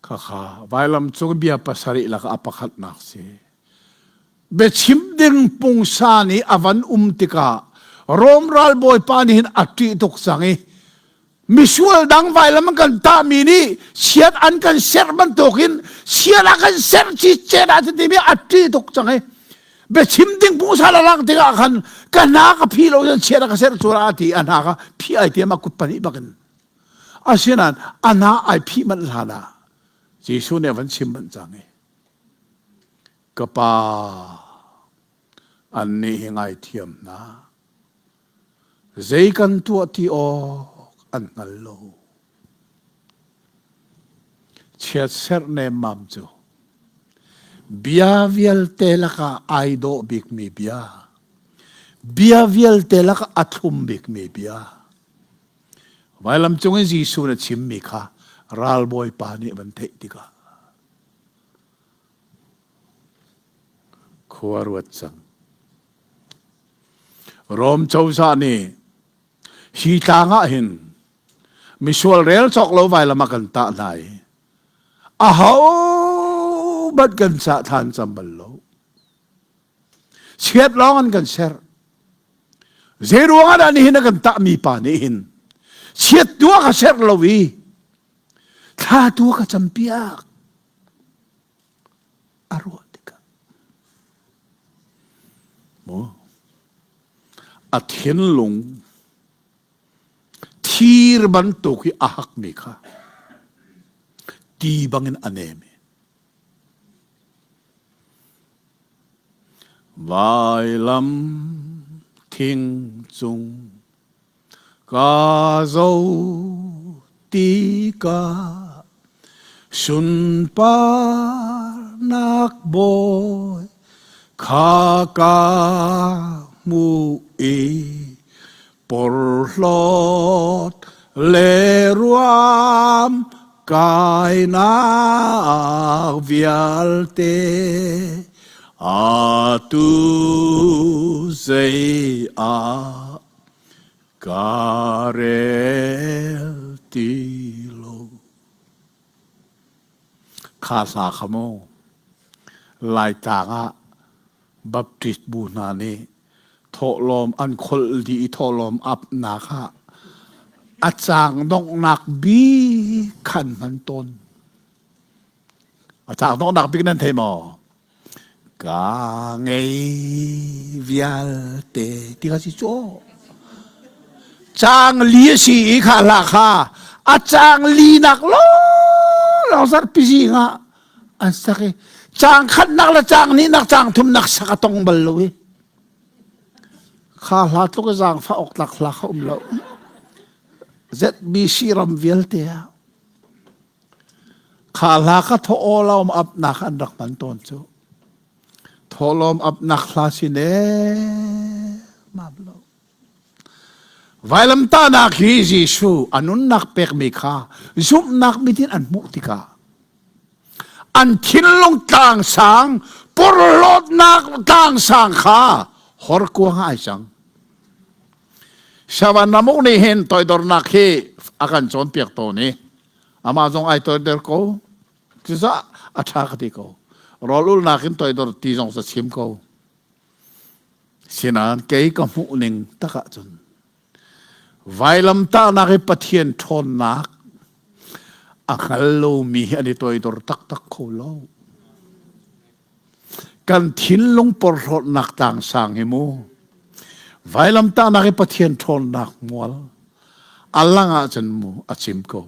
Khakha vailam cung bia pasarih lakah a pakhatnak si. Biachim ding pungsan i a van um tikah Rom ralbawipa nih hin a ṭih tuk cang i misual dang vailam an kan tahmi nih chiat an kan serh bantukin chiat a kan serh cicet ah timi a ṭih tuk cang i biachim ding pungsan a lang tikah khan ka hna ka phi lo cun chiat a ka serh cu a ti a hna ka phi ai tiam a kut pahnih bakin asinain a hna ai phih manh hlan ah Jesuh nih a van chim manh cang i ka pa annih hi ngaithiam hna zei kan tuah ti awk an hngal lo chiatserh nemmam cu bia vialte lakah ai dawh bikmi bia bia vialte lakah a thlum bikmi bia vailam cung in Jesuh na chimmi kha ralbawipa nih van theih tikah Khua ruat cang. Rom cozah nih hi tlang ah hin misual rel cawk lo vailam ah kan tah hna i aho bat kan cah than cam bal lo. Chiat lawng an kan ser. Zei ruang ah dah nihin a kan tahmi pa nih hin chiat tu a ka ser lo i thla tu a ka campiak. A ruah tikah maw a thinlung thir bantuk i a hakmi kha ti bangin a nem i vailam thing cung Ka zoh tikah sunparnak bawi kha ka hmuh i porhlawt le ruam kainak vialte atu zei ah Ka rel ti lo. Kha hla kha mu Laitlang ah Baptist bu hna nih thawhlawm an kholh dih i thawhlawm apnak ah a caang donghnak bik khan hman tawn. A caang donghnak bik nan thei maw? Ka ngei vialte ti kha si cu. Caang li a si i kha hla kha a caang li nak lawng zarhpi zing ah an sak i caang khatnak le caang hnihnak caang thumnak sak a tong bal lo i kha hla tluk i zaangfah awk tlak hla kha um lo. ZBC ram vialte ah Kha hla kha thawhlawm apnak an rak hman tawn cu. Thawhlawm apnak hla si ne mam lo. Vailamtahnak hi Jesuh a nunnak pekmi kha zumhnak mit in an hmuh tikah an thinlung tlangsang porhlawtnak tlangsang kha horkuang ah ai cang. Savan ramuk nih hin toidornak hi a kan cawnpiak tawn i amah zong ai toidor ko. Cucaah a ṭha ka ti ko. Rawl ulnak in toidor ti zong sa chim ko. Sinain kei ka hmuh ning tak ahcun vailamtahnak i Pathian ṭhawnnak a hngal lomi hi an i toidor taktak kho lo. Kan thinlung porhlawtnak tlangsang hi mu vailamtahnak i Pathian ṭhawnnak mual a lang ahcun mu a cim ko.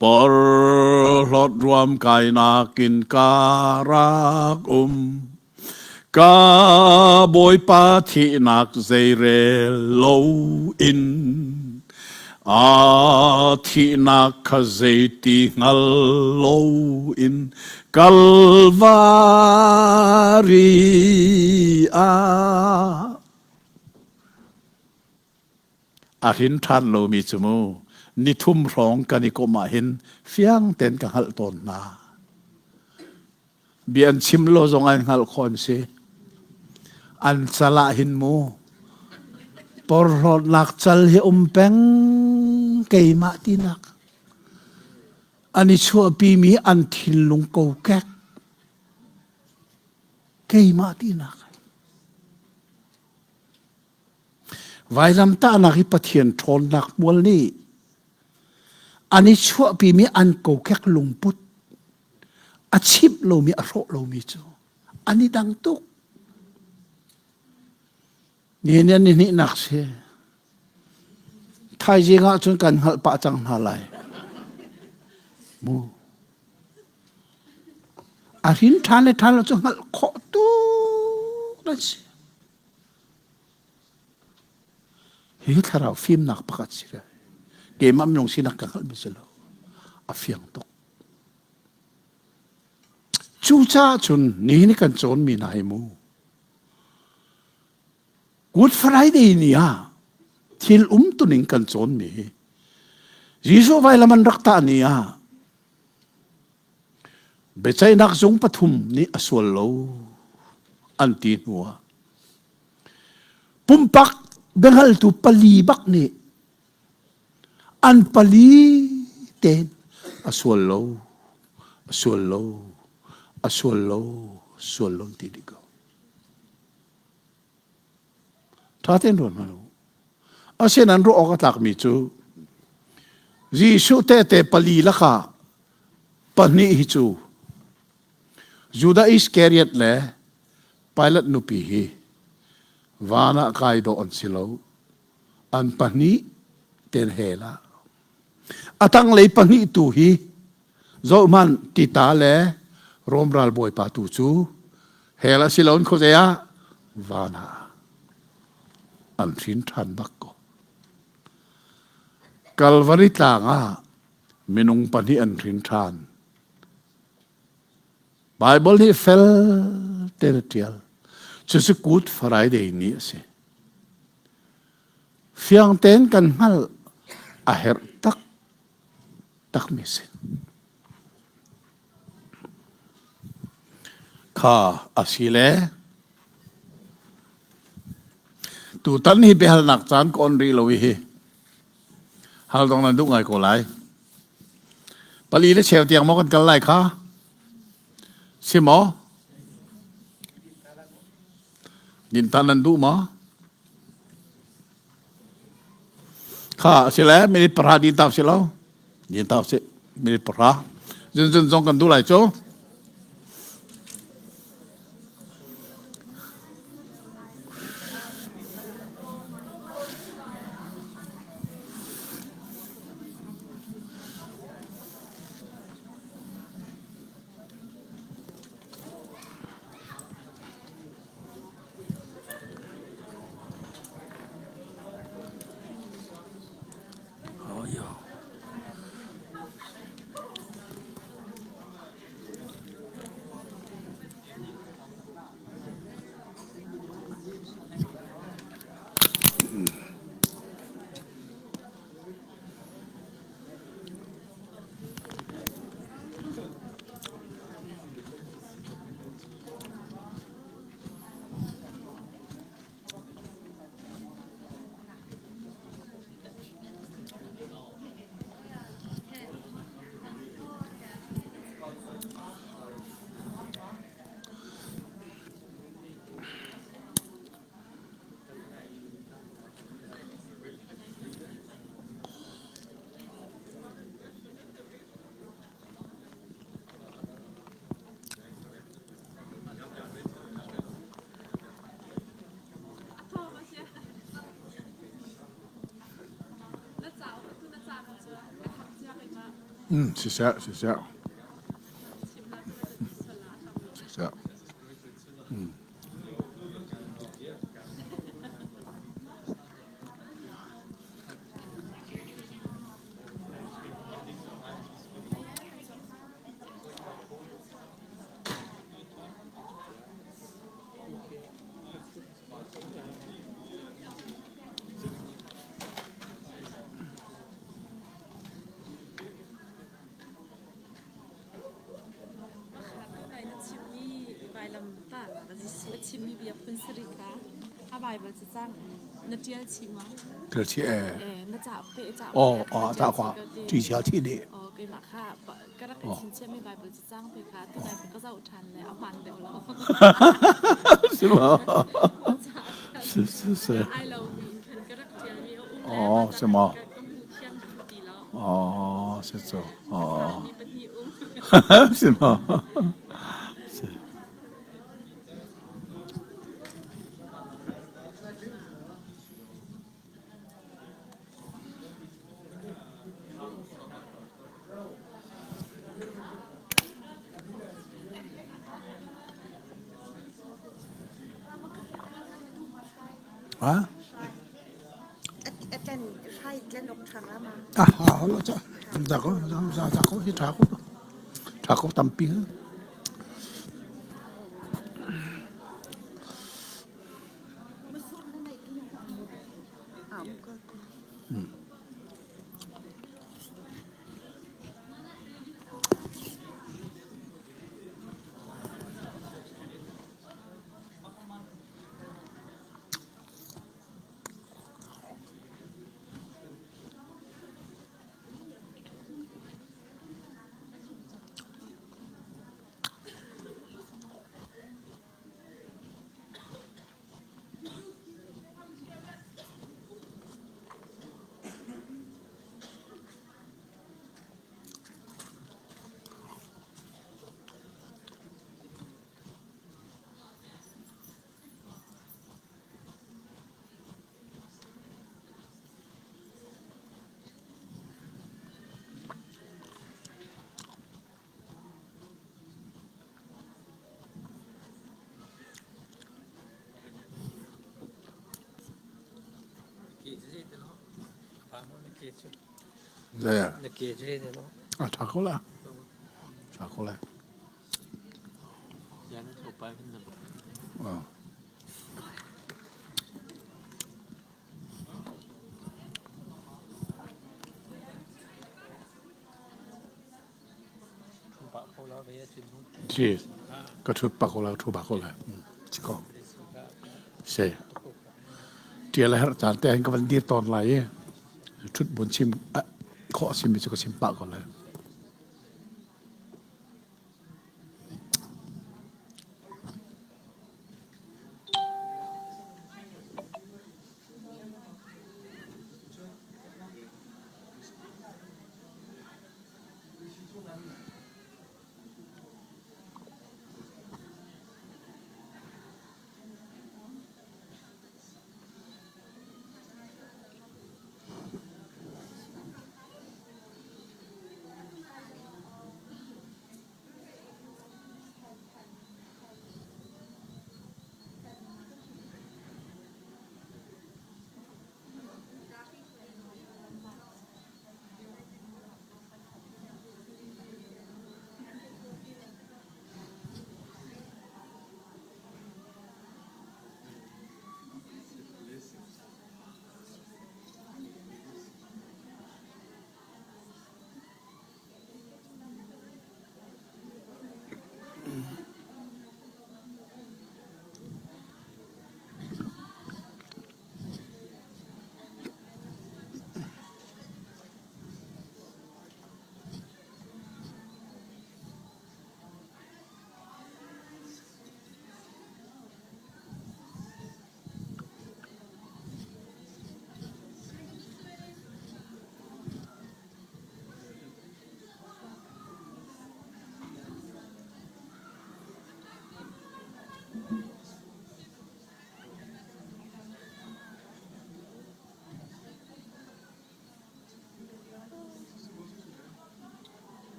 Porhlawt ruam kainak in ka rak um. Ka Bawipa thihnak zeirel loin a thihnak kha zeiti hngal loin Kalvari ah A hrin ṭhan lomi cu mu nithum hrawng kan i komh ahhin fiang tein ka hngalh tawn hna. Bia an chim lo zong an hngalh khawh an si. An cal ah hin mu porhlawtnak cal hi um peng keimah tinak. An i chuahpimi an thinlung kokek keimah tinak. Vailamtahnak hi Pathian ṭhawnnak hmual nih an i chuahpimi an kokek lungput a chimh lomi a hrawh lomi cu an i dang tuk. Nihin ni hnihnak si. Thaizing ah cun kan hngalh pah cang hna lai. Mu. A hrin ṭhan le ṭhan lo cu hngalh khawh tuk an si. Hi thlarau fimnak pakhat si le keimah minung sinak ka hngalhmi si lo. A fiang tuk. Cucaah cun nihin kan cawnmi hna hi mu Good Friday ni ah thil umtuning kan cawnmi hi Jesuh vailam an rak tah ni ah biaceihnak zung pathum nih a sual lo an ti hnu ah Pumpak biahngaltu pali bak nih an pali tein a sual lo, a sual lo, a sual lo, sual lo ti dih ko. Ṭha tein ruat hmanh u. Asinain ruah awk a tlakmi cu Jesuh tehte pali lakah pahnih hi cu Judah Iskariot le Pilate nupi hi van ah kai dawh an si lo. An pahnih ten hell ah. A tanglei pahnih tu hi zohhmanh Tita le Rom ralbawipa tu cu hell a si lo in khuazei ah van ah an hrin ṭhan bak ko. Kalvari tlang ah minung pahnih an hrin ṭhan. Baibal nih fel tein a ṭial. Cucu Good Friday ni a si. Fiang tein kan hngalh a herh tak takmi a si. Kha a si le tutan hi biahalnak caan ka on rih lo i hi hal dong nan duh ngai ko lai. Pali le cheu tiang maw kan kal lai kha? Si maw? Dintan nan duh maw? Kha a si le minute pahra din ta si lo. Din ta si minute pahra. Zun zun zong kan duh lai cu. Siseh, siseh. Siseh. Ṭial chih ee. Aw, aw, ta kwa ṭi chia thi dih. Si ma. Si si si. Aw, si ma. Aw, si cu. Aw. Si ma. Si. Ah? Ah, lo cha. Da ko, da da ko, hi tha ko. Tha ko tampi. A ṭha ko la. Ṭha ko lai. Ci ka ṭhut bak ko la, ṭhu bak ko lai. Ci ko. Si. Ṭial a herh caan te hin ka van dir tawn lai i ṭhut bun chim khawh a simi cu ka chim pah ko lai.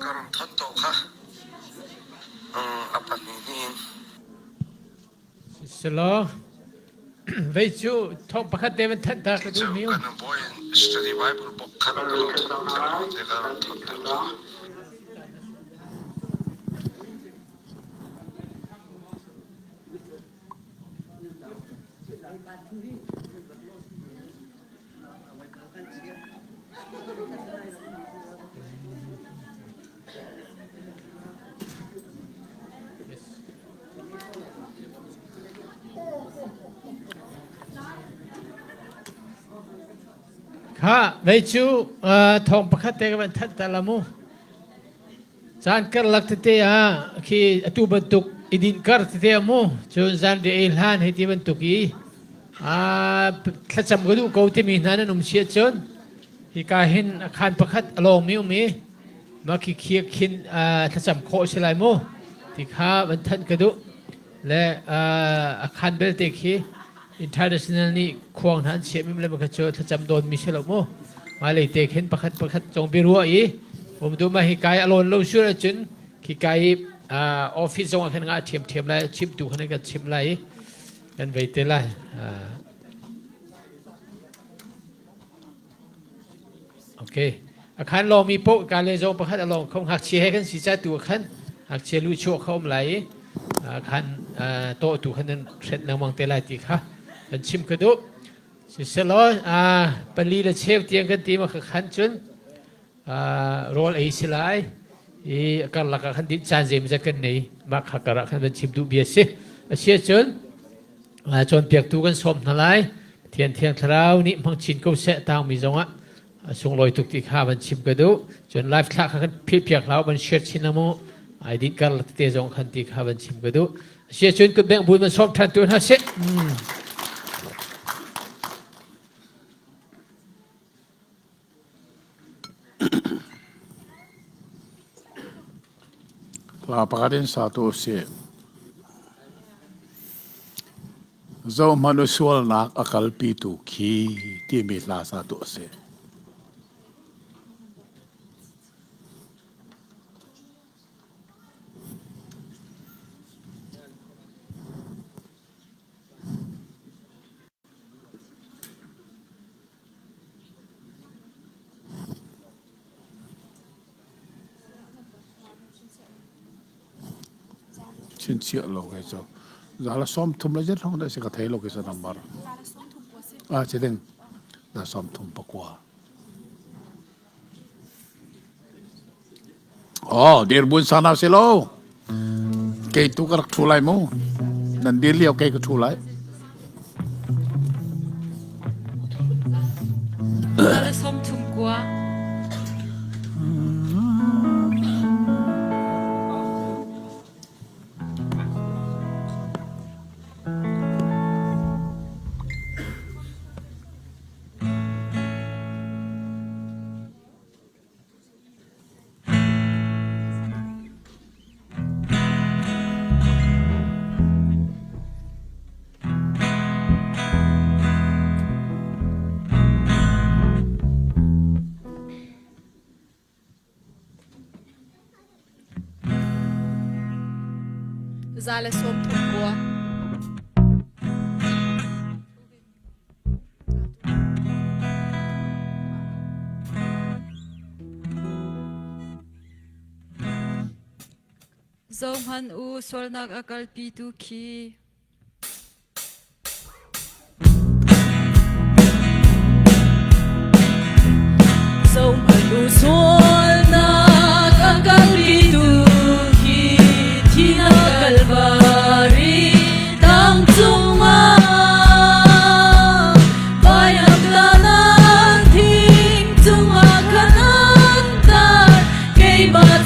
Ka run thawt to kha a pahnih hnih in. Siselaw vei cu thawng pakhat te van thanh ta ka duh mi. Kan bawi study Bible book khan ka lo thawt thar te ka run thawt ter kha. Kha vei cu thawng pakhat te ka van thanh ta la mu. Caan karlak tete ah khi atu bantuk i dinh kar tete ah mu cun zanriah ei hlan hei ti bantuk i thlacam ka duh ko timi hna nan um si ahcun hika hin a khaan pakhat a lawngmi um i mah khi khi khin thlacam khawh a si lai mu ti kha van thanh ka duh. Le a khaan belte khi international nih khuang hna an chiahmi le kha cu thlacam dawnmi si lo mu. Hmailei te khin pakhat pakhat cong biaruah i um du ma hi kai a lawn lo sur ahcun khi kai i office zong ah khan nga ṭhiamṭhiam lai chimtu khan kan chim lai i kan vei te lai. Okay. A khan lawngmi paoh ka le zong pakhat a lawng kho ngakchia he kan si ca tu khan ngakchia lu chuah kho um lai i khan tawh tu khan nan hret lengmang te lai ti kha kan chim ka duh. Siselaw pali le cheu tiang kan ti ma kha khan cun rawl ei si lai i karlak ah khan din caan zeimawzat kan nei mah kha kar ah khan van chim duh bia si. Asia cun cawnpiaktu kan sawm hna lai. Pathian Thiang Thlarau nih hmang chin ko seh tangmi zongah a sunglawi tuk ti kha van chim ka duh. Cun live thlah kha kan philh piak hlah van share chin la mu. Ai din kar tete zong khan ti kha van chim ka duh. Asia cun kut beng bun van sawm than tu hna seh. Hla pakhat in sa tu usih. Zohhmanh u sualnak a kalpitu khi timi hla sa tu a si. Chinchiah lo ke cu zala 30 le zet hrawng dah si ka thei lo ke sa number. Ah ci ding da 39. Oh, dir buin sana si lo. Kei tu ka rak ṭhu lai mu. Nan dir lio kei ka ṭhu lai. 39. 139. Zohhmanh u, sualnak a kalpitu khi. Zohhmanh u, sualnak a kalpitu khi thinak Kalvari tang cungah vailamtahnak thing cungah khan an tar keimah.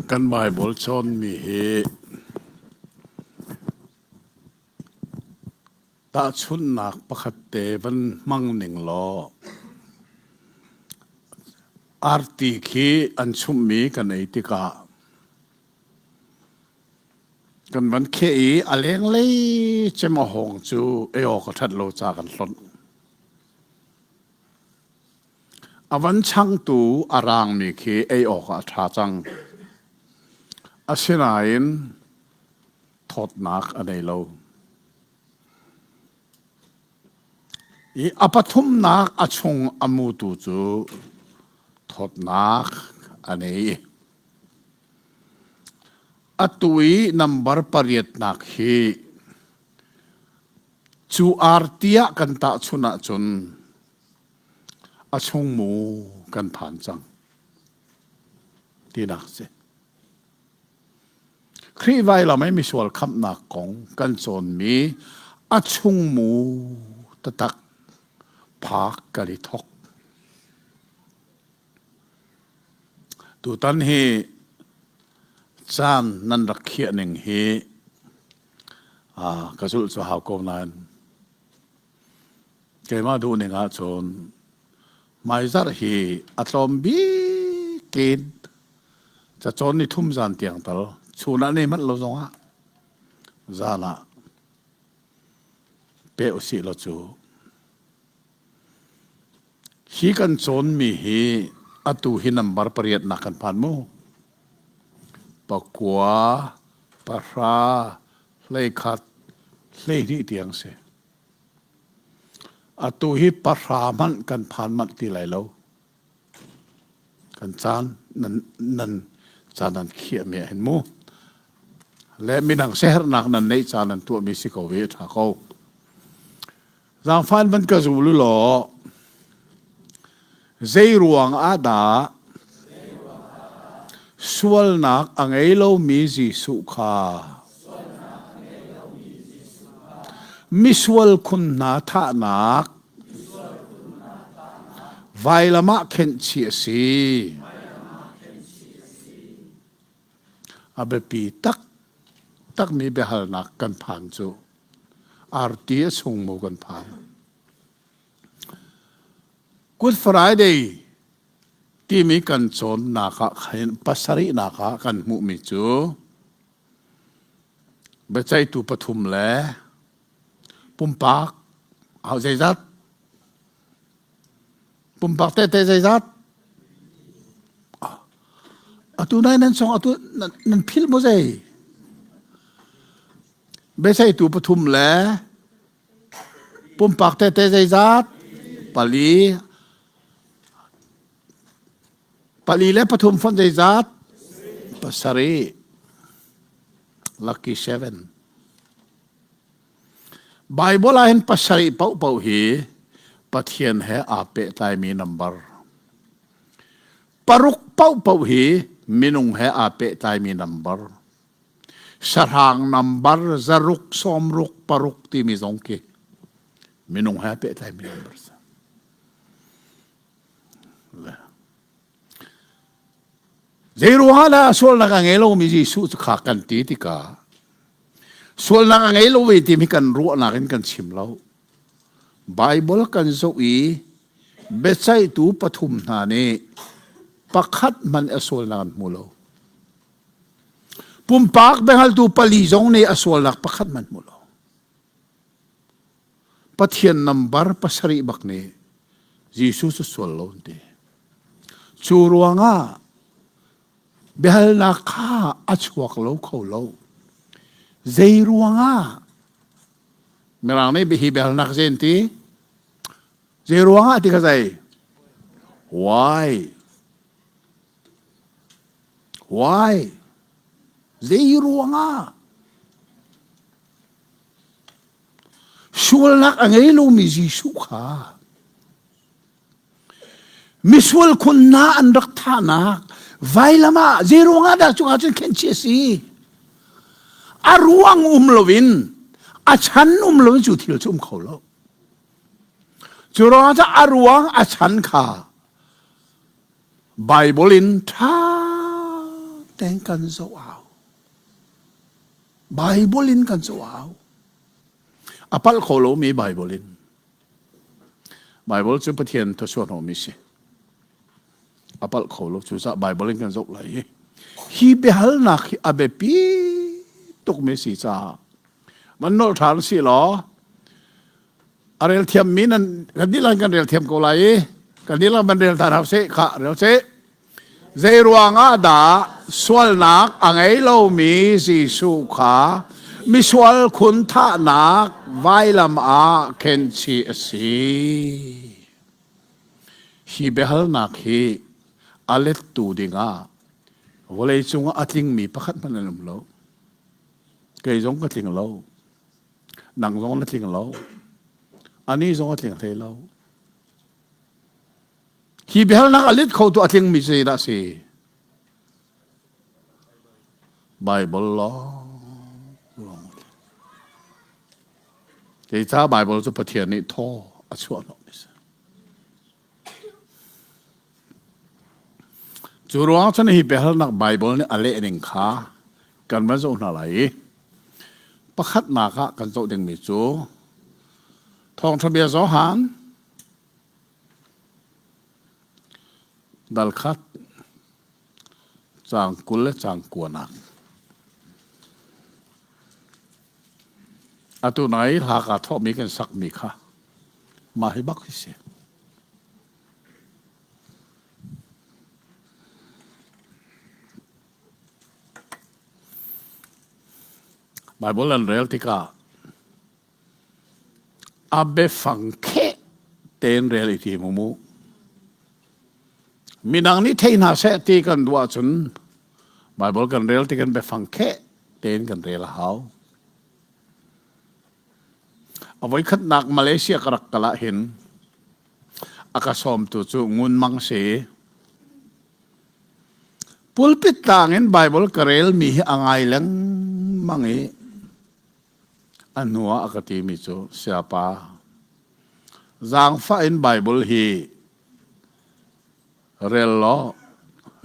Kan Baibal cawnmi hi tahchunhnak pakhat te van hmang ning law arti khi an chumhmi kan ei tikah kan van kheh i a lenglei cem a hawng cu ei awk a ṭhat lo ca kan hlonh. A van changtu a raangmi khi ei awkah a ṭha cang. Asinain thawtnak a nei lo. I a pathumnak a chung a mutu cu thawtnak a nei. Atu i nambar pariatnak hi cu arti ah kan tahchunh ahcun a chungmu kan phan cang tinak si. Khrih vailam i misual khamhnak kong kan cawnmi a chungmu taktak phak kan i thok. Tutan hi caan nan rak khiah ning hi ka zulh cu hau ko nain keimah duhning ahcun hmaizarh hi a tlawm bik in cacawn ni thum zan tiang tal chun ah nei manh lo zongah zan ah pe usih law cu Hi kan cawnmi hi atu hi nambar pariatnak kan phan mu. Pakua, pahra, 11, 12 tiang si. Atu hi pahra hmanh kan phan manh ti lai lo. Kan caan nan, nan caan nan khiahmi ah hin mu. Le midang siaherhnak nan neih caan nan tuahmi si ko i a ṭha ko. Zaangfah in van ka zul u law zei ruang ah dah sualnak a ngei lomi Jesuh kha misual khun hna thahnak vailam ah khenhchih a si. A biapi taktakmi biahalnak kan phan cu arti a chung maw kan phan. Good Friday timi kan cawnnak ah khin pasarihnak ah kan hmuhmi cu biaceihtu pathum le pumpak au zeizat Pumpak tehte zeizat? Atu nai nan song atu nan phil maw zei? Beiseitu pathum le pumpak tehte zeizat? Pali. Pali le pathum fon zeizat? Pasarih. Lucky seven. Baibal ah hin pasarih paohpaoh hi Pathian he aa pehtlaimi nambar. Paruk paohpaoh hi minung he aa pehtlaimi nambar. Sahrang nambar zaruk sawmruk paruk timi zong khi minung he aa pehtlaimi nambar si. Zeiruangah dah sualnak a ngei lomi Jesuh cu kha kan ti tikah sualnak a ngei lo ve timi kan ruahnak in kan chim lo. Baibal kan zoh i biaceihtu pathum hna nih pakhat hmanh a sualnak an hmu lo. Pumpak biahaltu pali zong nih a sualnak pakhat hmanh hmu lo. Pathian nambar pasarih bak nih Jesuh cu sual lo an ti. Cu ruangah biahalnak kha a chuak lo kho lo. Zei ruangah Mirang nih hi biahalnak zei an ti? Zei ruangah ti kha zei? Why? Why? Zei ruangah? Sualnak a ngei lomi Jesuh kha misual khun hna an rak thahnak vailam ah zei ruangah dah cungah cun khenchih a si? A ruang um loin a chan um loin cu thil cu um kho lo. Cu ruangah cun a ruang a chan kha Bible in ṭha tein kan zoh au. Bible in kan zoh au. A palh kho lomi Bible in. Bible cu Pathian thawchuahhnawhmi si. A palh kho lo. Cucaah Bible in kan zoh lai hi. Hi biahalnak hi a biapi tukmi si caah man nolh ṭhan si law a rel thiammi nan kan dihlak kan rel thiam ko lai i kan dihlak man rel ṭhan hau seh khah rel seh. Zei ruangah dah sualnak a ngei lomi Jesuh kha misual khun thahnak vailam ah khenchih a si? Hi biahalnak hi a lettu dingah vawleicung ah a tlingmi pakhat hmanh an um lo. Kei zong ka tling lo. Nang zong na tling lo. Anih zong a tling hlei lo. Hi biahalnak a let khotu a tlingmi cu zeidah a si? Bible lawng lawng. Zeicah Bible cu Pathian nih thaw a chuah hnawhmi si. Cu ruang cun hi biahalnak Bible nih a leh ning kha kan van zoh hna lai i pakhatnak ah kan zoh dingmi cu Thawngṭha bia Johan Dal khat caang 20 le caang kuanak. Atu nai hla kaa thawhmi kan sakmi kha mah hi bak hi si. Bible an rel tikah A biafang kheh tein rel i tim u mu. Midang nih thei hna seh ti kan duh ahcun Baibal kan rel ti kan biafang kheh tein kan rel a hau. A voikhatnak Malaysia ka rak kal ah hin a ka sawmtu cu Ngun Mang si. Pulpit tlang in Baibal ka relmi hi a ngai lengmang i A hnuah a ka timi cu, Sayapa, zaangfah in Baibal hi rel law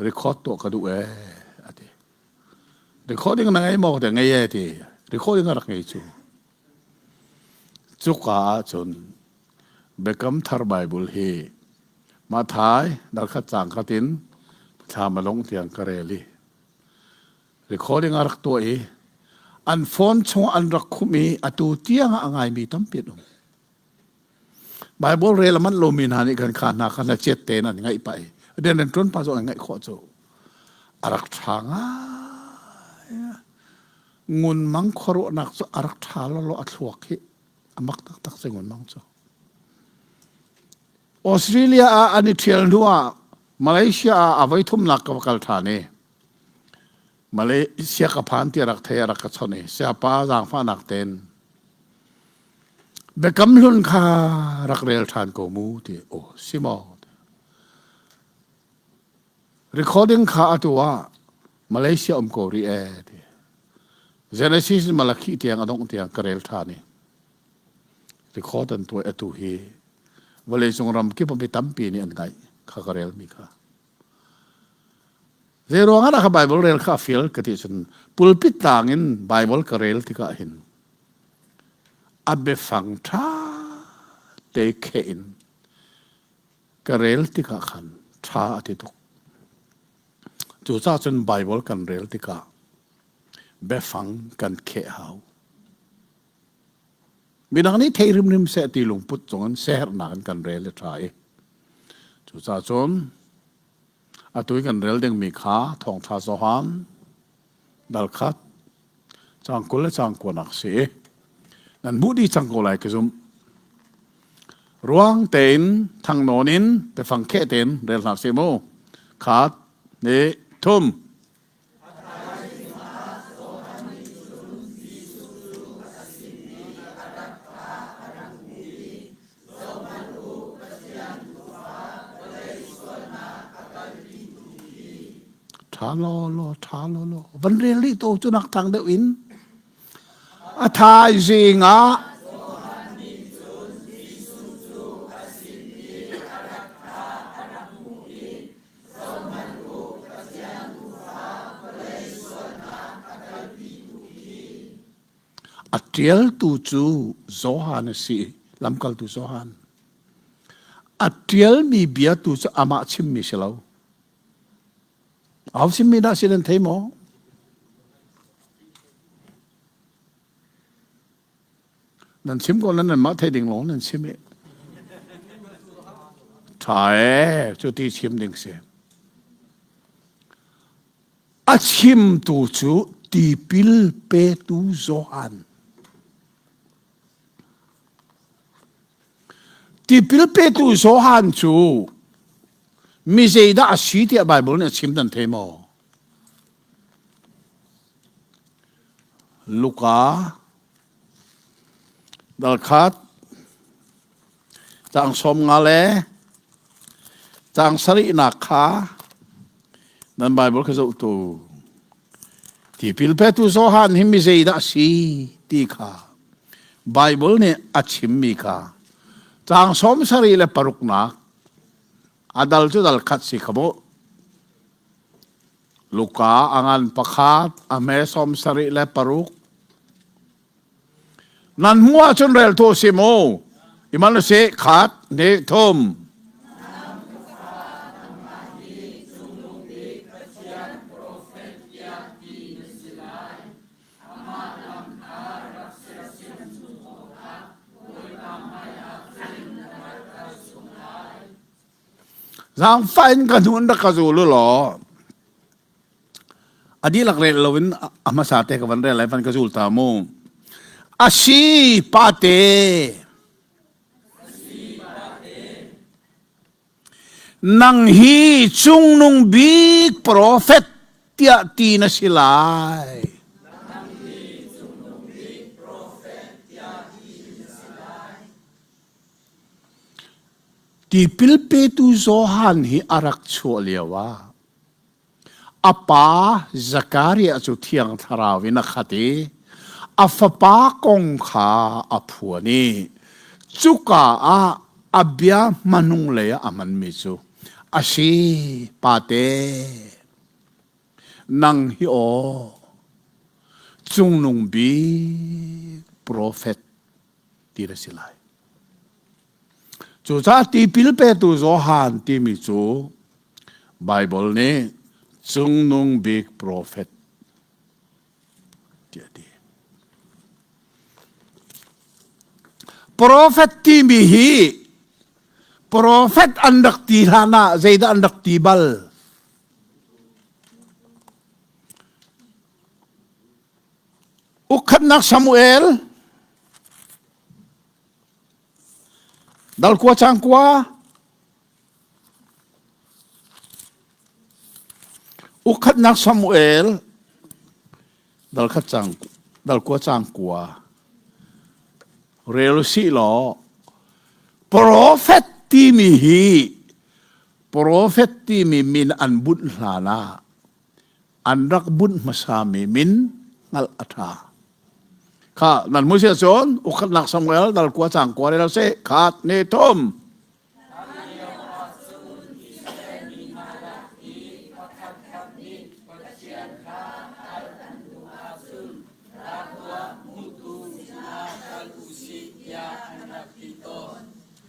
record tuah ka duh ee, a ti. Recording na ngei maw? Ka ti, ngei ee ti. Recording a rak ngei cu. Cuka ahcun Biakam Thar Baibal hi Matthai dal khat caang khat in thlam a longh tiang ka rel i Recording a rak tuah i an phone chung an rak khumh i atu tiang ah a ngaimi tampi an um. Bible rel a manh lomi hna nih kan kha hna kha hnachet tein an ngaih pah i rian an ṭuan pah zong an ngaih khawh cu a rak ṭha ngai. Ngun mang khuaruahnak cu a rak ṭha lolo a thluak hi a mak taktak si ngun mang cu. Australia ah an i ṭhial hnu ah Malaysia ah a voi thumnak ka va kal ṭhan i Malaysia ka phan ti rak thei a rak ka chawnh i siapa zaangfahnak ten biakam hlun kha rak rel ṭhan ko mu ti aw si maw recording kha atu ah Malaysia um ko rih e ti Genesis Malakhi tiang a dongh tiang ka rel ṭhan i record an tuah atu hi vawleicung ram kip mi tampi nih an ngaih kha ka relmi kha Zei ruangah dah ka Bible rel kha a fial ka ti cun pulpit tlang in Bible ka rel tikah hin a biafang ṭha te kheh in ka rel tikah khan ṭha a ti tuk. Cucaah cun Bible kan rel tikah biafang kan kheh hau. Midang nih thei hrimhrim seh ti lungput cungin siaherhnak in kan rel i ṭha i cucaah cun atu i kan rel dingmi kha thawngṭha Johan dal khat caang 20 le caang kuanak si i nan hmuh dih cang ko lai ka zumh. Ruang tein thangnawn in biafang kheh tein rel hna sih mu. Khat, hnih, thum. Ṭha lawlaw, ṭha lawlaw. Van rel rih to cu nak thang deuh in. A thaizing ah A ṭialtu cu Johan a si, lamkaltu Johan. A ṭialmi bia tu cu amah chimmi si lo. Aho chimmi dah si nan thei maw? Nan chim ko nan nanmah thei ding lawng nan chim i. Ṭha ee, cu ti chim ding si. A chimtu cu tipil petu Johan. Tipil petu Johan cu mi zeidah a si tiah Baibal nih a chim nan thei maw? Luka dal khat caang 15 le caang sarihnak kha nan Baibal kha zoh tu. Tipil petu Johan hi mi zeidah a si ti kha Baibal nih a chimmi kha caang 76 le paruknak a dal cu dal khat si kha mu. Luka a ngan pakhat, a hme 76. Nan hmuh ahcun rel tu si mu. Imal si khat, hnih, thum. Zaangfah in ka hnu in rak ka zul u law a dihlak rel loin a hmasa te ka van rel lai van ka zul ta mu. A si pate. Nang hi cungnung bik profet tiah ti na si lai. Tipil petu Johan hi a rak chuah lioah a pa Zakariah cu Thiang Thlarau in a khat i a fapa kong kha a phuan i cuka ah a bia hmanung lei ah a hmanmi cu a si pate nang hi aw cungnung bik profet ti na si lai. Cucaah tipil petu Johan timi cu Baibal nih cungnung bik profet tiah a ti. Profet timi hi profet an rak ti hlan ah zeidah an rak ti bal? Ukkhatnak Samuel dal kua cang kua Ukkhatnak Samuel dal khat cang dal kua cang kua rel si law profet timi hi profet timi min an bunh hlan ah an rak bunh hmasami min hngalh a ṭha. Kha nan mu sia cun ukhatnak Samuel dal kua cang kua rel se khat ne thum.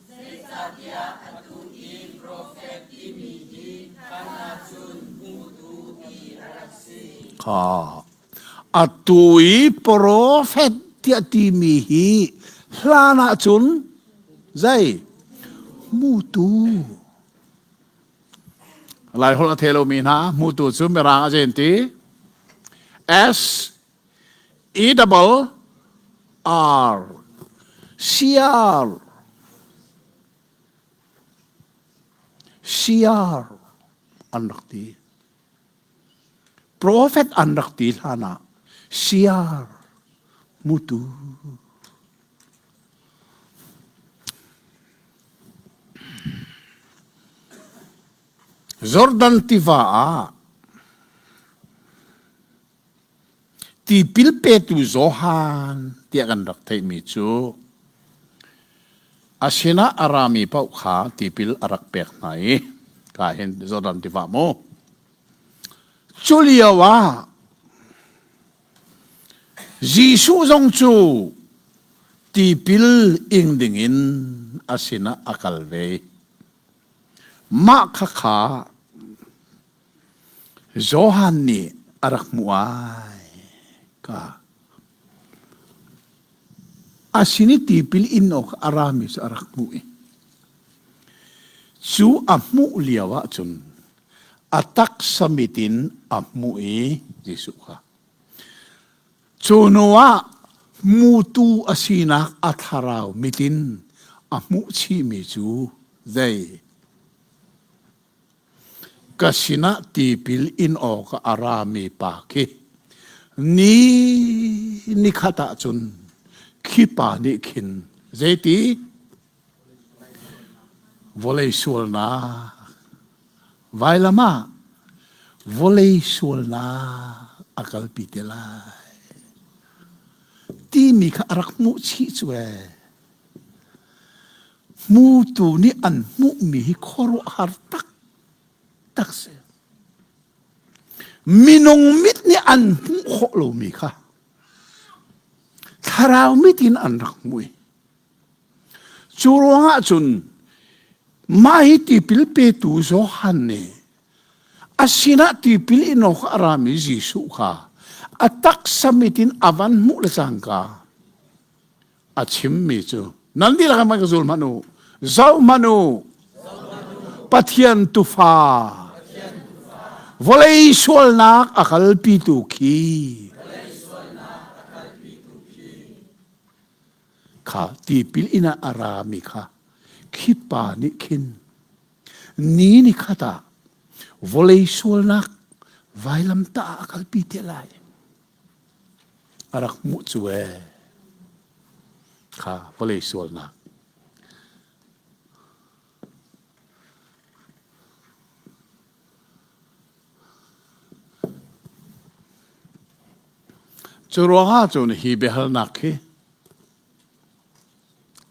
Zeicahtiah atu i profet timi hi hlan ahcun hmutu ti a rak si. Kha atu i profet tiah timi hi hlan ahcun zei hmutu Laiholh a thei lomi hna hmutu cu mirang a zen ti S E double R C R C R an rak ti. Prophet an rak ti hlan ah C R mutu. Jordan tiva ah Tipil petu Johan tiah kan rak theihmi cu a sinah a rami paoh kha tipil a rak pek hna i ka hin Jordan tiva mu. Cu lio ah Jesuh zong cu tipil ing dingin a sinah a kal ve. Mah khakha Johan nih a rak hmuh ai ka. A sin i tipil in awk a rami cu a rak hmuh i cu a hmuh lio ahcun a taksa mit in a hmuh i Jesuh kha cu hnu ah hmutu a sinak a thlarau mit in a hmuh chihmi cu zei Ka sinah tipil in awkah a rami pa khi ni nikhat ah cun khi pa nih khin zeiti vawlei sualnak vailam ah vawlei sualnak a kalpi te lai timi kha a rak hmuh chih cu ee. Hmutu nih an hmuhmi hi khuaruahhar taktak si. Minung mit nih an hmuh khawh lomi kha thlarau mit in an rak hmuh i cu ruangah cun mah hi tipil petu Johan nih a sinah tipil in awk a rami Jesuh kha a taksa mit in a van hmuh le cangka a chimmi cu nan dihlak in ka zul hmanh u zoh hmanh u Pathian tufa vawlei sualnak a kalpitu khi kha tipil inn ah a rami kha khi pa nih khin ni ni khat ah vawlei sualnak vailamtah ah a kalpi te lai A rak hmuh cu ee. Kha vawlei sualnak. Cu ruangah cun hi biahalnak hi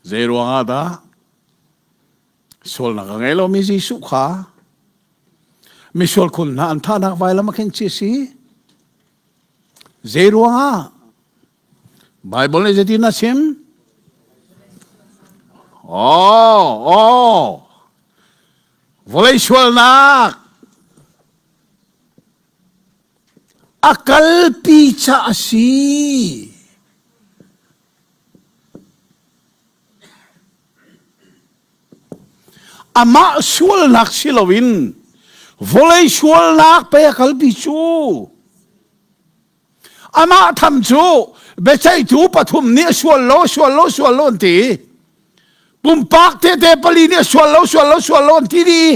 zei ruangah dah sualnak a ngei lomi Jesuh kha misual khun hna an thahnak vailam a khen chi si Zei ruangah? Bible nih zeitin a chim? Oh, oh. Vawlei sualnak a kalpi ca a si. Amah sualnak si loin vawlei sualnak pei a kalpi cu. Amah tham cu biaceihtu pathum nih a sual lo, sual lo, sual lo an ti. Pumpak tete pali nih a sual lo, sual lo, sual lo an ti dih.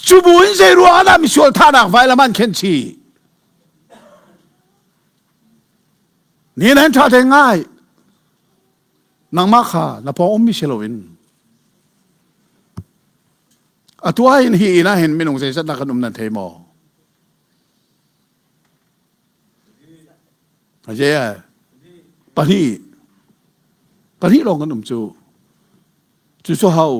Cu bu in zei ruang ah dah misual thahnak vailam an khen chih? Ni nan ṭha te ngai. Nangmah kha na pawng ummi si loin atu ah hin hi inn ah hin minung zeizat dah kan um nan thei maw? Aje pahnih pahnih lawng kan um cu cu cu hau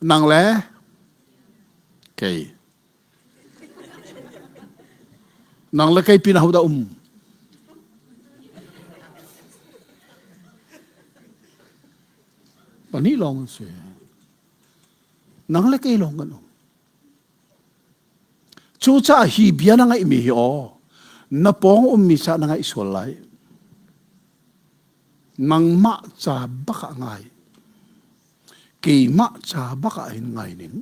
nang le kei Nang le kei pin ahodah um? Pahnih lawng an si. Nang le kei lawng kan um. Cucaah hi bia na ngaihmi hi aw, na pawng ummi ca na ngaih sual lai. Nangmah ca bak ah ngai. Keimah ca bak ah hin ngai ning.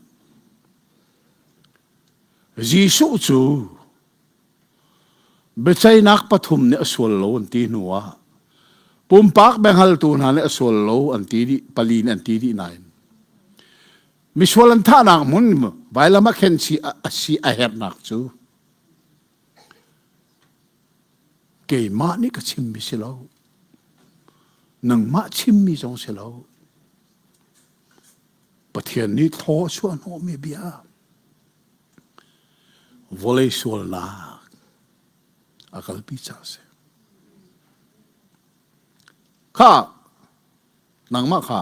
Jesuh cu biaceihnak pathum nih a sual lo an ti hnu ah pumpak biahngaltu hna nih a sual lo an ti dih pali nih an ti dih nain misual an thahnak hmun vailam ah khen si a si a herhnak cu keimah nih ka chimmi si lo nangmah chimmi zong si lo Pathian nih thaw a chuah hnawhmi bia vawlei sualnak a kalpi ca a si. Kha nangmah kha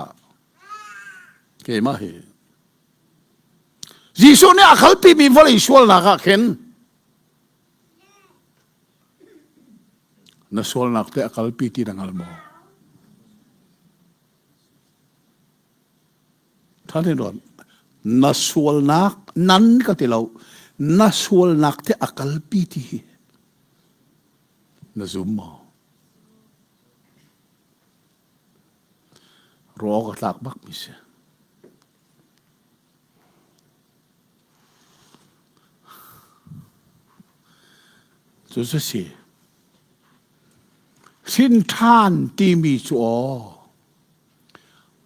keimah hi. Jesuh nih a kalpimi vawlei sualnak ah khin na sualnak te a kalpi ti na hngal maw? Thani ruan na sualnak nan ka ti lo na sualnak te a kalpi ti hi na zum maw? Ruah awk a tlak bak mi si. Cu cu si. Hrin ṭhan timi cu aw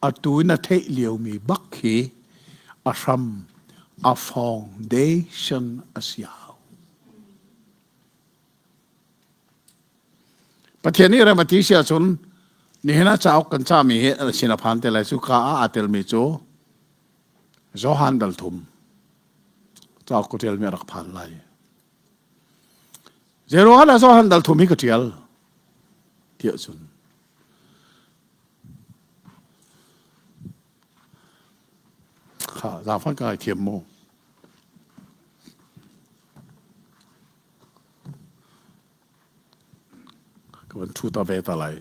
atu na theih liomi bak khi a hram a foundation a si hau. Pathian nih rem a ti si ahcun nihin ah cauk kan cahmi hi a sin a phan te lai cu ka ah aa telmi cu Johan dal thum cauk ka ṭialmi a rak phan lai. Zeiruangah dah Johan dal thum hi ka ṭial tiah cun kha zaangfah ka ngaithiam mu. Ka van ṭhu ta ve ta lai.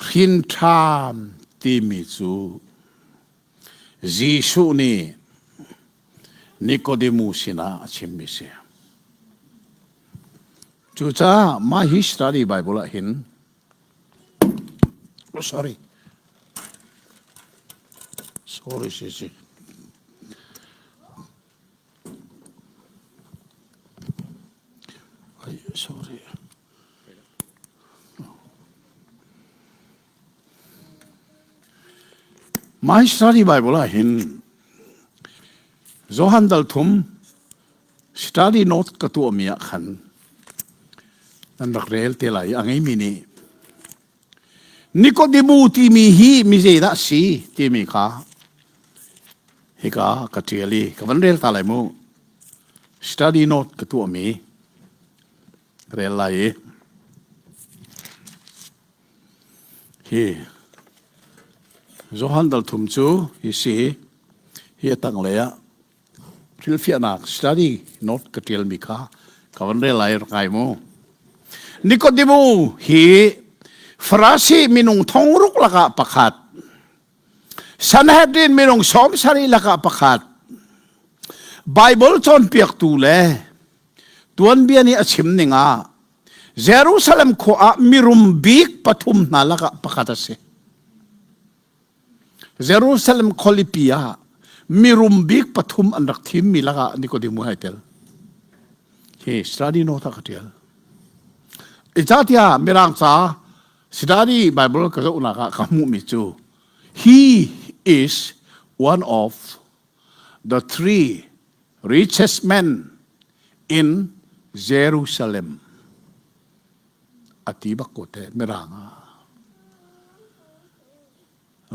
Hrin ṭhan timi cu Jesuh nih Nikodemu sinah a chimmi si. Cucaah mah hi study Bible ah hin oh, sorry sorry si si Ay, sorry My study Bible ah hin Johan dal thum Study note ka tuahmi ah khan nan rak rel te lai. A ngeimi nih Nikodemu timi hi mi zeidah si timi kha hika ka ṭial i ka van rel ta lai mu. Study note ka tuahmi rel lai i hi Johan dal thum cu hi si hi a tanglei ah Thilfiahnak study note ka ṭialmi kha ka van rel lai rak ngai mu. Nikodemu hi Farasi minung thongruk lakah pakhat, Sanhedrin minung 70 lakah pakhat, Bible cawnpiaktu le tuanbia nih a chim ning ah Jerusalem khua ah mirum bik pathum hna lakah pakhat a si. Jerusalem khualipi ah mirum bik pathum an rak thimmi lakah Nikodemu hai tel. Hi study note ah ka tial. Icatiah Mirang ca study Bible ka zohnak ah ka hmuhmi cu he is one of the three richest men in Jerusalem. A ti bak ko te Mirang ah.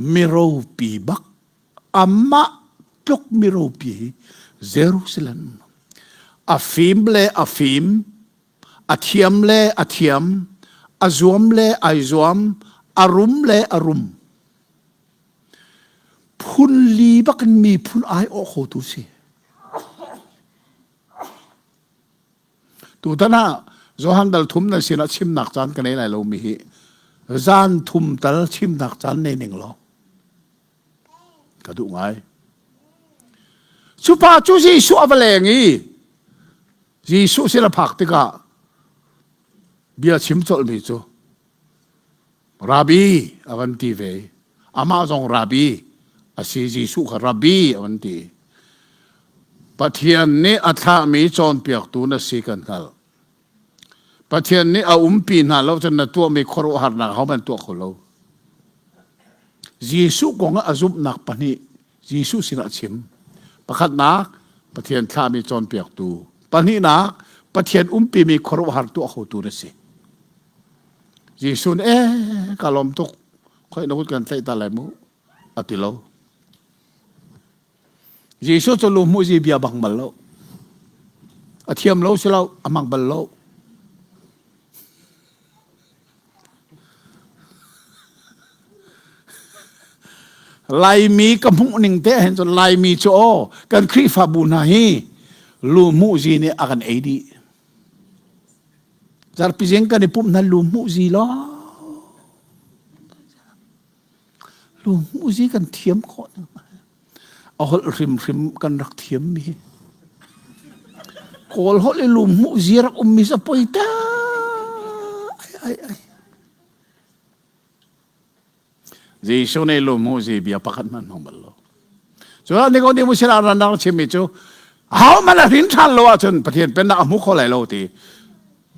Miropi bak amah tluk miropi hi Jerusalem a fim le a fim a thiam le a thiam a zuam le ai zuam a rum le a rum phun li bak in miphun ai awh khotu si Tutan ah Johan dal thum nan sinah chimnak caan ka nei lai lomi hi zan thum tal chimnak caan nei ning law ka duh ngai. Cu pa cu Jesuh a va leng i Jesuh sin a phak tikah bia chim colhmi cu Rabbi a van ti ve. Amah zong Rabbi a si Jesuh kha Rabbi a van ti. Pathian nih a thlahmi cawnpiaktu na si kan hngalh. Pathian nih a umpi hna lo cun na tuahmi khuaruahharnak ahohmanh tuah kho lo. Jesuh kong ah a zumhnak pahnih Jesuh sinah a chim. Pakhatnak, Pathian thlahmi cawnpiaktu. Pahnihnak, Pathian umpimi khuaruahhar tuah khotu na si. Jesuh nih eh ka lawm tuk khoi na kut kan tlaih ta lai mu a ti lo. Jesuh cu lu hmuh bia bang bal lo. A thiam lo si lo, a hmang bal lo. Laimi ka hmuh ning te hin cun Laimi cu aw kan Khrihfabu hna hi lu hmuh zi nih a kan ei dih. Zarpi zing kan i pumh hna lu hmuh zi law. Lu hmuh zi kan thiam khawh. A holh hrimhrim kan rak thiam mi. Kawl holh i lu hmuh zi rak um mi sa poi ta. Ai ai ai. Jesuh nih lungmuhzi bia pakhat hmanh hmang bal lo. Cu Nicodemus sinah ran rak chimmi cu ahohmanh a hrin ṭhan lo ahcun Pathian pennak a hmu kho lai lo ti.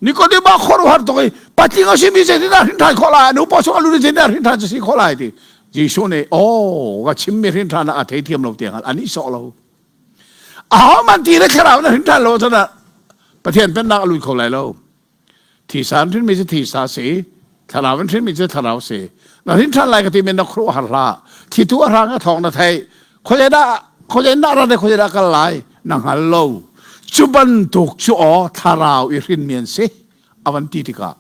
Nicodemus khuaruahhar tuk i patling a simi zeitindah hrin ṭhan khawh lai, nu paw chung a lut in zeitindah hrin ṭhan cu si khawh lai ti. Jesuh nih aw ka chimmi hrin ṭhan ah a theithiam lo tiang an i sawh lo. Ahohmanh ti le thlarau na hrin ṭhan lo ahcun Pathian pennak a lut kho lai lo. Thisa an hrinmi cu thisa si, thlarau an hrinmi cu thlarau si. Na hrin ṭhan lai ka ti men na khuaruah har hlah. Thitu a hrang a thawng na theih. Khuazei dah khuazei dah rat khuazei dah kal lai na hngal lo. Cu bantuk cu aw thlarau i hrinmi an si. A van ti tikah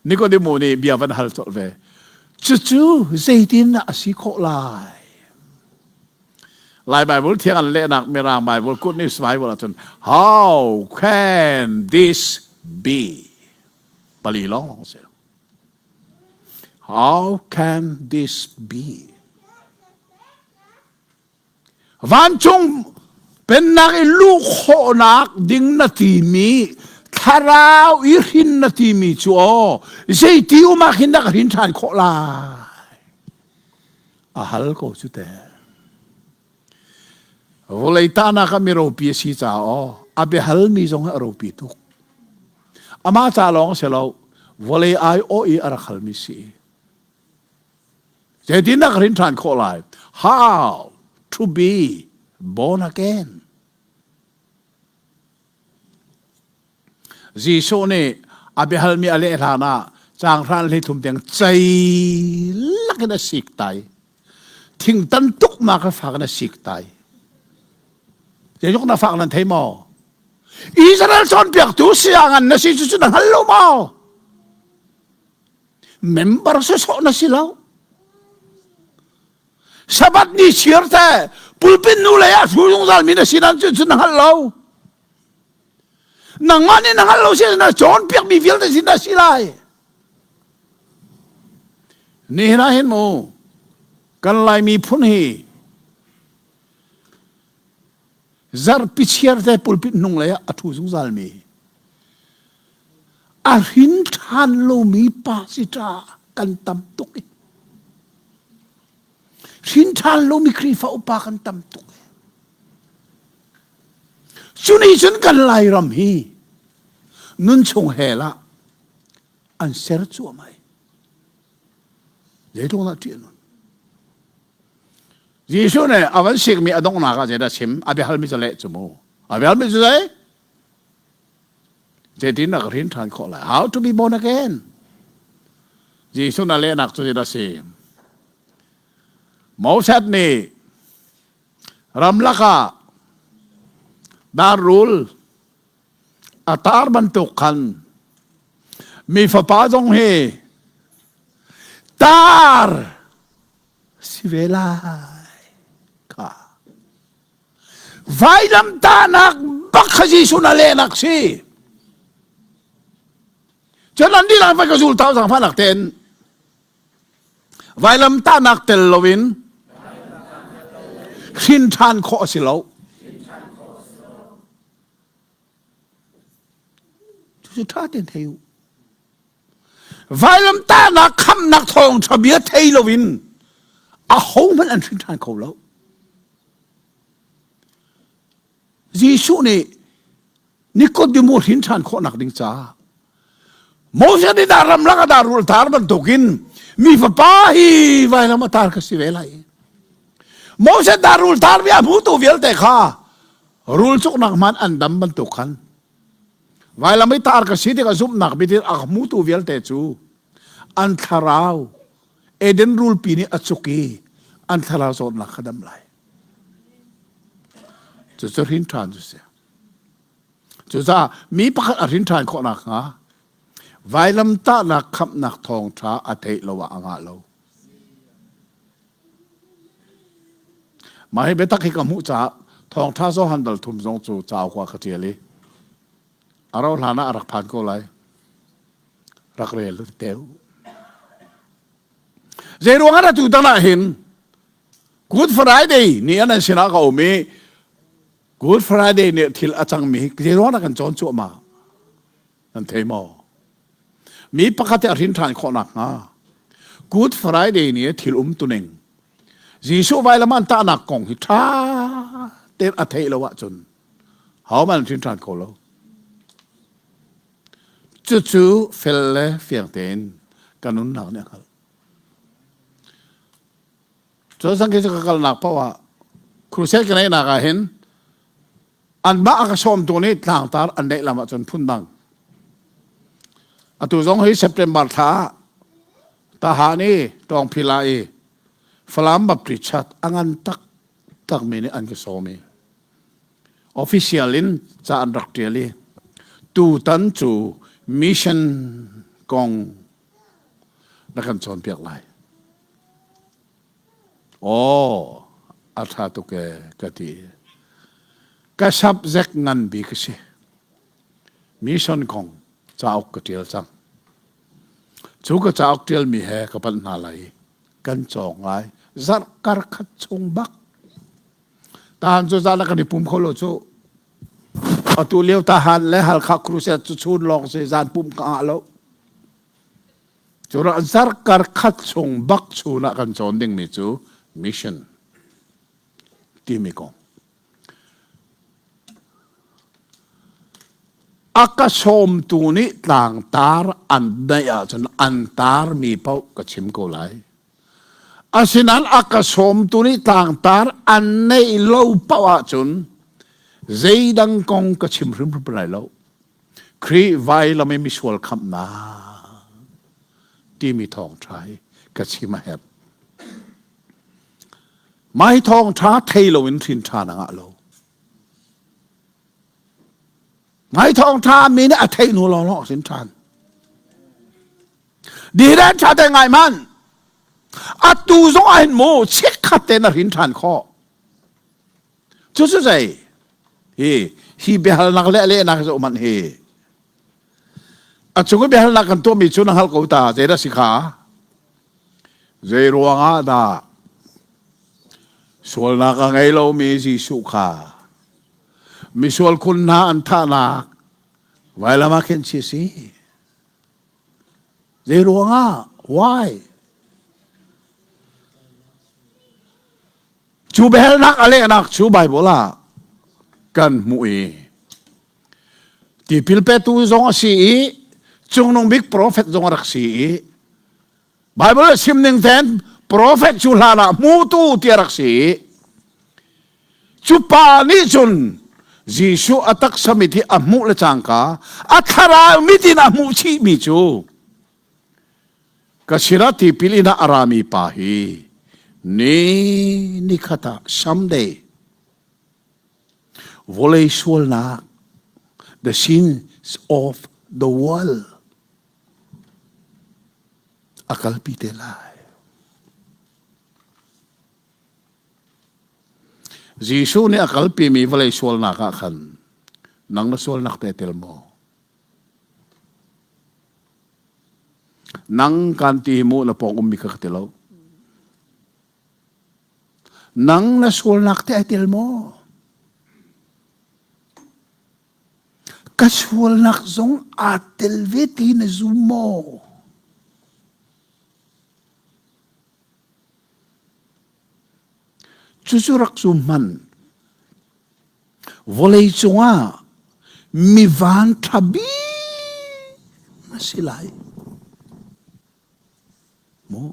Nikodemu nih bia van hal colh ve. Cucu zeitin a si khawh lai? Lai Bible thiang an lehnak Mirang Bible Good News Bible ahcun how can this be? Pali lawng lawng si. How can this be? Vancung pennak i luh khawhnak ding na timi thlarau i hrin na timi cu aw zeiti um ah khin dah ka hrin ṭhan khawh lai? A hal ko cu te. Vawlei tahnak ah mi ropi a si caah aw a biahalmi zong hi a ropi tuk. Amah ca lawng a si lo, vawlei aiawh i a rak halmi si. Zeitindah ka hrin ṭhan khawh lai? How to be born again? Jesuh nih a biahalmi a leh hlan ah caanghran hleithum tiang cei lakin a sik tai. Thingtan tuknak a fak in a sik tai. Zeitluk na fak nan thei maw? Israel cawnpiaktu siangan na si cu cu na hngal lo maw? Member sawsawh na si lo. Sabbath ni chiar te pulpit nu lei ah thu zungzal mi na si nan cu cu na hngal lo. Nangmah nih na hngalh lo si na cawnpiakmi vialte sin dah si lai. Nihin ah hin mu kan Laimi phun hi zarhpi chiar te pulpit hnung lei ah a ṭhu zungzal mi a hrin ṭhan lomi pa si ṭa kan tam tuk i hrin ṭhan lomi Khrihfa upa kan tam tuk i Cu nih cun kan Lairam hi nunchung hell ah an ser cuahmah i zeitluk dah ṭih a nun. Jesuh nih a van sikmi a donghnak ah zeidah chim? A biahalmi cu leh cu mu. A biahalmi cu zei? Zeitin dah ka hrin ṭhan khawh lai? How to be born again? Jesuh na lehnak cu zeidah si? Moses nih Ramlak ah darrul a tar bantuk khan mi fapa zong hi tar si ve lai kha vailamtahnak bak kha Jesuh na lehnak si cun an dihlak vai ka zul tau zangfahnak tein Vailamtahnak tel loin hrin ṭhan khawh a si lo. Cucu ṭha tein thei u. Vailamtahnak khamhnak thawngṭha bia thei loin ahohmanh an hrin ṭhan kho lo. Jesuh nih Nikodemu hrin ṭhan khawhnak ding caah Moses nih dah ramlak ah dah rul tar bantukin mi fapa hi vailam a tar ka si ve lai. Moses dah rul tar mi a hmutu vialte kha rul cuknak hman an dam bantuk khan vailam i tar ka si tikah zumhnak bitin a hmutu vialte cu an thlarau Eden rulpi nih a cuk i an thlarau zawtnak kha dam lai. Cucu hrin ṭhan cu si. Cucaah mi pakhat a hrin ṭhan khawh nakhnga vailamtahnak khamhnak thawngṭha a theih lo ah a ngah lo. Mah hi biatak hi ka hmuh caah thawngṭha Johan dal thum zong cu cauk ah ka ṭial i a rauh hlan ah a rak phan ko lai. Rak rel te u. Zei ruang ah tu tan ah hin Good Friday ni an sinah ka um i Good Friday nih thil a cangmi hi zei ruang ah kan cawn cuahmah? Nan thei maw? Mi pakhat a hrin ṭhan khawh nakhnga Good Friday ni thil um tuning Jesuh vailam an tahnak kong hi ṭha tein a theih lo ahcun hohmanh an hrin ṭhan kho lo. Cucu fel le fiang tein ka nunnak nih a hngalh. Cun sang khi cu ka kalnak paoh ah crusade ka neihnak ah hin anmah a ka sawmtu nih tlangtar an neih lam ahcun phundang. Atu zong hi September thla ah Tahan i Tawngphila i Falam Baptist Church a ngan taktakmi nih an ka sawm i official in ca an rak ṭial i tutan cu mission kong na kan cawnpiak lai. Aw, a ṭha tuk ee ka ti. Ka subject ngan bik a si. Mission kong cauk ka ṭial cang. Cu ka cauk ṭialmi he ka panh hna lai i kan cawng lai. Zarh kar khat chung bak. Tahan cu zan ah kan i pum kho lo cu. Atu lio Tahan le Halkha Crusade cu chun lawng si zan pum ka ngah lo. Cu zarh kar khat chung bak chun ah kan cawn dingmi cu mission timi kong. A ka sawmtu nih tlangtar an neih ahcun an tarmi paoh ka chim ko lai. Asinain a ka sawmtu nih tlangtar an neih lo paoh ahcun zeidang kong ka chim hrimhrim lai lo. Khrih vailam i misual khamhnak timi thawngṭha hi ka chim a herh. Mah hi thawngṭha thei loin hrin ṭha na ngah lo. Ngai thawngṭha mi nih a theih hnu lawnglawng a hrin ṭhan. Dihren ṭha te ngai man. Atu zong ah hin mu chikkhat te na hrin ṭhan khawh. Cucu zei? Hi hi biahalnak le lehnak cu man hi. A cung i biahalnak kan tuahmi cu na hngal ko ta zeidah si kha? Zei ruangah dah sualnak a ngei lomi Jesuh kha misual khun hna an thahnak vailam ah khin si si? Zei ruangah? Why? Cu biahalnak a lehnak cu Baibal ah kan hmuh i tipil petu zong a si i cungnung bik profet zong a rak si i Baibal a chim ning ten profet cu hlan ah hmutu ti a rak si i cu pa nih cun Jesuh a taksa mit hi a hmuh le cangka a thlarau mit in a hmuh chihmi cu Ka sinah tipil in ah a rami pa hi ni nikhat ah someday vawlei sualnak the sins of the world a kalpi te lai. Jesuh nih a kalpimi vawlei sualnak ah khan nang na sualnak te tel maw? Nang kan ti hi mu na pawng ummi kha ka ti lo. Nang na sualnak te ai tel maw? Ka sualnak zong aa tel ve ti na zum maw? Cucu rak zum hmanh. Vawlei cungah mi van ṭha bik na si lai. Mu.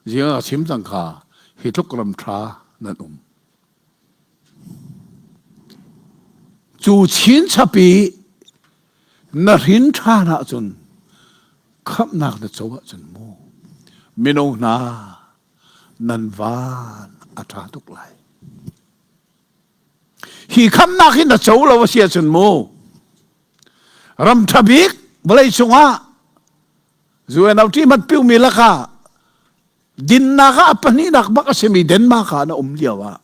Ziang a chim cang kha hi tluk ram ṭha nan um. Cu chinchap i na hrin ṭhan ahcun khamhnak na co ahcun mu mino hna nan van a ṭha tuk lai. Hi khamnak hi na co lo a si ahcun mu ram ṭha bik vawlei cungah UNLT hmat piumi lakah Dinnak ah a pahnihnak bak a simi Denmark ah na um lio ah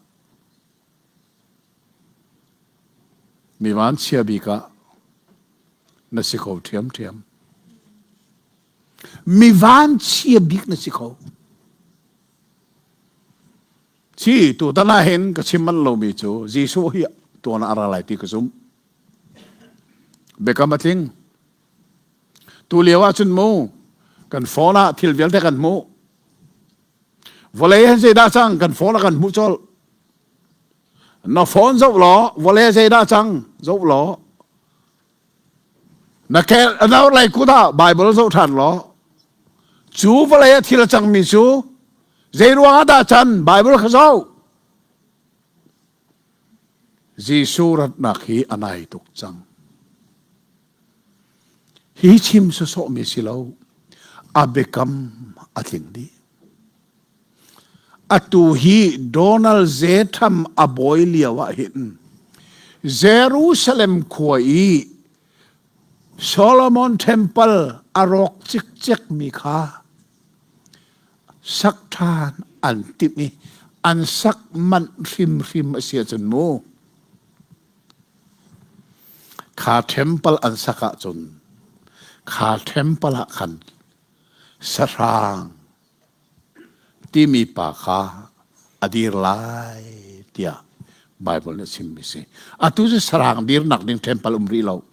mi vanchia bik ah na si kho ṭhiamṭhiam. Mi vanchia bik na si kho. Ci tutan ah hin ka chim manh lomi cu Jesuh hi tuan ah a ra lai ti ka zumh. Biakam a tling. Tu lio ah cun mu kan phone ah thil vialte kan hmuh. Vawlei han zeidah cang kan phone ah kan hmuh colh. Na phone zoh law vawlei zeidah cang zoh law na kel na lei kut ah Bible zoh ṭhan law cu vawlei ah thil a cangmi cu zei ruang ah dah can Bible kha zoh. Jesuh ratnak hi a nai tuk cang. Hi chim sawsawhmi si lo. A biakam a tling dih. Atu hi Donald J. Trump a bawi lio ah hin Jerusalem khua i Solomon Temple a rawk cikcek mi kha sak ṭhan an timh i an sak manh hrimhrim a si ahcun mu kha temple an sak ahcun kha temple ah khan sahrang timi pa kha a dir lai tiah Bible nih a chimmi si. Atu cu sarang dirnak ding temple um rih lo.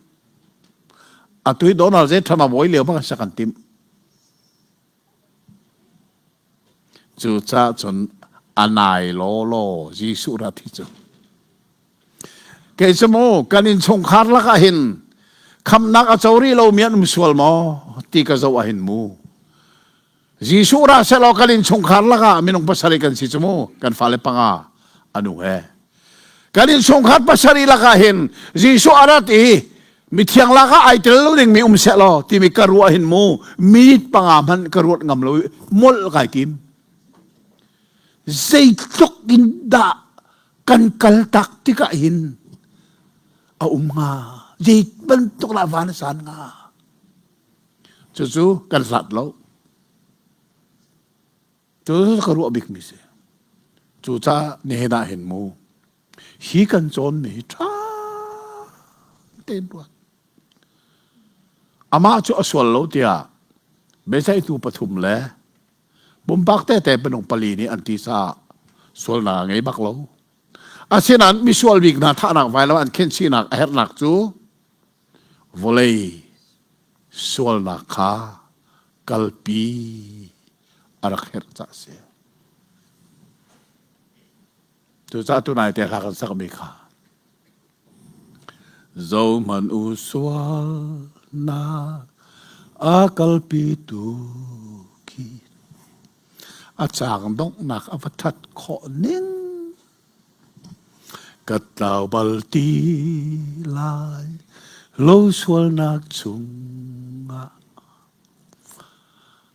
Atu hi Donald J. Trump a bawi lio bang sak an timh. Cucaah cun a nai law law Jesuh rat hi cu. Kei cu mu kan innchungkhar lakah hin khamnak a co rih lomi an um sual maw ti ka zoh ah hin mu. Jesuh ra sehlaw kan innchungkhar lakah minung pasarih kan si cu mu kan fale panga anu he. Kan innchungkhar pasarih lakah hin Jesuh a rat i mithiang lakah ai tel lo dingmi um sehlaw timi ka ruah hin mu minute panga hmanh ka ruat ngam lo i molh kai tim. Zeitluk in dah kan kaltak tikah hin a um hnga zei bantuk lah van a san hnga cucu kan hlat lo cu ka ruah bikmi si cucaah nihin ah hin mu hi kan cawnmi hi ṭha tein ruat amah cu a sual lo tiah biaceihtu pathum le Pumpak tete minung pali nih an ti caah sualnak a ngei bak lo. Asinain misual bik hna thahnak vailam an khenhchihnak a herhnak cu vawlei sualnak kha kalpi a rak herh caah a si. Cucaah tunai te hla kan sakmi kha Zohhmanh u sualnak a kalpitu khi a caang donghnak a va ṭhat khawh ning ka tlau bal ti lai lo sualnak chungah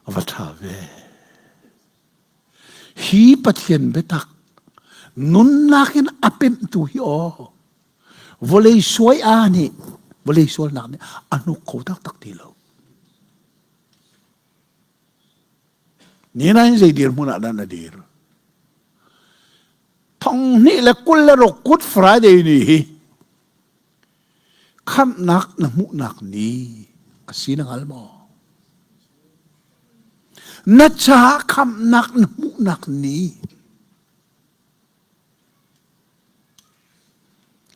a va ṭha ve. Hi Pathian biatak nunnak in a pemhtu hi aw vawlei suai a nih vawlei sualnak nih a hnuk kho taktak ti lo. Ninain zei dirhmun ah dah na dir? Thong hnih le 26 Good Friday ni hi khamhnak na hmuhnak ni a si na hngal maw? Na caah khamhnak na hmuhnak ni.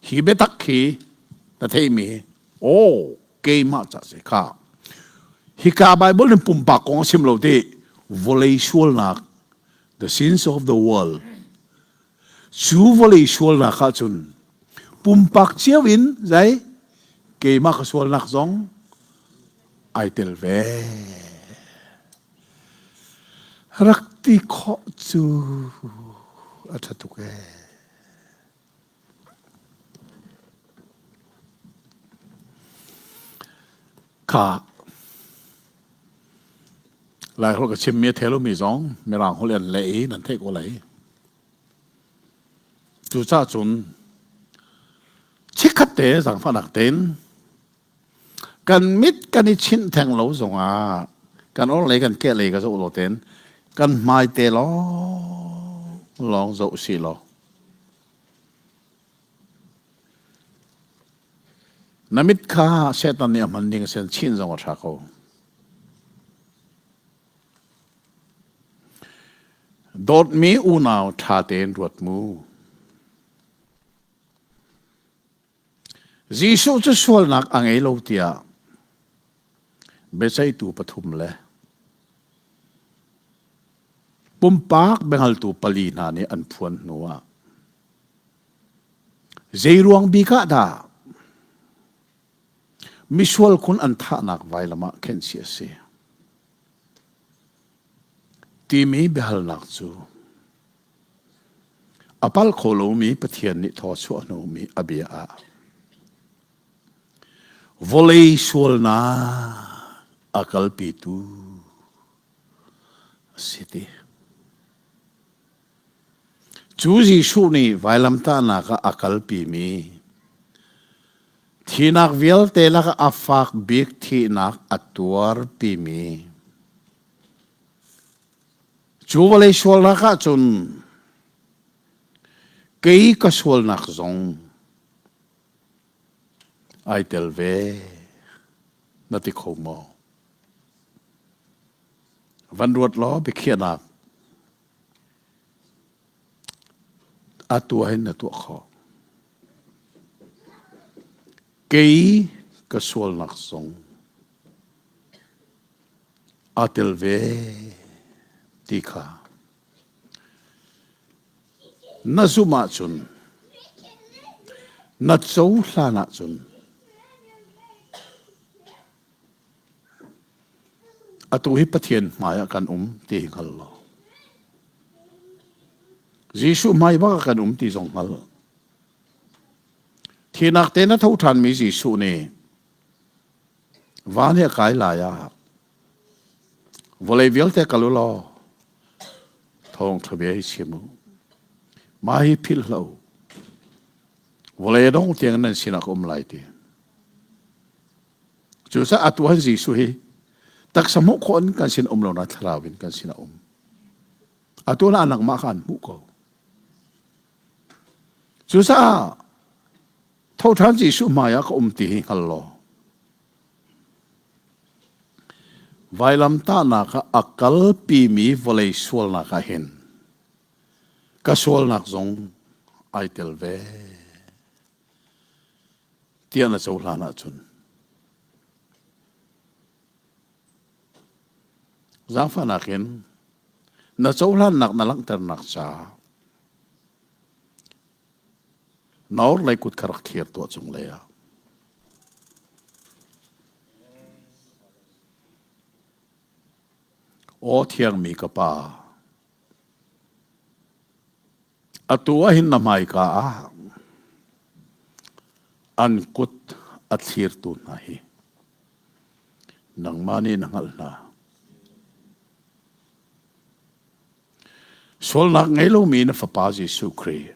Hi biatak hi na theimi aw keimah ca si kha. Hika Bible in pumpak kong a chim lo ti vawlei sualnak the sins of the world cu vawlei sualnak ah cun pumpak cio in zei keimah ka sualnak zong ai tel ve. Rak ti khawh cu a ṭha tuk ee. Kha Laiholh ka chimmi a thei lomi zong Mirang holh in leh i nan theih ko lai. Cucaah cun chikkhat te zaangfahnak tein Kan mit kan i chinh theng lo zongah kan orhlei kan kehlei ka zoh lo tein. Kan hmai te lawng lawng zoh si law. Na mit kha Satan nih a hman ding sen chin zong a ṭha ko. Dawtmi unau ṭha tein ruat mu. Jesuh cu sualnak a ngei lo tiah biaceihtu pathum le pumpak biahngaltu pali hna nih an phuan hnuah zeiruang bik ah dah misual khun an thahnak vailam ah khenhchih a si timi biahalnak cu A palh kho lomi Pathian nih thaw chuah hnumi a bia ah vawlei sualnak a kalpitu a si ti. Cu Jesuh nih vailamtahnak ah a kalpimi thinak vialte lakah a fak bik thihnak a tuarpimi Cu vawlei sualnak ahcun kei ka sualnak zong ai tel ve na ti kho maw? Van ruat law biakhiahnak atu hin na tuah khawh. Kei ka sualnak zong aa tel ve ti kha na zumh ahcun na cohlan ahcun atu hi Pathian hmai ah kan um ti hi hngal law Jesuh hmai bak ah kan um ti zong hngal. Thinak te na tho ṭhanmi Jesuh nih Van hi a kai lai ah vawlei vialte kal u law thawngṭha bia hi chim u. Mah hi philh hlah u. Vawlei a dong tiang nan sinah ka um lai ti. Cucaah atu han Jesuh hi taksa hmuh khawh in kan sin um lo na thlarau in kan sin a um. Atu na nangmah kha an hmuh ko. Cucaah Thoṭhan Jesuh hmaiah ka um ti hi hngal law vailamtahnak ah a kalpimi vawlei sualnak ah hin ka sualnak zong ai tel ve tiah na cohlan ahcun zaangfahnak in na cohlannak na langhternak caah Na orhlei kut kha rak thlir tuah cunglei ah. Aw thiangmi ka pa, atu ah hin na hmaika ah an kut a thlirtu hna hi nangmah nih na hngalh hna. Sualnak ngei lomi na Fapa Jesuh Khrih.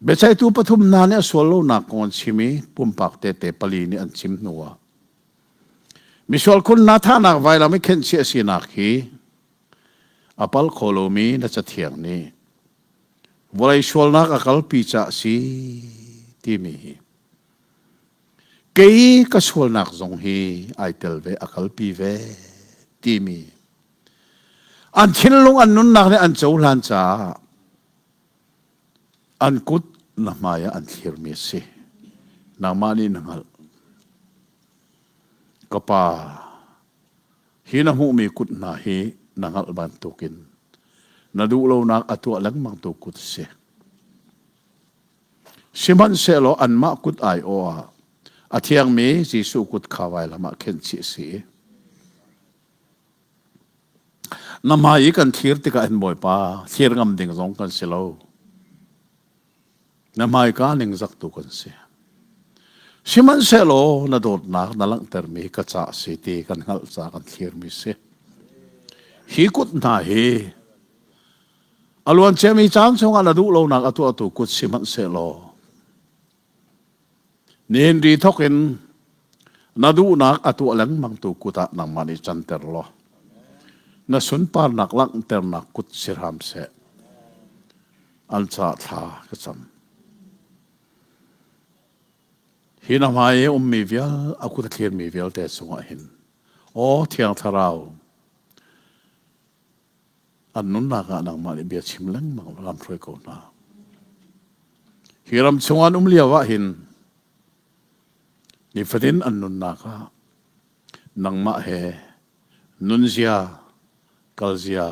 Biaceihtu pathum hna nih a sual lonak kong an chim i pumpak tehte pali nih an chim hnuah misual khun hna thahnak vailam i khenhchih a sinak hi a pal kho lomi na cathiang nih vawlei sualnak a kalpi caah si timi hi Kei ka sualnak zong hi ai tel ve, a kalpi ve timi an thinlung an nunnak nih an cohlan caah an kut na hmai ah an thlirmi a si. Nangmah nih na hngalh. Ka pa, hi na hmuhmi kut hna hi na hngalh bantukin na duh lonak a tuah lengmangtu kut a si. Sihmanhsehlaw anmah kut aiawh ah a thiangmi Jesuh kut kha vailam ah khenhchih a si. Na hmai i kan thlir tikah hin Bawipa, thlir ngam ding zong kan si lo. Na hmaika ningzak tu kan si. Sihmanhsehlaw na dawtnak na langhtermi ka ca si ti kan hngalh ca kan thlirmi si. Hi kut hna hi A luanciami caan chungah na duh lonak a tuahtu kut sihmanhsehlaw nihin ri thawk in na duhnak a tuah lengmangtu kut ah nangmah nih canter law. Na sunparnak langhternak kut si hram seh. An caah thla ka cam. Hi na hmai i ummi vial, a kut a thlirmi vialte cungah hin, aw Thiang Thlarau, an nunnak ah nangmah nih bia chim lengmang lam hruai ko hna. Hi ram chung an um lio ah hin nifatin an nunnak ah nangmah he nunzia, kalzia,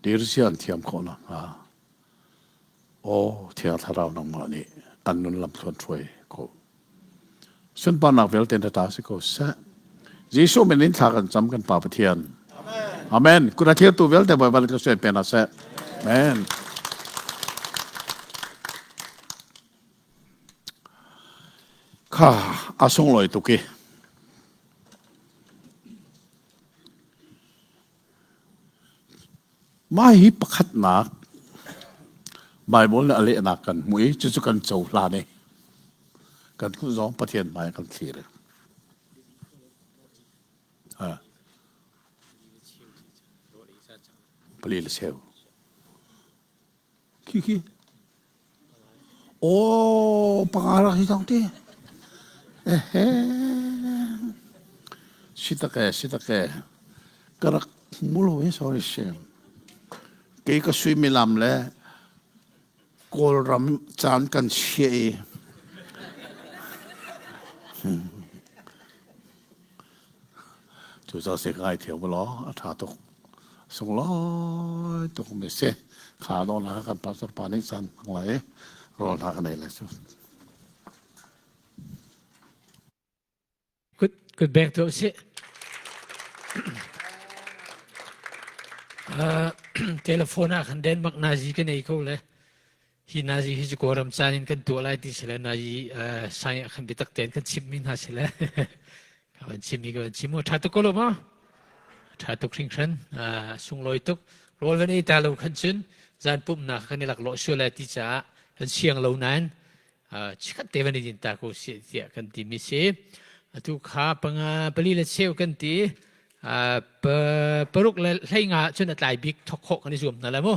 dirzia an thiam khawh nakhnga Aw Thiang Thlarau nangmah nih an nun lamthluan hruai ko. Sunparnak vialte na ta si ko seh. Jesuh min in thla kan cam kan Pa Pathian. Amen. Kut a thirtu vialte Bawipa nih thluachuah pe hna seh. Amen. Kha a sunglawi tuk i. Mah hi pakhatnak Baibal nih a lehnak kan hmuh i cucu kan cohlan i kan kut zong Pathian hmai kan thlir. Pali le cheu. Khi khi. Oh, panga rak hi tong ti. Ehe. Sitake, sitake. Ka rak mulo hi sorry sim. Kei ka suimilam le Kawlram caan kan chia i. Cu ca se ka ngai thiam law a ṭha tuk. Sunglawi tuk mi si. Kha dawh na kan pastor pa nih caan hmang lai i rawl hna kan ei lai cu. Kut kut bek tuah usih. Uh, telephone ah khan Denmark nazi kan ei ko le hi nazi hi cu Kawlram caan in kan tuah lai ti si le nazi uh, sai ah khan biatak tein kan chimmi hna si le ka van chimmi ka van chim mu ṭha tuk ko lo ma ṭha tuk hringhran uh, sunglawi tuk rawl van ei ta lo khan cun zan pumhnak kan i laklawh sual lai ti caah kan siang lo nain chikkhat te van i din ta ko si tiah kan timi si atu kha panga pali le cheu kan ti paruk le hlei nga cun a tlai bik thok khawh kan i zuam hna la mu.